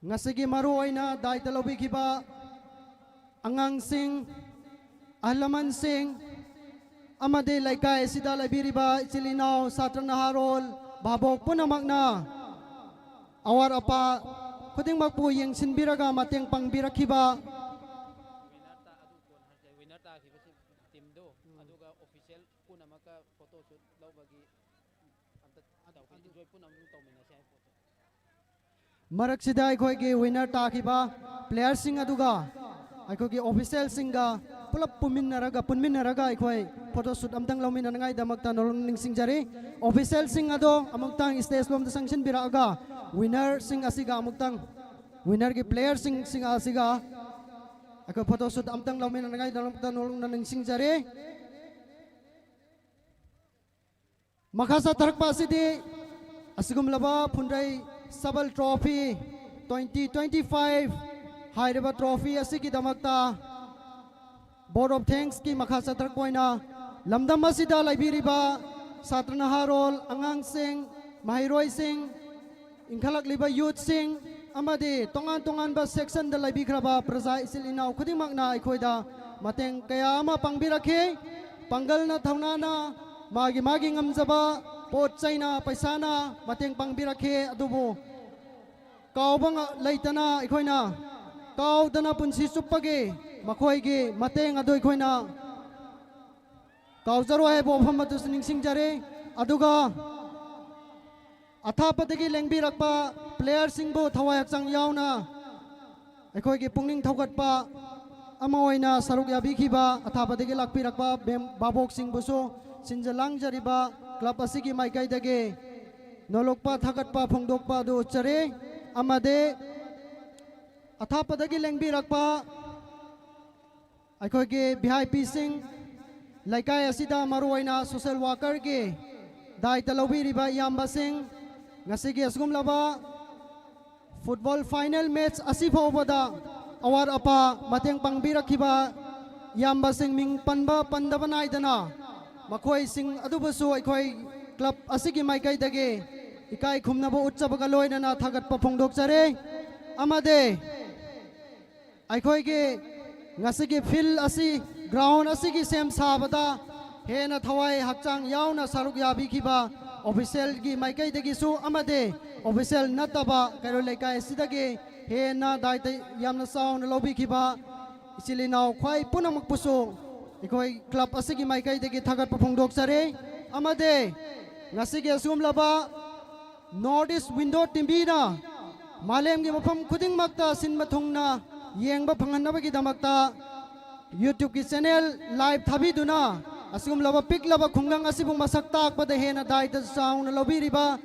ꯉꯁꯤꯒꯤ ꯃꯔꯨ ꯑꯣꯏꯅ ꯗꯥꯏꯇ ꯂꯧꯕꯤꯈꯤꯕ ꯑꯉꯥꯡꯁꯤꯡ, ꯑꯍꯜ ꯂꯃꯟꯁꯤꯡ ꯑꯃꯗꯤ ꯂꯩꯀꯥꯏ ꯑꯁꯤꯗ ꯂꯩꯕꯤꯔꯤꯕ ꯏꯆꯤꯜ ꯏꯅꯥꯎ, ꯁꯥꯇ꯭ꯔ ꯅꯍꯥꯔꯣꯜ, ꯚꯥꯕꯣꯛ ꯄꯨꯝꯅꯃꯛꯅ ꯑꯋꯥꯠ ꯑꯄꯥ ꯈꯨꯗꯤꯡꯃꯛꯄꯨ ꯌꯦꯡꯁꯤꯟꯕꯤꯔꯒ ꯃꯇꯦꯡ ꯄꯥꯡꯕꯤꯔꯛꯈꯤꯕ꯫ ꯋꯤꯅꯔ ꯇꯥꯈꯤꯕꯁꯤ ꯇꯤꯝꯗꯨ, ꯑꯗꯨꯒ ꯑꯣꯐꯤꯁꯤꯌꯦꯜ ꯄꯨꯝꯅꯃꯛꯀ ꯐꯣꯇꯣ ꯁꯨꯠ ꯂꯧꯕꯒꯤ ꯑꯝꯇ ꯇꯧꯕꯤꯌꯨ꯫ ꯏꯟꯖꯣꯏ ꯄꯨꯟꯅ ꯑꯃꯨꯛ ꯇꯧꯃꯤꯟꯅꯁꯦ ꯍꯥꯏ ꯄꯣꯠꯇꯣ꯫ ꯃꯔꯛꯁꯤꯗ ꯑꯩꯈꯣꯏꯒꯤ ꯋꯤꯅꯔ ꯇꯥꯈꯤꯕ ꯄ꯭ꯂꯦꯌꯔꯁꯤꯡ ꯑꯗꯨꯒ ꯑꯩꯈꯣꯏꯒꯤ ꯑꯣꯐꯤꯁꯤꯌꯦꯜꯁꯤꯡꯒ ꯄꯨꯂꯞ ꯄꯨꯟꯃꯤꯟꯅꯔꯒ, ꯄꯨꯟꯃꯤꯟꯅꯔꯒ ꯑꯩꯈꯣꯏ ꯐꯣꯇꯣ ꯁꯨꯠ ꯑꯝꯇꯪ ꯂꯧꯃꯤꯟꯅꯅꯉꯥꯏꯗꯃꯛꯇ ꯅꯣꯜꯂꯨꯛꯅ ꯅꯤꯡꯁꯤꯡꯖꯔꯤ꯫ ꯑꯣꯐꯤꯁꯤꯌꯦꯜꯁꯤꯡ ꯑꯗꯣ ꯑꯃꯨꯛꯇꯪ ꯁ꯭ꯇꯦꯖ ꯂꯣꯝꯗ ꯆꯪꯁꯤꯟꯕꯤꯔꯛꯑꯒ ꯋꯤꯅꯔꯁꯤꯡ ꯑꯁꯤꯒ ꯑꯃꯨꯛꯇꯪ, ꯋꯤꯅꯔꯒꯤ ꯄ꯭ꯂꯦꯌꯔꯁꯤꯡ ꯑꯁꯤꯒ ꯑꯩꯈꯣꯏ ꯐꯣꯇꯣ ꯁꯨꯠ ꯑꯝꯇꯪ ꯂꯧꯃꯤꯟꯅꯅꯉꯥꯏꯗꯃꯛꯇ ꯅꯣꯜꯂꯨꯛꯅ ꯅꯤꯡꯁꯤꯡꯖꯔꯤ꯫ ꯃꯈꯥ ꯆꯠꯊꯔꯛꯄ ꯑꯁꯤꯗꯤ ꯑꯁꯤꯒꯨꯝꯂꯕ ꯐꯨꯟꯗ꯭ꯔꯩ Sabal trophy twenty twenty five ꯍꯥꯏꯔꯤꯕ ꯇ꯭ꯔꯣꯐꯤ ꯑꯁꯤꯒꯤꯗꯃꯛꯇ Vote of Thanksꯀꯤ ꯃꯈꯥ ꯆꯠꯊꯔꯛꯄ ꯑꯣꯏꯅ ꯂꯝꯗꯝ ꯑꯁꯤꯗ ꯂꯩꯕꯤꯔꯤꯕ ꯁꯥꯇ꯭ꯔ ꯅꯍꯥꯔꯣꯜ, ꯑꯉꯥꯡꯁꯤꯡ, ꯃꯍꯩꯔꯣꯏꯁꯤꯡ, ꯏꯟꯈꯠꯂꯛꯂꯤꯕ ꯌꯨꯠꯁꯤꯡ ꯑꯃꯗꯤ ꯇꯣꯉꯥꯟ ꯇꯣꯉꯥꯟꯕ ꯁꯦꯛꯁꯟꯗ ꯂꯩꯕꯤꯈ꯭ꯔꯕ ꯄ꯭ꯔꯖꯥ ꯏꯆꯤꯜ ꯏꯅꯥꯎ ꯈꯨꯗꯤꯡꯃꯛꯅ ꯑꯩꯈꯣꯏꯗ ꯃꯇꯦꯡ ꯀꯌꯥ ꯑꯃ ꯄꯥꯡꯕꯤꯔꯛꯈꯤ꯫ ꯄꯥꯡꯒꯜꯅ, ꯊꯧꯅꯥꯅ, ꯃꯥꯒꯤ ꯃꯥꯒꯤ ꯉꯝꯖꯕ ꯄꯣꯠ ꯆꯩꯅ, ꯄꯩꯁꯥꯅ ꯃꯇꯦꯡ ꯄꯥꯡꯕꯤꯔꯛꯈꯤ꯫ ꯑꯗꯨꯕꯨ ꯀꯥꯎꯕ ꯉ-, ꯂꯩꯇꯅ ꯑꯩꯈꯣꯏꯅ ꯀꯥꯎꯗꯅ ꯄꯨꯟꯁꯤ ꯆꯨꯞꯄꯒꯤ ꯃꯈꯣꯏꯒꯤ ꯃꯇꯦꯡ ꯑꯗꯨ ꯑꯩꯈꯣꯏꯅ ꯀꯥꯎꯖꯔꯣꯏ ꯍꯥꯏꯕ ꯋꯥꯐꯝ ꯑꯗꯨꯁꯨ ꯅꯤꯡꯁꯤꯡꯖꯔꯤ꯫ ꯑꯗꯨꯒ ꯑꯊꯥꯞꯄꯗꯒꯤ ꯂꯦꯡꯕꯤꯔꯛꯄ ꯄ꯭ꯂꯦꯌꯔꯁꯤꯡꯕꯨ ꯊꯋꯥꯏ ꯍꯛꯆꯥꯡ ꯌꯥꯎꯅ ꯑꯩꯈꯣꯏꯒꯤ ꯄꯨꯛꯅꯤꯡ ꯊꯧꯒꯠꯄ ꯑꯃ ꯑꯣꯏꯅ ꯁꯔꯨꯛ ꯌꯥꯕꯤꯈꯤꯕ ꯑꯊꯥꯞꯄꯗꯒꯤ ꯂꯥꯛꯄꯤꯔꯛꯄ ꯃꯦꯝ-, ꯚꯥꯕꯣꯛꯁꯤꯡꯕꯨꯁꯨ ꯁꯤꯟꯖ ꯂꯥꯡꯖꯔꯤꯕ ꯀ꯭ꯂꯕ ꯑꯁꯤꯒꯤ ꯃꯥꯏꯀꯩꯗꯒꯤ ꯅꯣꯂꯣꯛꯄ ꯊꯥꯒꯠꯄ ꯐꯣꯡꯗꯣꯛꯄ ꯑꯗꯨ ꯎꯠꯆꯔꯤ꯫ ꯑꯃꯗꯤ ꯑꯊꯥꯞꯄꯗꯒꯤ ꯂꯦꯡꯕꯤꯔꯛꯄ ꯑꯩꯈꯣꯏꯒꯤ ꯚꯤ ꯑꯥꯏ ꯄꯤꯁꯤꯡ, ꯂꯩꯀꯥꯏ ꯑꯁꯤꯗ ꯃꯔꯨꯑꯣꯏꯅ ꯁꯣꯁꯦꯜ ꯋꯥꯀꯔꯒꯤ ꯗꯥꯏꯇ ꯂꯧꯕꯤꯔꯤꯕ ꯏꯌꯥꯝꯕꯁꯤꯡ, ꯉꯁꯤꯒꯤ ꯑꯁꯤꯒꯨꯝꯂꯕ Football final match ꯑꯁꯤ ꯐꯥꯎꯕꯗ ꯑꯋꯥꯠ ꯑꯄꯥ ꯃꯇꯦꯡ ꯄꯥꯡꯕꯤꯔꯛꯈꯤꯕ ꯏꯌꯥꯝꯕꯁꯤꯡ ꯃꯤꯡ ꯄꯟꯕ ꯄꯟꯗꯕ ꯅꯥꯏꯗꯅ ꯃꯈꯣꯏꯁꯤꯡ ꯑꯗꯨꯕꯨꯁꯨ ꯑꯩꯈꯣꯏ club ꯑꯁꯤꯒꯤ ꯃꯥꯏꯀꯩꯗꯒꯤ ꯏꯀꯥꯏ ꯈꯨꯝꯅꯕ ꯎꯠꯆꯕꯒ ꯂꯣꯏꯅꯅ ꯊꯥꯒꯠꯄ ꯐꯣꯡꯗꯣꯛꯆꯔꯤ꯫ ꯑꯃꯗꯤ ꯑꯩꯈꯣꯏꯒꯤ ꯉꯁꯤꯒꯤ field ꯑꯁꯤ, ground ꯑꯁꯤꯒꯤ ꯁꯦꯝ ꯁꯥꯕꯗ ꯍꯦꯟꯅ ꯊꯋꯥꯏ ꯍꯛꯆꯥꯡ ꯌꯥꯎꯅ ꯁꯔꯨꯛ ꯌꯥꯕꯤꯈꯤꯕ officialꯒꯤ ꯃꯥꯏꯀꯩꯗꯒꯤꯁꯨ ꯑꯃꯗꯤ official ꯅꯠꯇꯕ ꯀꯩꯔꯣꯏ ꯂꯩꯀꯥꯏ ꯑꯁꯤꯗꯒꯤ ꯍꯦꯟꯅ ꯗꯥꯏꯇ ꯌꯥꯝꯅ ꯆꯥꯎꯅ ꯂꯧꯕꯤꯈꯤꯕ ꯏꯆꯤꯜ ꯏꯅꯥꯎ ꯈ꯭ꯋꯥꯏ ꯄꯨꯝꯅꯃꯛꯄꯨꯁꯨ ꯑꯩꯈꯣꯏ club ꯑꯁꯤꯒꯤ ꯃꯥꯏꯀꯩꯗꯒꯤ ꯊꯥꯒꯠꯄ ꯐꯣꯡꯗꯣꯛꯆꯔꯤ꯫ ꯑꯃꯗꯤ ꯉꯁꯤꯒꯤ ꯑꯁꯤꯒꯨꯝꯂꯕ North East Window TVꯅ ꯃꯥꯂꯦꯝꯒꯤ ꯃꯐꯝ ꯈꯨꯗꯤꯡꯃꯛꯇ ꯁꯤꯟꯕ ꯊꯨꯡꯅ ꯌꯦꯡꯕ ꯐꯪꯍꯟꯅꯕꯒꯤꯗꯃꯛꯇ YouTubeꯀꯤ channel live ꯊꯥꯕꯤꯗꯨꯅ ꯑꯁꯤꯒꯨꯝꯂꯕ ꯄꯤꯛꯂꯕ ꯈꯨꯡꯒꯪ ꯑꯁꯤꯕꯨ ꯃꯁꯛ ꯇꯥꯛꯄꯗ ꯍꯦꯟꯅ ꯗꯥꯏꯇ ꯆꯥꯎꯅ ꯂꯧꯕꯤꯔꯤꯕ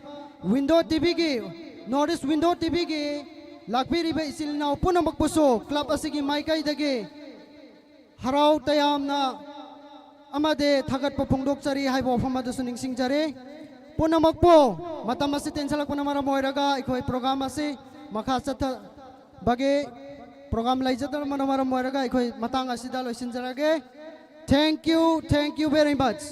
Window TVꯒꯤ, North East Window TVꯒꯤ ꯂꯥꯛꯄꯤꯔꯤꯕ ꯏꯆꯤꯜ ꯏꯅꯥꯎ ꯄꯨꯝꯅꯃꯛꯄꯨꯁꯨ club ꯑꯁꯤꯒꯤ ꯃꯥꯏꯀꯩꯗꯒꯤ ꯍꯔꯥꯎ ꯇꯌꯥꯝꯅ ꯑꯃꯗꯤ ꯊꯥꯒꯠꯄ ꯐꯣꯡꯗꯣꯛꯆꯔꯤ ꯍꯥꯏꯕ ꯋꯥꯐꯝ ꯑꯗꯨꯁꯨ ꯅꯤꯡꯁꯤꯡꯖꯔꯤ꯫ ꯄꯨꯝꯅꯃꯛꯄꯨ ꯃꯇꯝ ꯑꯁꯤ ꯇꯦꯟꯁꯤꯜꯂꯛꯄꯅ ꯃꯔꯝ ꯑꯣꯏꯔꯒ ꯑꯩꯈꯣꯏ program ꯑꯁꯤ ꯃꯈꯥ ꯆꯠꯊꯕꯒꯤ program ꯂꯩꯖꯗꯕꯅ ꯃꯔꯝ ꯑꯣꯏꯔꯒ ꯑꯩꯈꯣꯏ ꯃꯇꯥꯡ ꯑꯁꯤꯗ ꯂꯣꯏꯁꯤꯟꯖꯔꯒꯦ꯫ Thank you, thank you very much꯫